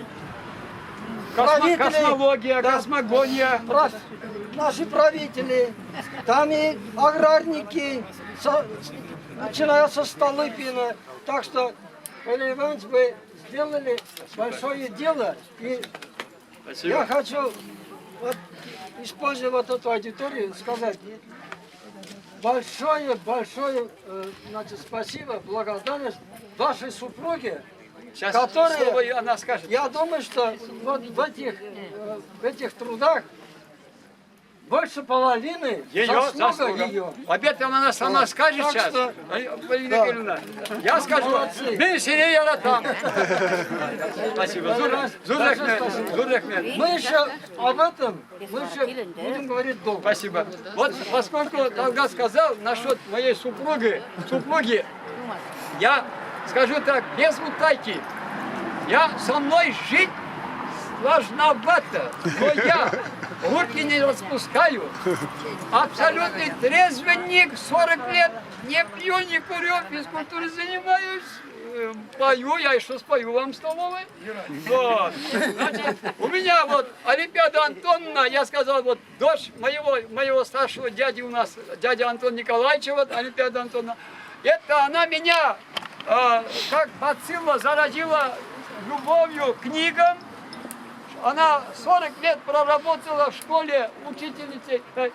Speaker 13: правители,
Speaker 10: Космология,
Speaker 13: да,
Speaker 10: космогония.
Speaker 13: Прав, наши правители, там и аграрники, со, начиная со Столыпина. Так что, Валерий Иванович, вы сделали большое дело. И
Speaker 2: Спасибо.
Speaker 13: я хочу, вот, используя вот эту аудиторию, сказать большое-большое значит, спасибо, благодарность вашей супруге,
Speaker 10: Сейчас
Speaker 13: которая,
Speaker 10: слово она скажет.
Speaker 13: Я думаю, что вот в этих, в этих трудах больше половины
Speaker 10: Ее
Speaker 13: заслуга,
Speaker 10: заслуга.
Speaker 13: ее.
Speaker 10: Об этом она сама
Speaker 13: Вот.
Speaker 10: скажет
Speaker 13: Так
Speaker 10: сейчас.
Speaker 13: что-
Speaker 10: Полина
Speaker 13: Да.
Speaker 10: Кирилловна, я скажу,
Speaker 13: Молодцы.
Speaker 10: мен сире яратам. Спасибо. Зур, Зур
Speaker 13: Большое
Speaker 10: рахмет.
Speaker 13: спасибо.
Speaker 10: Зур рахмет.
Speaker 13: Мы еще об этом мы еще будем говорить долго.
Speaker 10: Спасибо. Вот поскольку Талгат сказал насчет моей супруги, супруги, я скажу так, без утайки, я со мной жить сложновато, но я руки не распускаю. Абсолютный трезвенник, 40 лет, не пью, не курю, физкультурой занимаюсь, пою, я еще спою вам в столовой. Вот. Значит, у меня вот Олимпиада Антоновна, я сказал, вот дочь моего, моего старшего дяди у нас, дядя Антон Николаевич, вот Олимпиада Антоновна, это она меня э, как бацилла заразила любовью к книгам. Она 40 лет проработала в школе учительницей, э,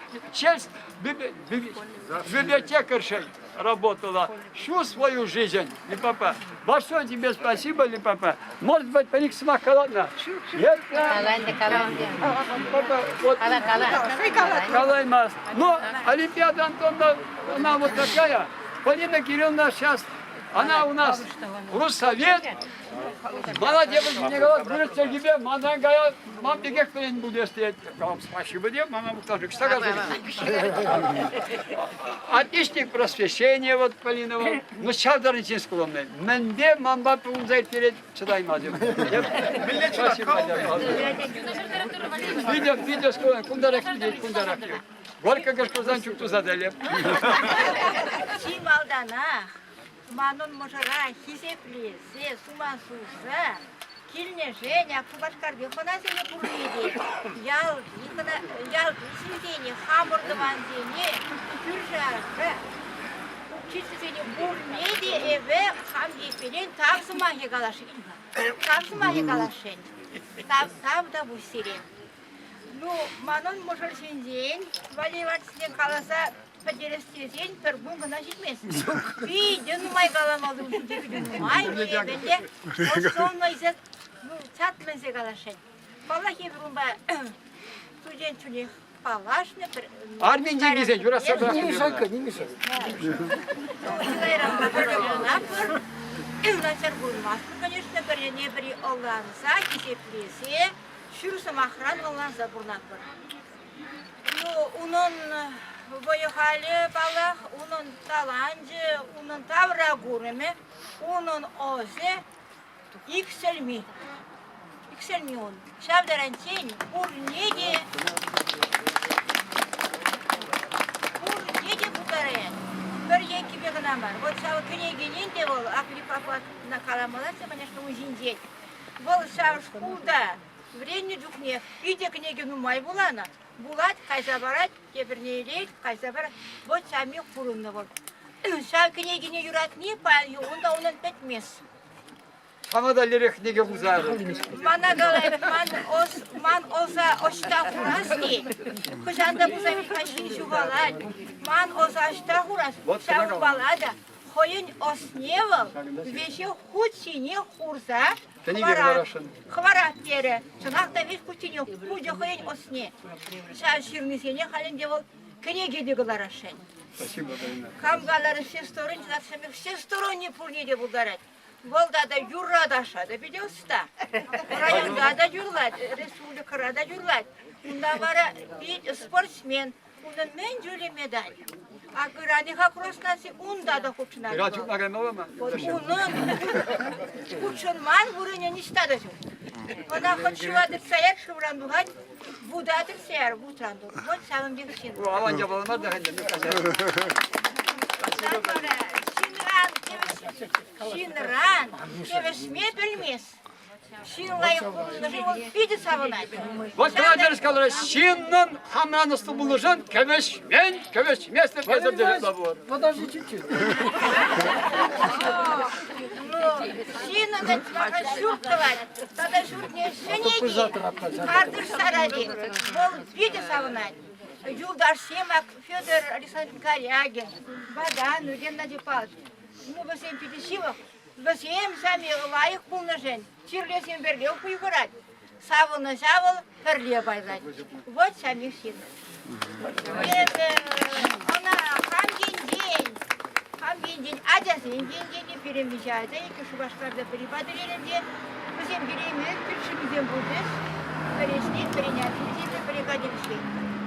Speaker 10: библиотекаршей работала всю свою жизнь, Липапа. Большое тебе спасибо, Липапа. Может быть, Парик Смакалана. Вот, Калаймас. Но Олимпиада Антоновна, она вот такая. Полина Кирилловна сейчас, она у нас Руссовет. Мана девочка не говорит, говорит, тебе, мана гая, мам бегек пенен будет стоять. Спасибо, дев, мама тоже. Отличник просвещения, вот Полина, вот. Ну, сейчас даже скромный. Менде мамба пунзай перед читаймазым. Спасибо, Видео, видео скромный, кундарак видеть, кундарак. Горько гашкозан чукту задали.
Speaker 8: Чи малтанах манӑн мӑшӑра хисеплесе, сума суса, килнӗшӗн Шупашкарти хӑнасене пурне те, ялти хӑна, ялти ҫынсене, хамӑр тӑвансене, кӳршӗ-арша, учительсене пурне те эпӗ хам енчен тав сӑмахӗ каласшӑн. Тав сӑмахӗ каласшӑн. Тав, тав та пуҫ сире. Ну, манӑн мӑшӑр ҫинчен Валерий Ивановичсене каласа пӗтерес тесен пӗр кун кӑна ҫитмест. Питӗ нумай каламалли ҫинче питӗ нумай эпӗ те основнойсем, ну, чатлӑнсе каласшӑн. Паллах, эпир унпа студент чунех паллашнӑ. Пӗр,
Speaker 10: Армин деньгисен юратса
Speaker 13: Не мешай-ка, не мешай.
Speaker 8: Ну, чылайранпа пӗрле пурӑнатпӑр. Начар пурӑнмастпӑр, конечно, пӗрне пӗри ӑнланса, хисеплесе, ҫур сӑмахран ӑнланса пурӑнатпӑр. Ну, унӑн вӑйӗ-халӗ, паллах, унӑн таланчӗ, унӑн тавракурӑмӗ, унӑн ӑсӗ иксӗлми. Иксӗлми ун. Ҫав таранччен пурне те пурне те пултараять. Пӗр еккипе кӑна мар. Вот ҫав кӗнекенен те вӑл Аклифа каламаллаччӗ, конечно, ун ҫинчен. Вӑл ҫав шкулта вӗреннӗ чухне питӗ кӗнеке нумай вуланӑ. Вулать, кайса парать, тепӗрне илет, кайса парать. Вот ҫавми пурӑннӑ вӑл. Ҫав кӗнекене юратни паянхи кун та унӑн пӗтмест.
Speaker 10: Хама та лерех кӗнеке пулса.
Speaker 8: Мана калать, ман ӑс, ман ӑса ӑҫта хурас тет. Хӑҫан та пулсан ҫын ҫухалать. Ман ӑса ӑҫта хурас? Ҫавӑнпала та хӑйӗн ӑсне вӑл веҫех хут ҫине хурса хӑварать, хӑварать терӗ. Чӑнах та веҫ хут ҫине хучӗ хӑйӗн ӑсне. Ҫав ҫырнисене халь ӗнтӗ вӑл кӗнеке те кӑларасшӑн.
Speaker 10: Спасибо, Галина.
Speaker 8: Кам каларӗ всесторонний, значит, всесторонний пурне те пултарать. Вӑл тата юрра таша та питӗ ӑста. Районта та юрлать, республикӑра та юрлать. Унта вара пит спортсмен. Унӑн мӗн чухлӗ медаль. А ыран-и-ха кросс унта та хутшӑнать.
Speaker 10: Ыран чупма каймалла ма?
Speaker 8: Унӑн хутшӑнман вырӑнӗ ниҫта та ҫук. Ӑна хӑть шыва тытса яр, шывран тухать. Вута тӗртсе яр, вутран тур. Вот ҫавӑн пек ҫын.
Speaker 2: Аван япала мар та ӗнтӗ,
Speaker 8: Ҫынран ҫынран кӗвӗҫме пӗлмест. Ҫын лайӑх пурӑннӑшӑн вӑл питӗ савӑнать.
Speaker 2: Вот кӑна тӗрӗс каларӗ, ҫыннӑн хамран ӑслӑ пулнӑшӑн кӗвӗҫмен, кӗвӗҫместӗп тесе пур.
Speaker 13: Подожди чуть-чуть.
Speaker 8: Ну, ҫыннӑн ҫурт тӑвать, тата ҫуртне ҫӗнетет, картиш сарать. Вӑл питӗ савӑнать. Юлташсем ак Федор Александрович Корягин, Бадан, Геннадий Павлович, ну, вӗсем питӗ ҫывӑх. Вӗсем сами лайӑх пулнӑшӑн чирлесен пӗрле хуйхӑрать, савӑнӑҫа вӑл пӗрле пайлать. Вот самих ҫын. Эпӗ ӑна хам енчен, хам енчен, ачасен енчен те пирӗн виҫӗ ача, иккӗ Шупашкарта, пӗри Патӑрьелӗнче. Вӗсем килеймест, кӳршӗсем пулчӗҫ. Пӗри ӗҫлет, пӗрин ашшӗ пӗри хатӗр ӗҫлет.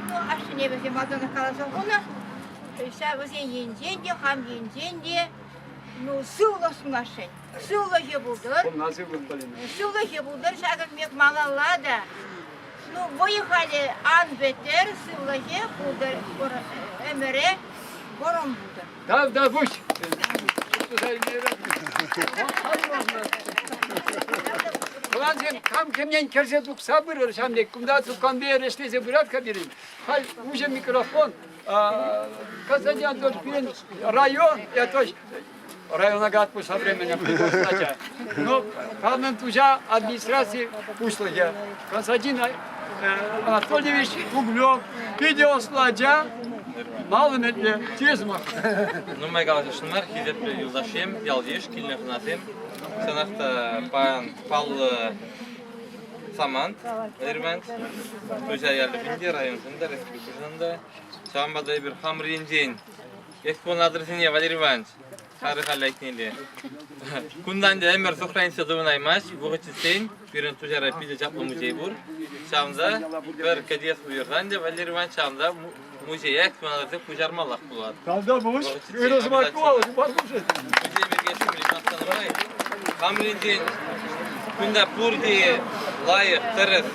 Speaker 8: Ну, ашшӗне вӗсем малтанах каласа хунӑ. Ҫав вӗсен енчен те, хам енчен те Ну, сывлӑх сунасшӑн. Сывлӑхӗ пултӑр. Сывлӑхӗ пултӑр ҫакӑн пек малалла та. Ну, вӑй-халӗ ан пӗтӗр, сывлӑхӗ пултӑр, ӗмӗре вӑрӑм пултӑр.
Speaker 2: Тавтапуҫ. Тӑвансем, кам кемнен кӗрсе тухса пырӑр ҫавӑн пек. Кунта конвейер ӗҫлесе пырать-ха пирӗн. Халь уҫӑ микрофон. Константин Анатольевич, пирӗн район, я то есть района катпу со временем Но хамӑн Туҫа администраци пуҫлӑхӗ Константин Анатольевич Углев питӗ ӑслӑ ача, мал ӗмӗтлӗ, тӳре сӑмах.
Speaker 15: Нумай калаҫасшӑн мар, хисеплӗ юлташсем, ял-йыш, килнӗ хӑнасем. Чӑнах та паян паллӑ самант, Валерий Иванович. Туҫа ялӗшӗн те, районшӑн та, республикӑшӑн та. Ҫавӑнпа та эпир хамӑр енчен экспонаторсене, Валерий Иванович, сарӑ халь айккинелле. Кунтан та ӗмӗр сохраниться тӑвӑнаймасть. Вӑхӑт ҫитсен пирӗн Туҫара питӗ чаплӑ музей пур. Ҫавӑнта пӗр кӗтес уйӑрсан те, Валерий Иванович, ҫавӑнта музее экспонаторсем куҫармаллах пулать.
Speaker 2: Тавта пуҫ, ырӑ сӑмах послушать.
Speaker 15: Музей пирки Хамӑр енчен кунта пурте лайӑх, тӗрӗс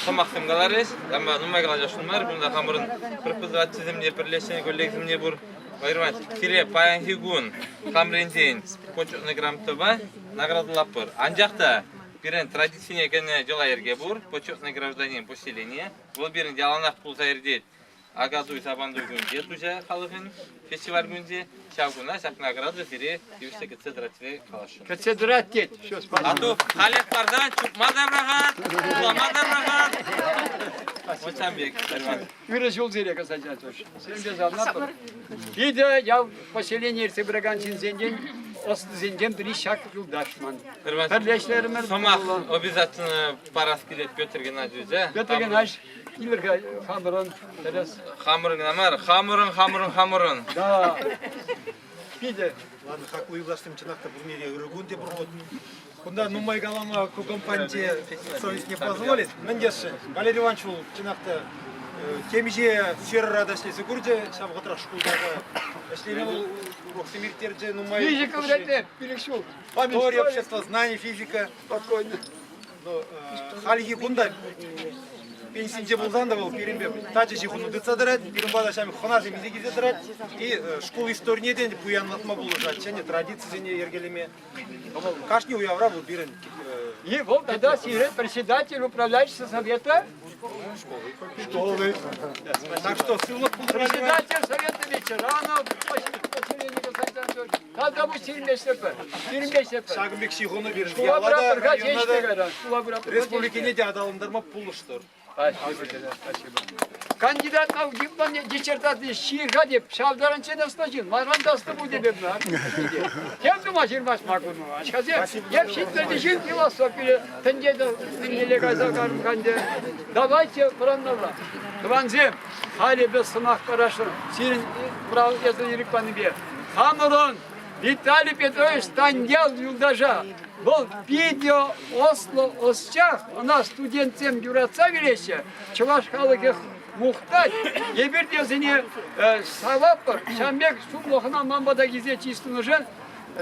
Speaker 15: сӑмахсем каларӗҫ. Ама нумай калаҫасшӑн мар. Кунта хамӑрӑн преподавательсем те, пӗрлешнӗ коллегсем те пур. Валерий Иванович, сире паянхи кун хамӑр енчен почетный грамотӑпа наградӑлатпӑр. Анчах та пирӗн традицине кӗнӗ йӑла-йӗрке пур, почетный гражданин поселени. Вӑл пирӗн яланах пулса иртет. Акатуй Сабантуй кунӗнче Туҫа халӑхӗн фестиваль кунӗнче ҫав куна ҫак награда сире тивӗҫлӗ кӗтсе тӑрать тесе каласшӑн.
Speaker 2: Кӗтсе тӑрать тет. Все, спасибо.
Speaker 15: А то халех парсан чупма та пӑрахать, вулама та пӑрахать. Вот ҫавӑн пек, Иван.
Speaker 2: Ырӑ ҫул сире, Константин Анатольевич. Сирӗнпе савӑнатпӑр. Питӗ ял поселение ертсе пыракан ҫынсенчен, ӑслисенчен пӗри ҫак юлташ ман. Пӗрлештерӗмӗр.
Speaker 15: Сӑмах обязательно парас килет Петр Геннадьевича.
Speaker 2: Петр Геннадьевич, килӗр-ха хамӑрӑн тӗрӗс.
Speaker 15: Хамӑрӑн кӑна мар, хамӑрӑн, хамӑрӑн, хамӑрӑн.
Speaker 2: Да. Питӗ.
Speaker 16: Ладно, хаклӑ юлташсем, чӑнах та пурне те ырӑ кун тепӗр хут. Кунта нумай калама ку компанинче совесть не позволит. Мӗн тесшӗн? Валерий Иванович вӑл чӑнах та темиҫе сферӑра та ӗҫлесе курчӗ, ҫав вӑхӑтрах шкулта та ӗҫлеме вӑл уроксем ирттерчӗ нумай.
Speaker 2: Физика вӗрентнӗ, пилӗк ҫул.
Speaker 16: История, общество знаний, физика.
Speaker 2: Спокойно.
Speaker 16: Но хальхи кун та пенсинче пулсан та вӑл пирӗнпе тачӑ ҫыхӑну тытса тӑрать, пирӗн пата ҫав хӑнасем илсе килсе тӑрать и шкул историне те пуянлатма пулӑшать, ҫӗнӗ традицисене йӗркелеме. Кашни уявра вӑл пирӗн
Speaker 2: И вот тогда сире председатель управляющего совета
Speaker 16: школы. Так что сывлӑх
Speaker 2: Председатель совета ветеранов поселения Константин Анатольевич. Тавтапуҫ сирӗнмеҫлӗпӗр. Сирӗнмеҫлӗпӗр.
Speaker 16: Ҫакӑн пек ҫыхӑну пирӗн
Speaker 2: Шкула
Speaker 16: яла та,
Speaker 2: пыратпӑр-ха,
Speaker 16: района та,
Speaker 2: ҫеҫ кайран. Шкула пыратпӑр.
Speaker 16: республикине те аталантарма пулӑштӑр.
Speaker 2: Спасибо, спасибо. Кандидат наук дипломне диссертаци ҫыр-ха деп ҫав таранччен ӑслӑ ҫын. Манран та ӑслӑ пуль деп эпӗ. Тем тума ҫырмасть ма куну. Ачкасем, эп ҫитмӗлти ҫын философире тӗнче тӗнчеле кайса карӑн Давайте пӑранмалла. Тӑвансем, халӗ эпӗ сӑмах парасшӑн сирӗн право эсӗ ирӗк панипе. Хамӑрӑн Виталий Петрович Станьял юлташа вӑл питӗ ӑслӑ ӑсчах, ӑна студентсем юратса вилеҫҫӗ, чӑваш халӑхӗ мухтать. Эпир те вӗсене саватпӑр. Ҫавӑн пек сумлӑ хӑна ман пата килсе чыс тунӑшӑн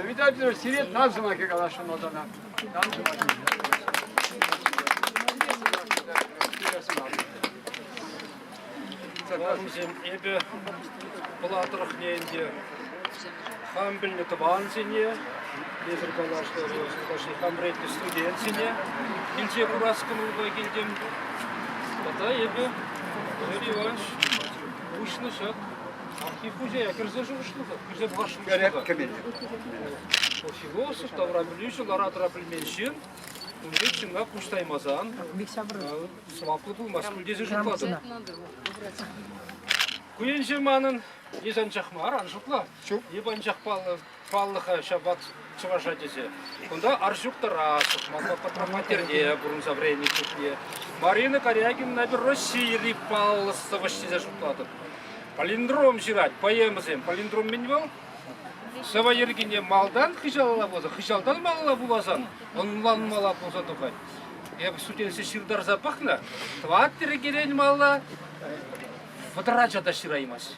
Speaker 2: Виталий Петрович сире тав сӑмахӗ каласшӑн малтанах. Тав сӑмахӗ.
Speaker 10: Тӑванӑмсем, эпӗ Пӑла тӑрӑхне ӗнтӗ хам пӗлнӗ тӑвансене, эсир калашлӑ хам вӗрентнӗ студентсене килсе курас кӑмӑлпа килтӗм. Тата эпӗ Валерий Иванович уҫнӑ ҫак архив музея кӗрсе шухӑшлӑ, кӗрсе пӑхасшӑн.
Speaker 2: Кӗмелле.
Speaker 10: Философ, таврапӗлӳҫӗ, лара-тӑра пӗлмен ҫын ун пек ҫынна пуҫ таймасан сӑваплӑ пулмасть пуль тесе шутлатӑп. Ку енче манӑн эс анчах мар, ан шутла. Эп анчах паллӑ-ха ҫав ват чӑваша тесе. Кунта Арҫук Тарасов, манпа Патроматерте пурӑнса вӗреннӗ чухне. Марина Карягина эпир Российӑри паллӑ сӑвӑҫ тесе шутлатӑп. Палиндром ҫырать, поэмӑсем. Палиндром мӗн вӑл? Сӑвӑ йӗркине малтан хыҫалла пулса, хыҫалтан малалла вуласан ӑнланмалла пулса тухать. Эп студентсене ҫыртарса пӑхнӑ, тӑват йӗркерен малалла вӑтӑр ача та ҫыраймасть.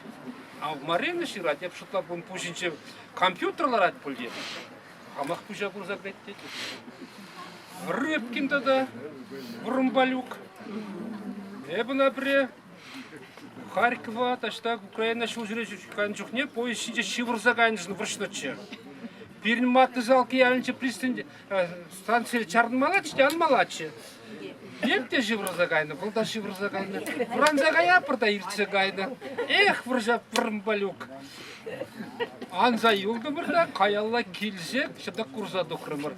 Speaker 10: А Марина ҫырать, эп шутлап, ун пуҫӗнче компьютер ларать пуль те. Хамах пуҫа курса кӗрет тет. Рыбкин тата Вӑрӑмпалюк. Эп ӑна пӗрре Харькова таҫта Украина ҫул ҫӳрен чухне поезд ҫинче ҫывӑрса кайнӑшӑн вӑрҫнӑччӗ. Пирӗн Маттисалки ялӗнче пристань станцире чарӑнмаллаччӗ те анмаллаччӗ. Эп те ҫывӑрса кайнӑ, вӑл та ҫывӑрса кайнӑ. Вӑранса каяпӑр та иртсе кайнӑ. Эх, вӑрҫа Вӑрӑмпалюк. Анса юлтӑмӑр та каялла килсе ҫапла курса тухрӑмӑр.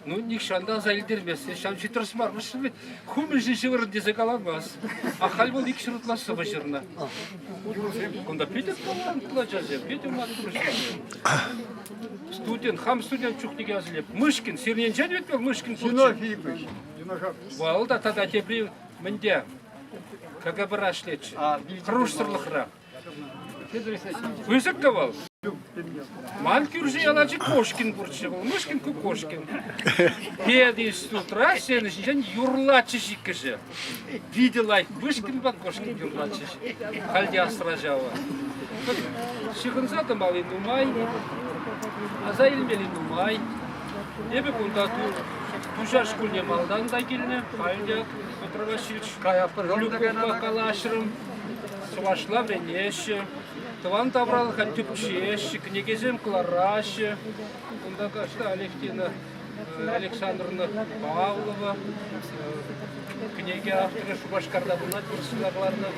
Speaker 10: Ну, нихҫан та аса илтермест. Ҫав ҫитрӗс мар. Ху мӗншӗн ҫывӑрӑн тесе каламас. А халь вӑл икҫӗр ытла сӑвӑ ҫырнӑ. Кунта питӗ талантлӑ ачасем, питӗ маттур ҫынсем. Студент, хам студент чухне аса илеп. Мышкин, сирӗнчен вӗт вӑл Мышкин пурччӗ.
Speaker 2: Зиновий Филиппович, юнашар.
Speaker 10: Вӑл та тата тепри мӗнте? КГБра ӗҫлетчӗ. Хӑрушсӑрлӑхра. Пысӑк-ка вӑл. Ман кӳршӗ ял ачи Кошкин пурччӗ вӑл. Мышкин Кукошкин. Пединститутра сцена ҫинчен юрлатчӗҫ иккӗшӗ. Питӗ лайӑх Мышкинпа Кошкин юрлатчӗҫ. Халь те асра ҫавӑ. Ҫыхӑнса тӑмалли нумай, аса илмелли нумай. Эпӗ кунта Туҫа шкулне малтан та килнӗ, халь те Петр Васильевич Люковпа калаҫрӑм. Чӑвашла вӗренеҫҫӗ, тӑван тавралӑха тӗпчеҫҫӗ, кӗнекесем кӑлараҫҫӗ. Кунта кашта Алевтина Александровна Павлова кӗнеке авторӗ Шупашкарта пурӑнать, вырӑсла кӑларнӑ.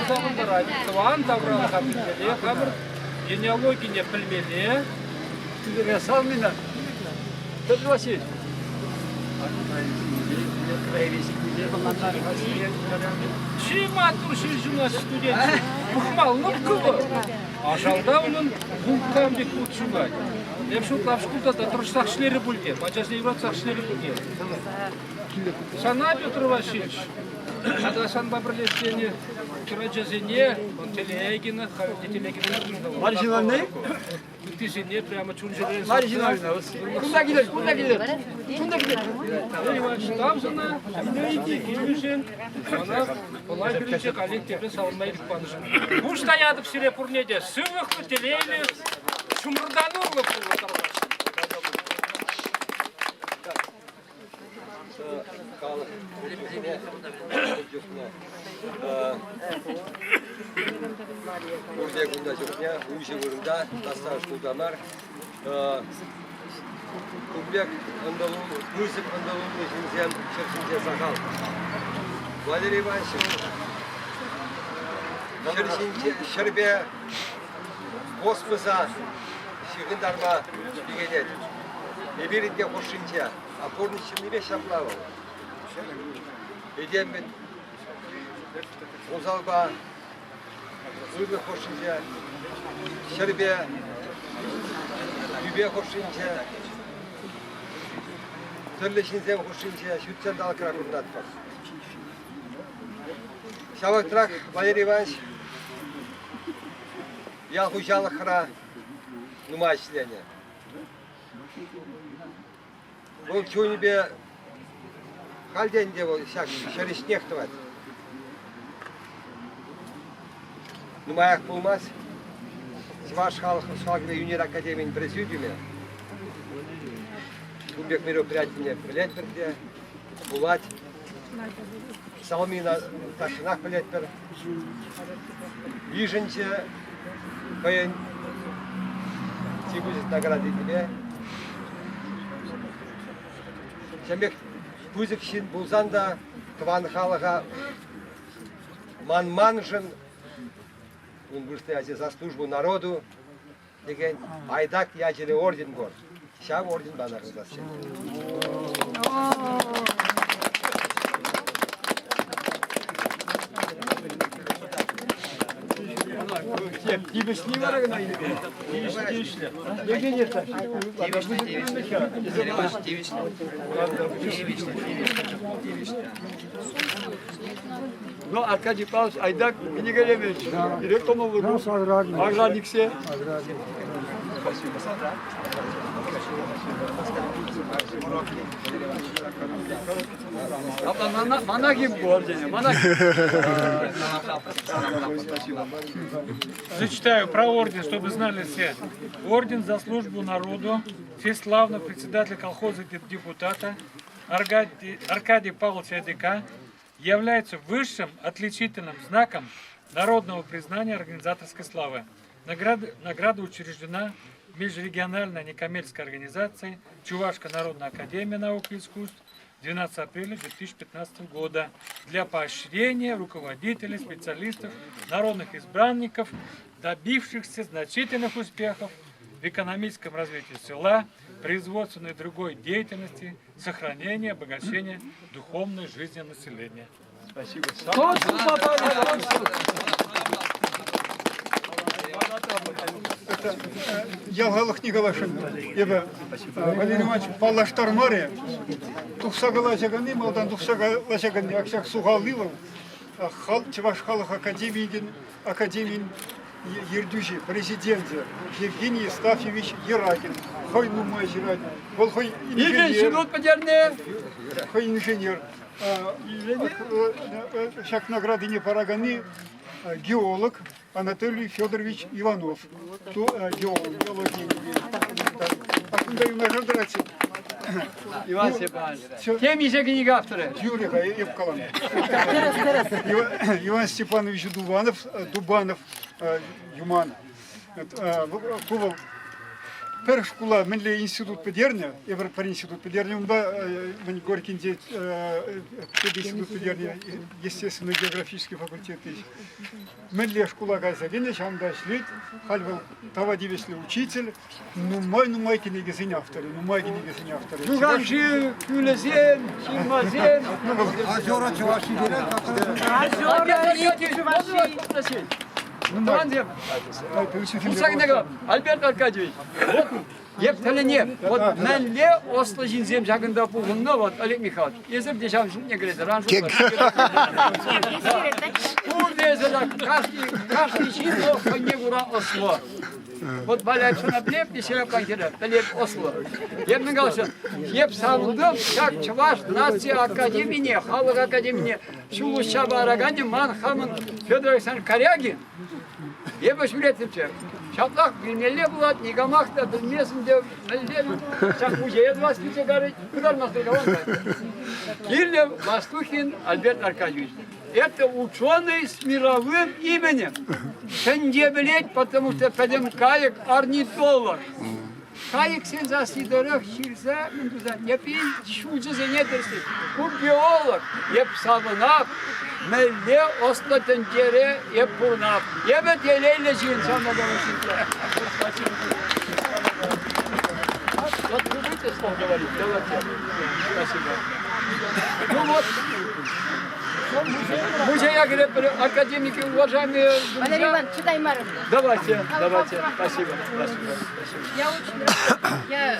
Speaker 10: Савӑнтарать. Тӑван тавралӑха пӗлмелле, хамӑр генеалогине пӗлмелле.
Speaker 2: Салмина, Петр Васильевич.
Speaker 10: Чи маттур ҫил студент пӑхма лӑпкӑ вӑл. А шалта унӑн вулкан пек вут ҫунать. Эп шутлап шкулта та тӑрӑшсах ӗҫлерӗ пуль те, ачасене юратсах ӗҫлерӗ пуль те. Сана, Петр Васильевич, тата санпа пӗрле ӗҫленӗ хӗрачасене, Телегина, халь те Телегина.
Speaker 2: Марина
Speaker 10: Ыттисене прямо чун-чӗререн
Speaker 2: Марина Ивановна, кунта килер, кунта килер, кунта килер.
Speaker 10: Иванович, тав сана, килнӗшӗн, мана Пӑла хӗрринче каллех тепре савӑнма ирӗк панӑшӑн. Пуҫ таятӑп сире пурне те. Сывлӑхлӑ, телейлӗ, чӑмӑртануллӑ пулӑр тархасшӑн.
Speaker 2: Халӑх чухне пурте кунта чухне уҫӑ вырӑнта таса шкулта мар кун пек ӑнтӑлу пысӑк ӑнтӑлуллӑ ҫынсем ҫӗр ҫинче сахал. Валерий Иванович ҫӗр ҫинче ҫӗрпе космоса ҫыхӑнтарма пикенет. Эпир ӗнтӗ хушшинче, а пурнӑҫ чӑннипе ҫапла вӑл. Этемӗн усалпа ырлӑх хушшинче, ҫӗрпе тӳпе хушшинче, тӗрлӗ ҫынсем хушшинче ҫут ҫанталӑкра пурӑнатпӑр. Ҫавӑнтрах Валерий Иванович ял хуҫалӑхра нумай ӗҫленӗ. Вӑл чунӗпе халь те ӗнтӗ вӑл ҫак ҫӗр ӗҫнех тӑвать. Нумаях пулмасть Чӑваш халӑх ӑслӑлӑхӗпе ӳнер академийӗн президиумӗ кун пек мероприятине пӗлетпӗр те, пулать.
Speaker 17: Салмина тахҫанах пӗлетпӗр. Йышӑнчӗ хӑйӗн чи пысӑк наградине. Ҫавӑн пек пысӑк ҫын пулсан та тӑван халӑха манманшӑн ун вырӑсла за службу народу текен Айдак ячӗллӗ орден пур. Ҫав орденпа наградасчӗ.
Speaker 2: Тивӗҫли вара кӑна илме. Тивӗҫлӗ, тивӗҫлӗ. Евгений
Speaker 15: Тивӗҫлӗ, тивӗҫлӗ. Тивӗҫлӗ, тивӗҫлӗ. Тивӗҫлӗ.
Speaker 2: Ну, Аркадий Павлович Айдак Минигалевич, директор Аграрниксе.
Speaker 15: Спасибо.
Speaker 2: Мана ким ордене, мана
Speaker 7: Зачитаю про орден, чтобы знали все. Орден за службу народу, в честь славного председателя колхоза депутата Аркадия Павловича Айдака является высшим отличительным знаком народного признания организаторской славы. Награда учреждена межрегиональной некоммерческой организацией Чувашская народная академия наук и искусств 12 апреля 2015 года для поощрения руководителей, специалистов, народных избранников, добившихся значительных успехов в экономическом развитии села, производственной и другой деятельности, сохранения, обогащения духовной жизни населения.
Speaker 2: Спасибо. Точно попали,
Speaker 11: Это ял халӑхне каласшӑн. Эпӗ Валерий Иванович паллаштармарӗ. Тухса калаҫаканни, малтан тухса калаҫаканни ак ҫак сухалли вӑл Чӑваш халӑх академийӗн академийӗн ертӳҫи, президенчӗ Евгений Евстафьевич Ерагин хӑй нумай ҫырать. Вӑл хӑй инженер.
Speaker 2: Институт пӗтернӗ.
Speaker 11: Хӑй инженер. Ҫак наградине параканни геолог Анатолий Федорович Иванов. Геолог, геологи. А кунта юнашар тӑрать.
Speaker 2: Иван Степанович. Темиҫе кӗнеке авторӗ.
Speaker 11: Юрий-ха, эп калам. Иван Степанович Дубанов, Дубанов Юман. Ку вӑл пӗр шкула мӗнле институт пӗтернӗ, эпир пӗр институт пӗтернӗ унпа, мӗн Горькинче институт пӗтернӗ, естественно-географический факультет. Мӗнле шкула кайса кӗнӗ, ҫавӑнта ӗҫлет. Халь вӑл тава тивӗҫлӗ учитель. Нумай-нумай кӗнекесен авторӗ, нумай кӗнекесен авторӗ.
Speaker 2: Юханшыв, кӳлӗсем, ҫырмасем.
Speaker 1: Озера Чуваши.
Speaker 2: Озера Тӑвансем, Альберт Аркадьевич, вот еп тӗлӗнеп, вот мӗнле ӑслӑ ҫынсем ҫакӑнта пухӑннӑ, вот Олег Михайлович, эсир те ҫавӑн ҫумне кӗретӗр, ан Пурте эсир кашни ҫын вӑл хӑйне кура ӑслӑ. Вот Валя Александровна пӗлеп те Серапан хӗрӗ, пӗлеп ӑслӑ. Эп мӗн каласшӑн, эп савӑнтӑм ҫак Чӑваш наци академине, халӑх академине ҫул уҫса параканӗ ман хамӑн Федор Александрович Карягин. Эпӗ ҫӳреттӗмччӗ. Ҫаплах вилмелле пулать, никамах та пӗлмесӗн те мӗнле ҫак музее тӑвас килсе карать, пытармастӑр калам Кирлӗ Вастухин Альберт Аркадьевич. Это ученый с мировым именем. Тӗнче пӗлет, потому что пӗтӗм кайӑк орнитолог. Кайӑксен сасси тӑрӑх ҫырса мӗн туса эпин ҫулҫӑсене тӗрӗслет. Ку биолог, эп савӑнап, мӗнле ӑслӑ тӗнчере эп пурӑнап. Эпӗ телейлӗ ҫын, ҫавна Вот вы будете слово говорить? Давайте. Спасибо. Ну вот, Музея кӗретпӗр, академики, уважаемые друзья.
Speaker 4: Валерий Иванович, читаймарӑм.
Speaker 2: Давайте, давайте. Спасибо, спасибо.
Speaker 4: Я очень рада. Я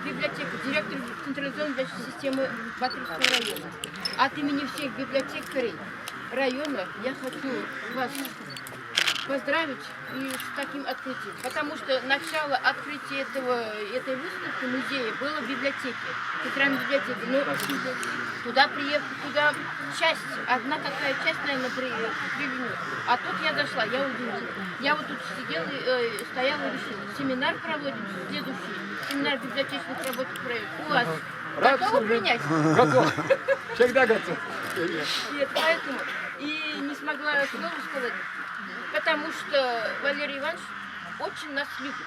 Speaker 4: библиотека, директор централизованной библиотечной системы Батыревского района. От имени всех библиотекарей района я хочу вас поздравить и с таким открытием. Потому что начало открытия этой выставки музея было в библиотеке, в центральной библиотеке. Но туда приехала, туда часть, одна такая часть, наверное, привезена. А тут я зашла, я удивилась. Я вот тут сидела, стояла и решила. Семинар проводим следующий, семинар библиотечных работников района. У вас.
Speaker 2: Рад
Speaker 4: Готовы
Speaker 2: служить.
Speaker 4: принять?
Speaker 2: Готов. Всегда готов.
Speaker 4: Нет, поэтому и не смогла слова сказать, потому что Валерий Иванович очень нас любит.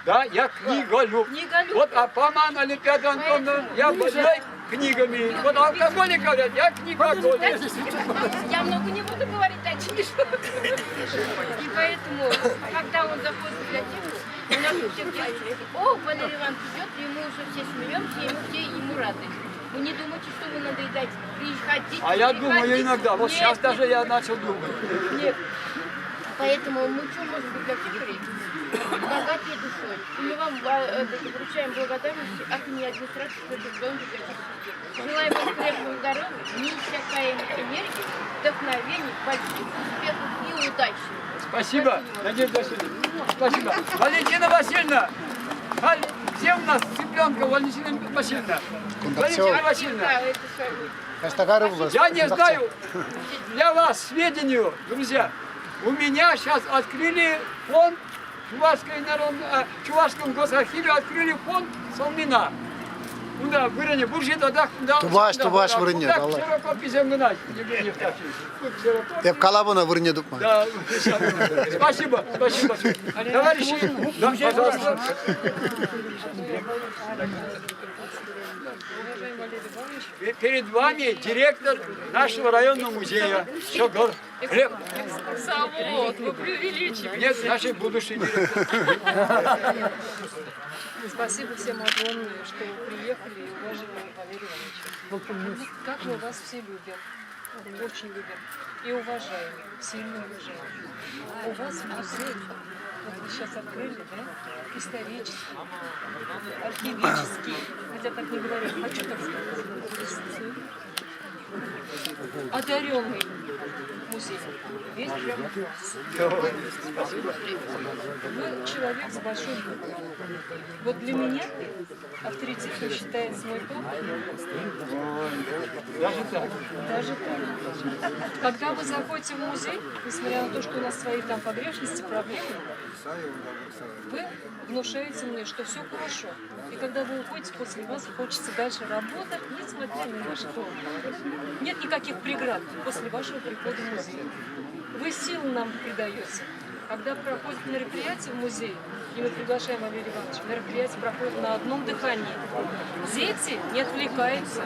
Speaker 2: Да, я книголюб.
Speaker 4: Книголюб.
Speaker 2: Вот, а паман Олимпиада Антоновна, я больной книгами. Вот алкоголик говорят, я книголюб.
Speaker 4: Я много не буду говорить, дальше не И поэтому, когда он заходит в библиотеку, у нас у всех девочки, о, Валерий Иванович идет, и мы уже все смеемся, и мы все ему рады. Вы не думайте, что вы надоедаете. Приходите,
Speaker 2: А я думаю
Speaker 4: приходите.
Speaker 2: иногда, вот
Speaker 4: Нет,
Speaker 2: сейчас
Speaker 4: нет,
Speaker 2: даже я начал думать.
Speaker 4: Нет. Поэтому мы что можем библиотекари? Богатые душой. И мы вам вручаем благодарность от имени администрации Петербургской библиотеки. Желаем вам крепкого здоровья, неиссякаемой энергии, вдохновения, больших успехов и удачи.
Speaker 2: Спасибо, Надежда Васильевна. Спасибо. Валентина Васильевна, где у нас цыпленка Валентина Васильевна? Валентина Васильевна. Я не знаю, для вас, сведению, друзья, у меня сейчас открыли фонд Чувашской народной, Чувашском госархиве открыли фонд Солмина. Унда вырӑнӗ пур-ши татах кунта.
Speaker 18: Тупаҫ, тупаҫ вырӑнне, паллах.
Speaker 2: Ксерокописем кӑна Евгений Евтафьевич.
Speaker 18: Эп калап ӑна вырӑнне тупма.
Speaker 2: Да, спасибо, спасибо. Товарищи, да, пожалуйста. Перед вами директор нашего районного музея Щегор Глеб.
Speaker 5: Экскурсовод, вы преувеличиваете.
Speaker 2: Нет, нашей будущей директор.
Speaker 5: Спасибо всем огромное, что вы приехали и уважили Валерия Ивановича. Как мы вас все любим, очень любим и уважаем, сильно уважаем. У вас музей, вот вы сейчас открыли, да, исторический, архивический, хотя так не говорят, хочу так сказать, одаренный музей. Весь прямо в вас. Вы человек с большой буквы. Вот для меня авторитетом считается мой папа.
Speaker 2: Даже так?
Speaker 5: Даже так. Когда вы заходите в музей, несмотря на то, что у нас свои там погрешности, проблемы, вы внушаете мне, что все хорошо. И когда вы уходите, после вас хочется дальше работать, несмотря ни на что. Нет никаких преград после вашего прихода в музей. Вы силы нам придаете. Когда проходит мероприятие в музее, и мы приглашаем Валерия Ивановича, мероприятие проходит на одном дыхании. Дети не отвлекаются,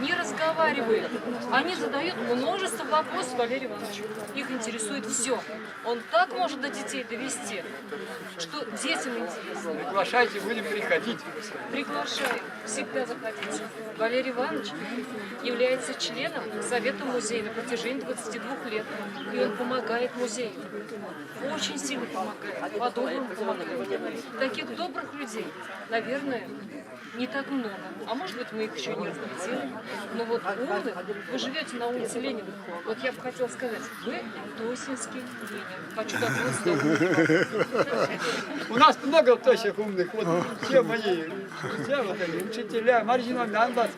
Speaker 5: не разговаривают. Они задают множество вопросов Валерию Ивановичу. Их интересует все. Он так может до детей довести, что детям интересно.
Speaker 2: Приглашайте, будем приходить.
Speaker 5: Приглашаем. Всегда заходите. Валерий Иванович является членом Совета музея на протяжении 22 лет. И он помогает музею. Очень сильно помогает. По-доброму помогает. Таких добрых людей, наверное, не так много. А может быть, мы их еще не разглядели. Но вот умных, вы живете на улице Ленина. Вот я бы хотела сказать, вы Тосинский Ленин. Хочу дотронуться до умных.
Speaker 2: У нас много точек умных. Вот все мои друзья, вот они, учителя, Марина Андас,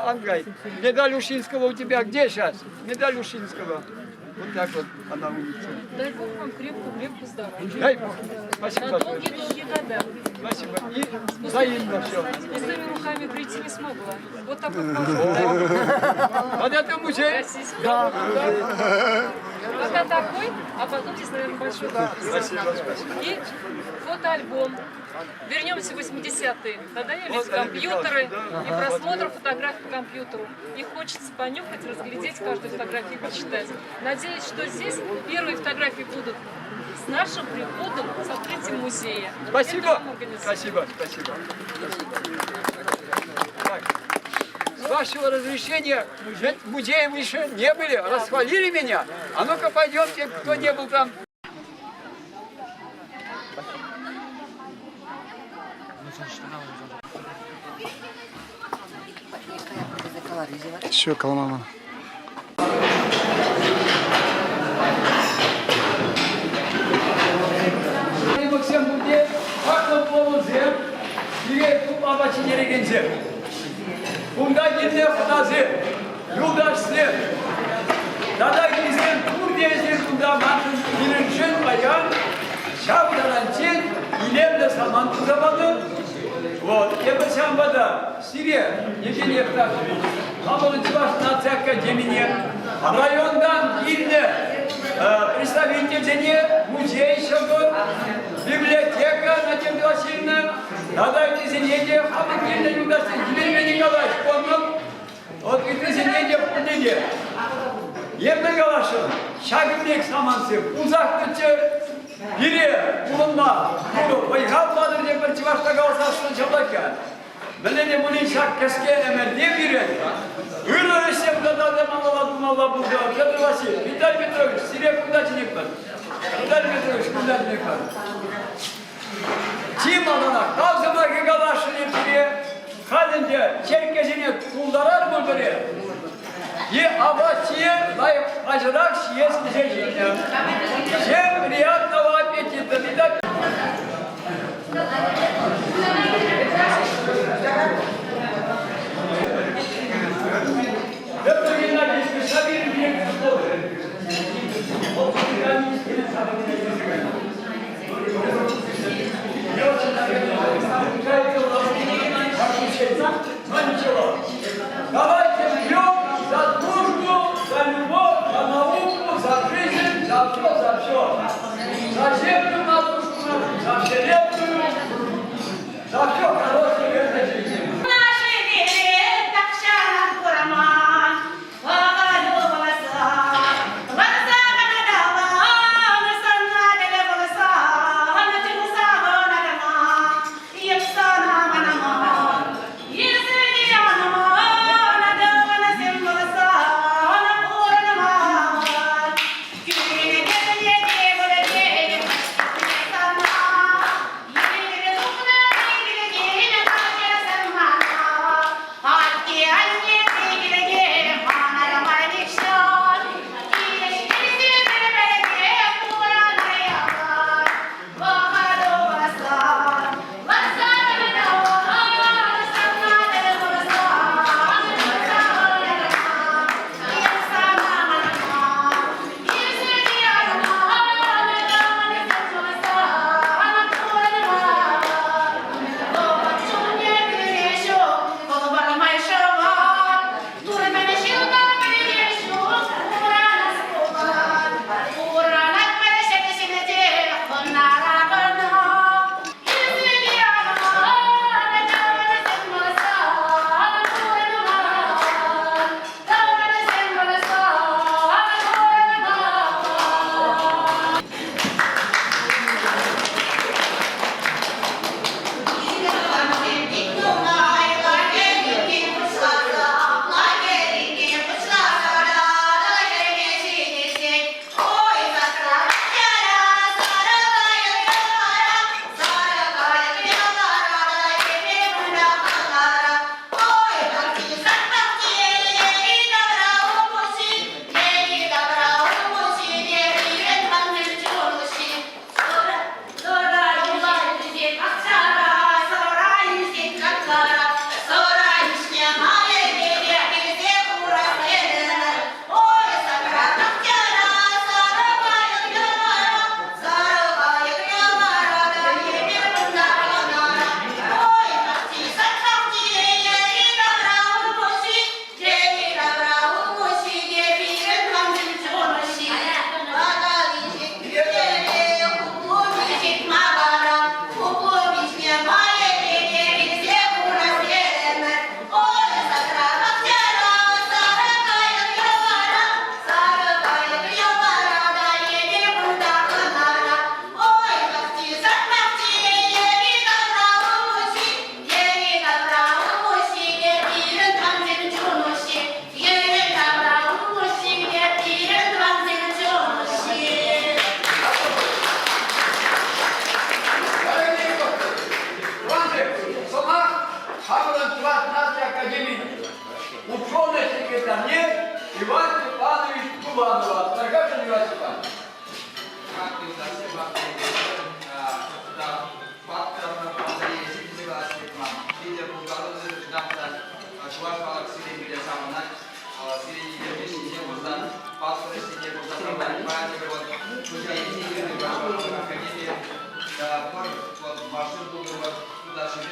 Speaker 2: Ангай. Медаль Ушинского у тебя где сейчас? Медаль Ушинского. Вот так вот она умница.
Speaker 5: Дай Бог вам крепко-крепко здоровья.
Speaker 2: Дай Бог. Спасибо
Speaker 5: На
Speaker 2: большое.
Speaker 5: долгие-долгие года.
Speaker 2: Спасибо. И взаимно все.
Speaker 5: С пустыми руками прийти не смогла. Вот так вот пошел.
Speaker 2: Вот это музей.
Speaker 5: Российский.
Speaker 2: Да.
Speaker 5: Пока такой, а потом здесь, наверное, большой вопрос.
Speaker 2: Спасибо, спасибо.
Speaker 5: И фотоальбом. Вернемся в 80-е. Тогда явились
Speaker 2: Вот, Олег
Speaker 5: компьютеры
Speaker 2: Михайлович, да.
Speaker 5: и просмотр фотографий по компьютеру. И хочется понюхать, разглядеть каждую фотографию и почитать. Надеюсь, что здесь первые фотографии будут с нашим приходом, с открытием музея. Это
Speaker 2: Спасибо.
Speaker 5: вам организуем.
Speaker 2: Спасибо, спасибо. Так, с вашего разрешения, в музее вы еще не были, расхвалили меня. А ну-ка пойдемте, кто не был там.
Speaker 18: Еще каламаман.
Speaker 2: Максим пурте хаклӑ пулӑсем, пире тупма ҫитерекенсем. Кунта килнӗ хӑнасем, юлташсем, тата килсем пурте эсир кунта маншӑн пирӗншӗн паян ҫав таранччен илемлӗ самант туса панӑ.
Speaker 19: Вот. Эпӗ ҫавӑнпа та сире, Евгений Евстафьевич, хамӑрӑн Чӑваш наци академине, районтан килнӗ представительсене музей ҫӑкӑр, библиотека Надежда Васильевна тата ыттисене те хамӑр килнӗ юлташсен Елена Николаевич Коннов, вот ыттисене те пурне те. Эпӗ каласшӑн, ҫакӑн пек самантсем пулсах тӑччӑр. Пире пурӑнма Турӑ вӑй-хал патӑр те пӗр чӑвашла каласассӑн ҫаплах-ха. Мӗнле те пулин ҫак кӗске ӗмӗрте пирӗн ырӑ ӗҫсем тата та малалла тумалла пултӑр. Петр Васильевич, Виталий Петрович, сире кунта чӗнетпӗр. Виталий Петрович, кунта чӗнетпӗр. Чи малтанах тав сӑмахӗ каласшӑн эп сире. Халь ӗнтӗ черккесене тултарар пултӑр-и? Е апат ҫие лайӑх паҫӑрах ҫиес тесе ҫитнӗ. Всем приятного аппетита! Виталий Петр Геннадьевич Сабир Давайте пьем за дружбу, за любовь, за науку, за жизнь, за все, за все. За землю матушку нашу, за вселенную, за все хорошее в этой жизни.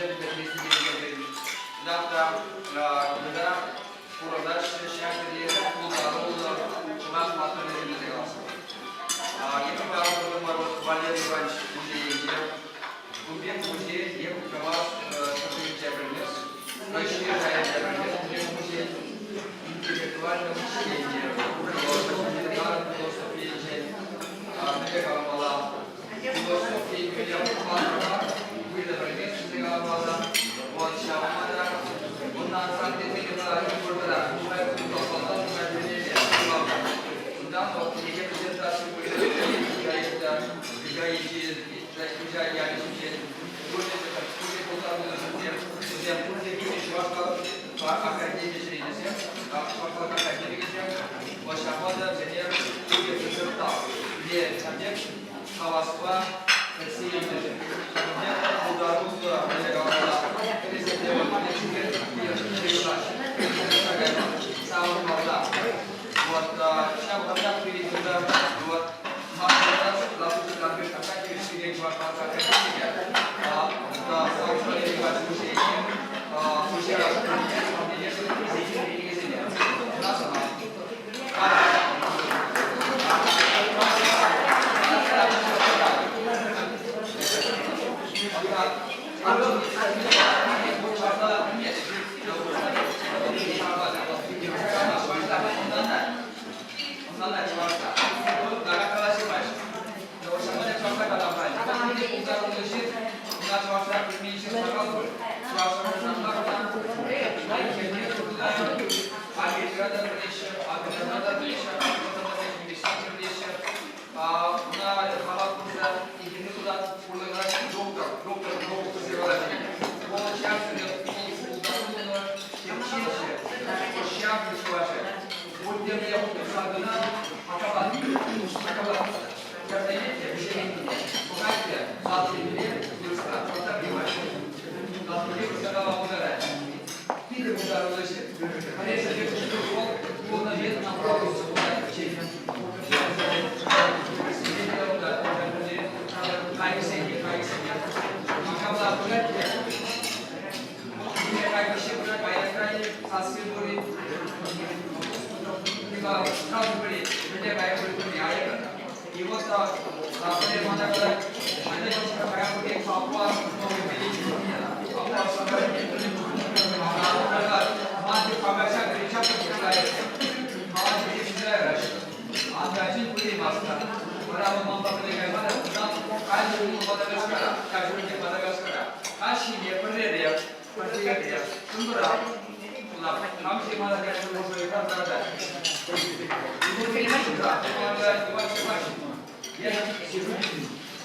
Speaker 15: пӗлтермест текен пирӗн. Чӑнах та, кунта пурӑнаҫҫӗ ҫав тери пултаруллӑ чӑваш паттӑрӗсем тесе каласшӑн. Эпир палӑртӑмӑр Валерий Иванович музейӗнче. Ун пек музей е чӑваш ҫӗршывӗнче пӗлмест, Раҫҫей шайӗнче пӗлмест ун пек музей. Интеллектуальное мышление, философийӗнчен мӗнле каламалла, философи палӑртма вӑйлӑ пӗлмест тесе каламалла. Вот ҫавӑнпа та унтан сан тесе кӑна нумай пулмалла, нумай пӗлмелле. Унтан вот кӗнеке презентаци пулӗ, Туҫа ялӗ ҫинчен пурте пурте пултаруллӑ ҫынсем, вӗсем пурте пирӗн чӑваш халӑх академи членӗсем, чӑваш халӑх академикӗсем. Вот ҫапла та вӗсене пурте пысӑк тав. Пире ҫав пек хаваспа кӗтсе илнӗшӗн. Ҫавӑн пек пултаруллӑ мӗнле каламалла, пӗрисемпе вот савӑнмалла. Вот ҫав вӑхӑтрах пирӗн кунта вот Ӑнланать чӑвашла. Така калаҫмасть. Ҫавна чӑвашла калама. Пултаруллӑ ҫын, ӑна чӑвашла пӗлмен ҫын сахал пуль. Чӑвашла Америкӑра та пӗлеҫҫӗ, Акӑшра та пӗлеҫҫӗ, пӗлеҫҫӗ. Ӑна халап курса инкекне туса пурлӑха доктор, доктор, доктор тесе калаҫҫӗ. Вӑл ҫак пултаруллӑ тӗпчевҫӗ, ҫак чӑвашӗ.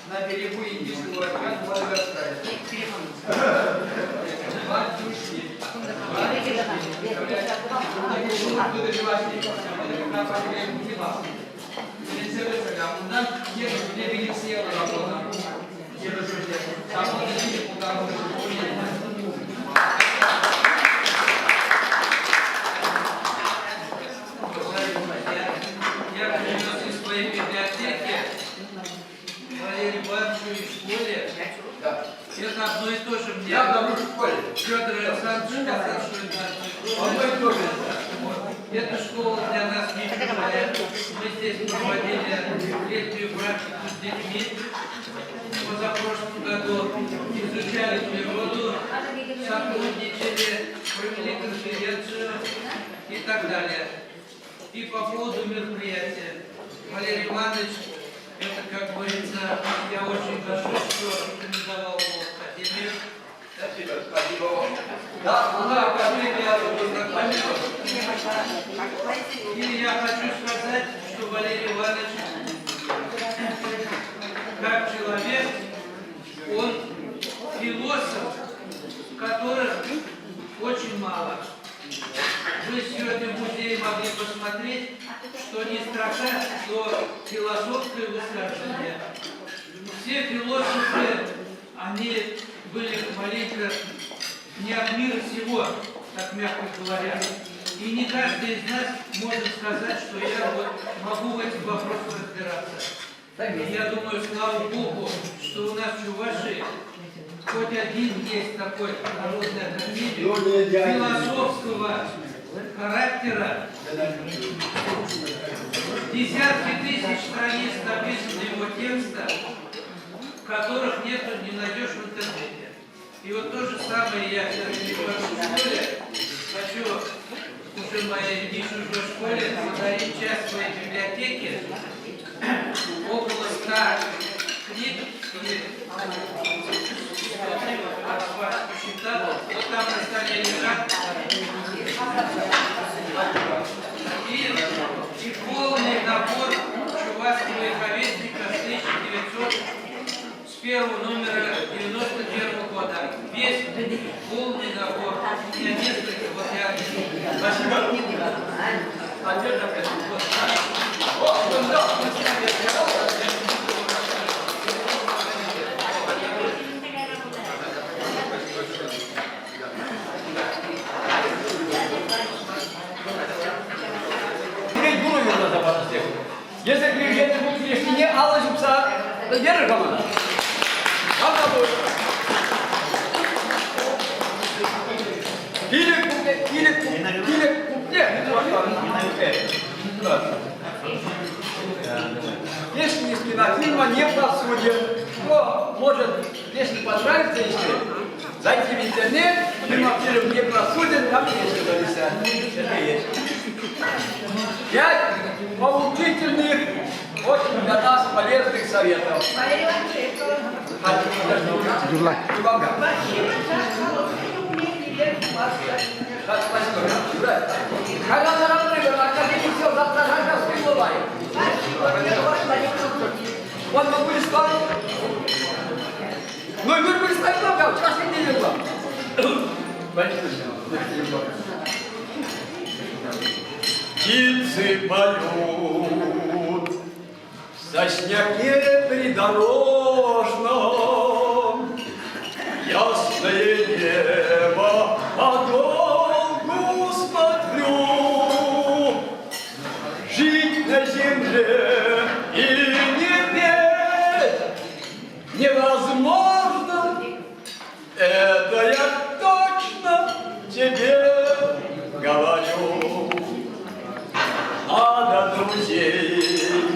Speaker 15: На берегу Индийского океана Мадагаскаре. Я принес из своей библиотеки Валерию Ивановичу и школе. Да. Это одно и то же мне.
Speaker 19: Я в школе.
Speaker 15: Федор Александрович сказал, что это одно и то же.
Speaker 19: Одно и то же.
Speaker 15: Вот. Эта школа для нас не чужая. Мы здесь проводили летнюю практику с детьми. Позапрошлом году изучали природу, сотрудничали, провели конференцию и так далее. И по поводу мероприятия. Валерий Иванович, это, как говорится, я очень горжусь, что рекомендовал его в академию.
Speaker 19: Спасибо, спасибо вам. Да, она академия
Speaker 15: И я хочу сказать, что Валерий Иванович, как человек, он философ, которых очень мало. Вы сегодня в музее могли посмотреть, что не строка, то философское высказывание. Все философы, они были маленько не от мира сего, так мягко говоря. И не каждый из нас может сказать, что я вот могу в этих вопросах разбираться. И я думаю, слава Богу, что у нас в Чувашии
Speaker 7: Хоть один есть такой народный академик философского характера. Десятки тысяч страниц написано его текста, которых нету, не найдешь в интернете. И вот то же самое я сейчас в школе хочу уже моей нишевой школе подарить часть своей библиотеки, около 100 книг, и посчитал, вот там на столе лежат. И полный набор Чувашского вестника с 1900 с первого номера 91 года. Весь полный набор. У меня несколько, вот я...
Speaker 19: Спасибо. Отдельно вот, вот, Если приезжаете в Кишине, алла ҫупса пӗлтерӗр-ха мана. Кам пур? Пилӗк пупне, пилӗк пилӗк пупне. Песни из кинофильма не просудим. Кто может песня понравится, если зайти в интернет, фильм не просуден, там песня зависят. Это есть. Пять поучительных, очень для нас полезных советов. Спасибо. Он могу спать. Ну, мы были спать много, вчера неделю было. Птицы поют в сосняке придорожном, Ясное небо подолгу смотрю. Жить на земле и не петь невозможно. Это я точно тебе говорю. Надо друзей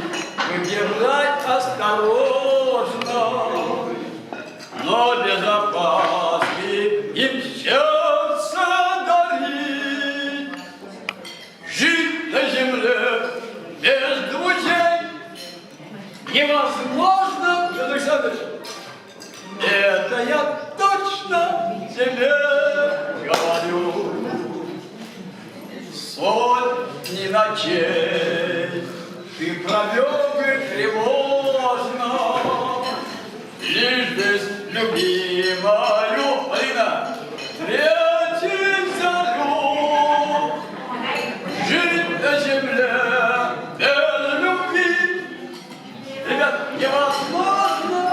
Speaker 19: выбирать осторожно, но без опаски им сердце дарить. Жить на земле без друзей невозможно, Петр Александрович. Это я точно тебе говорю. Сотни ночей ты провел бы тревожно, Лишь без любимою, Полина, встретить зарю. Жить на земле без любви, ребят, невозможно.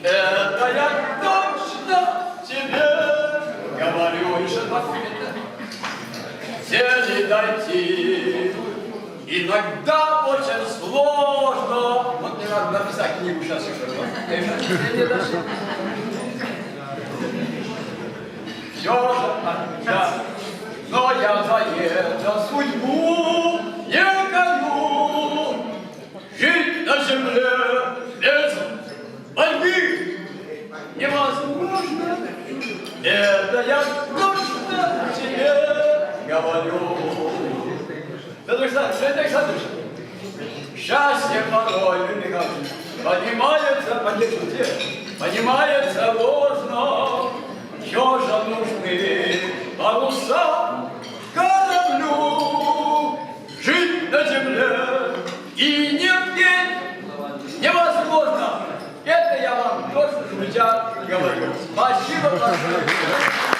Speaker 19: Это я точно тебе говорю. Еще два куплета. Цели дойти иногда очень сложно. Вот мне надо написать книгу сейчас еще. Все же, да. Но я за это судьбу не корю. Жить на земле без борьбы невозможно. Это я точно тебе говорю. Петр Александрович, счастье порой, Михайлович, поднимается, поддержите, поднимается ложно, все же нужны паруса кораблю. Жить на земле и не петь невозможно. Это я вам точно, друзья, говорю. Спасибо большое.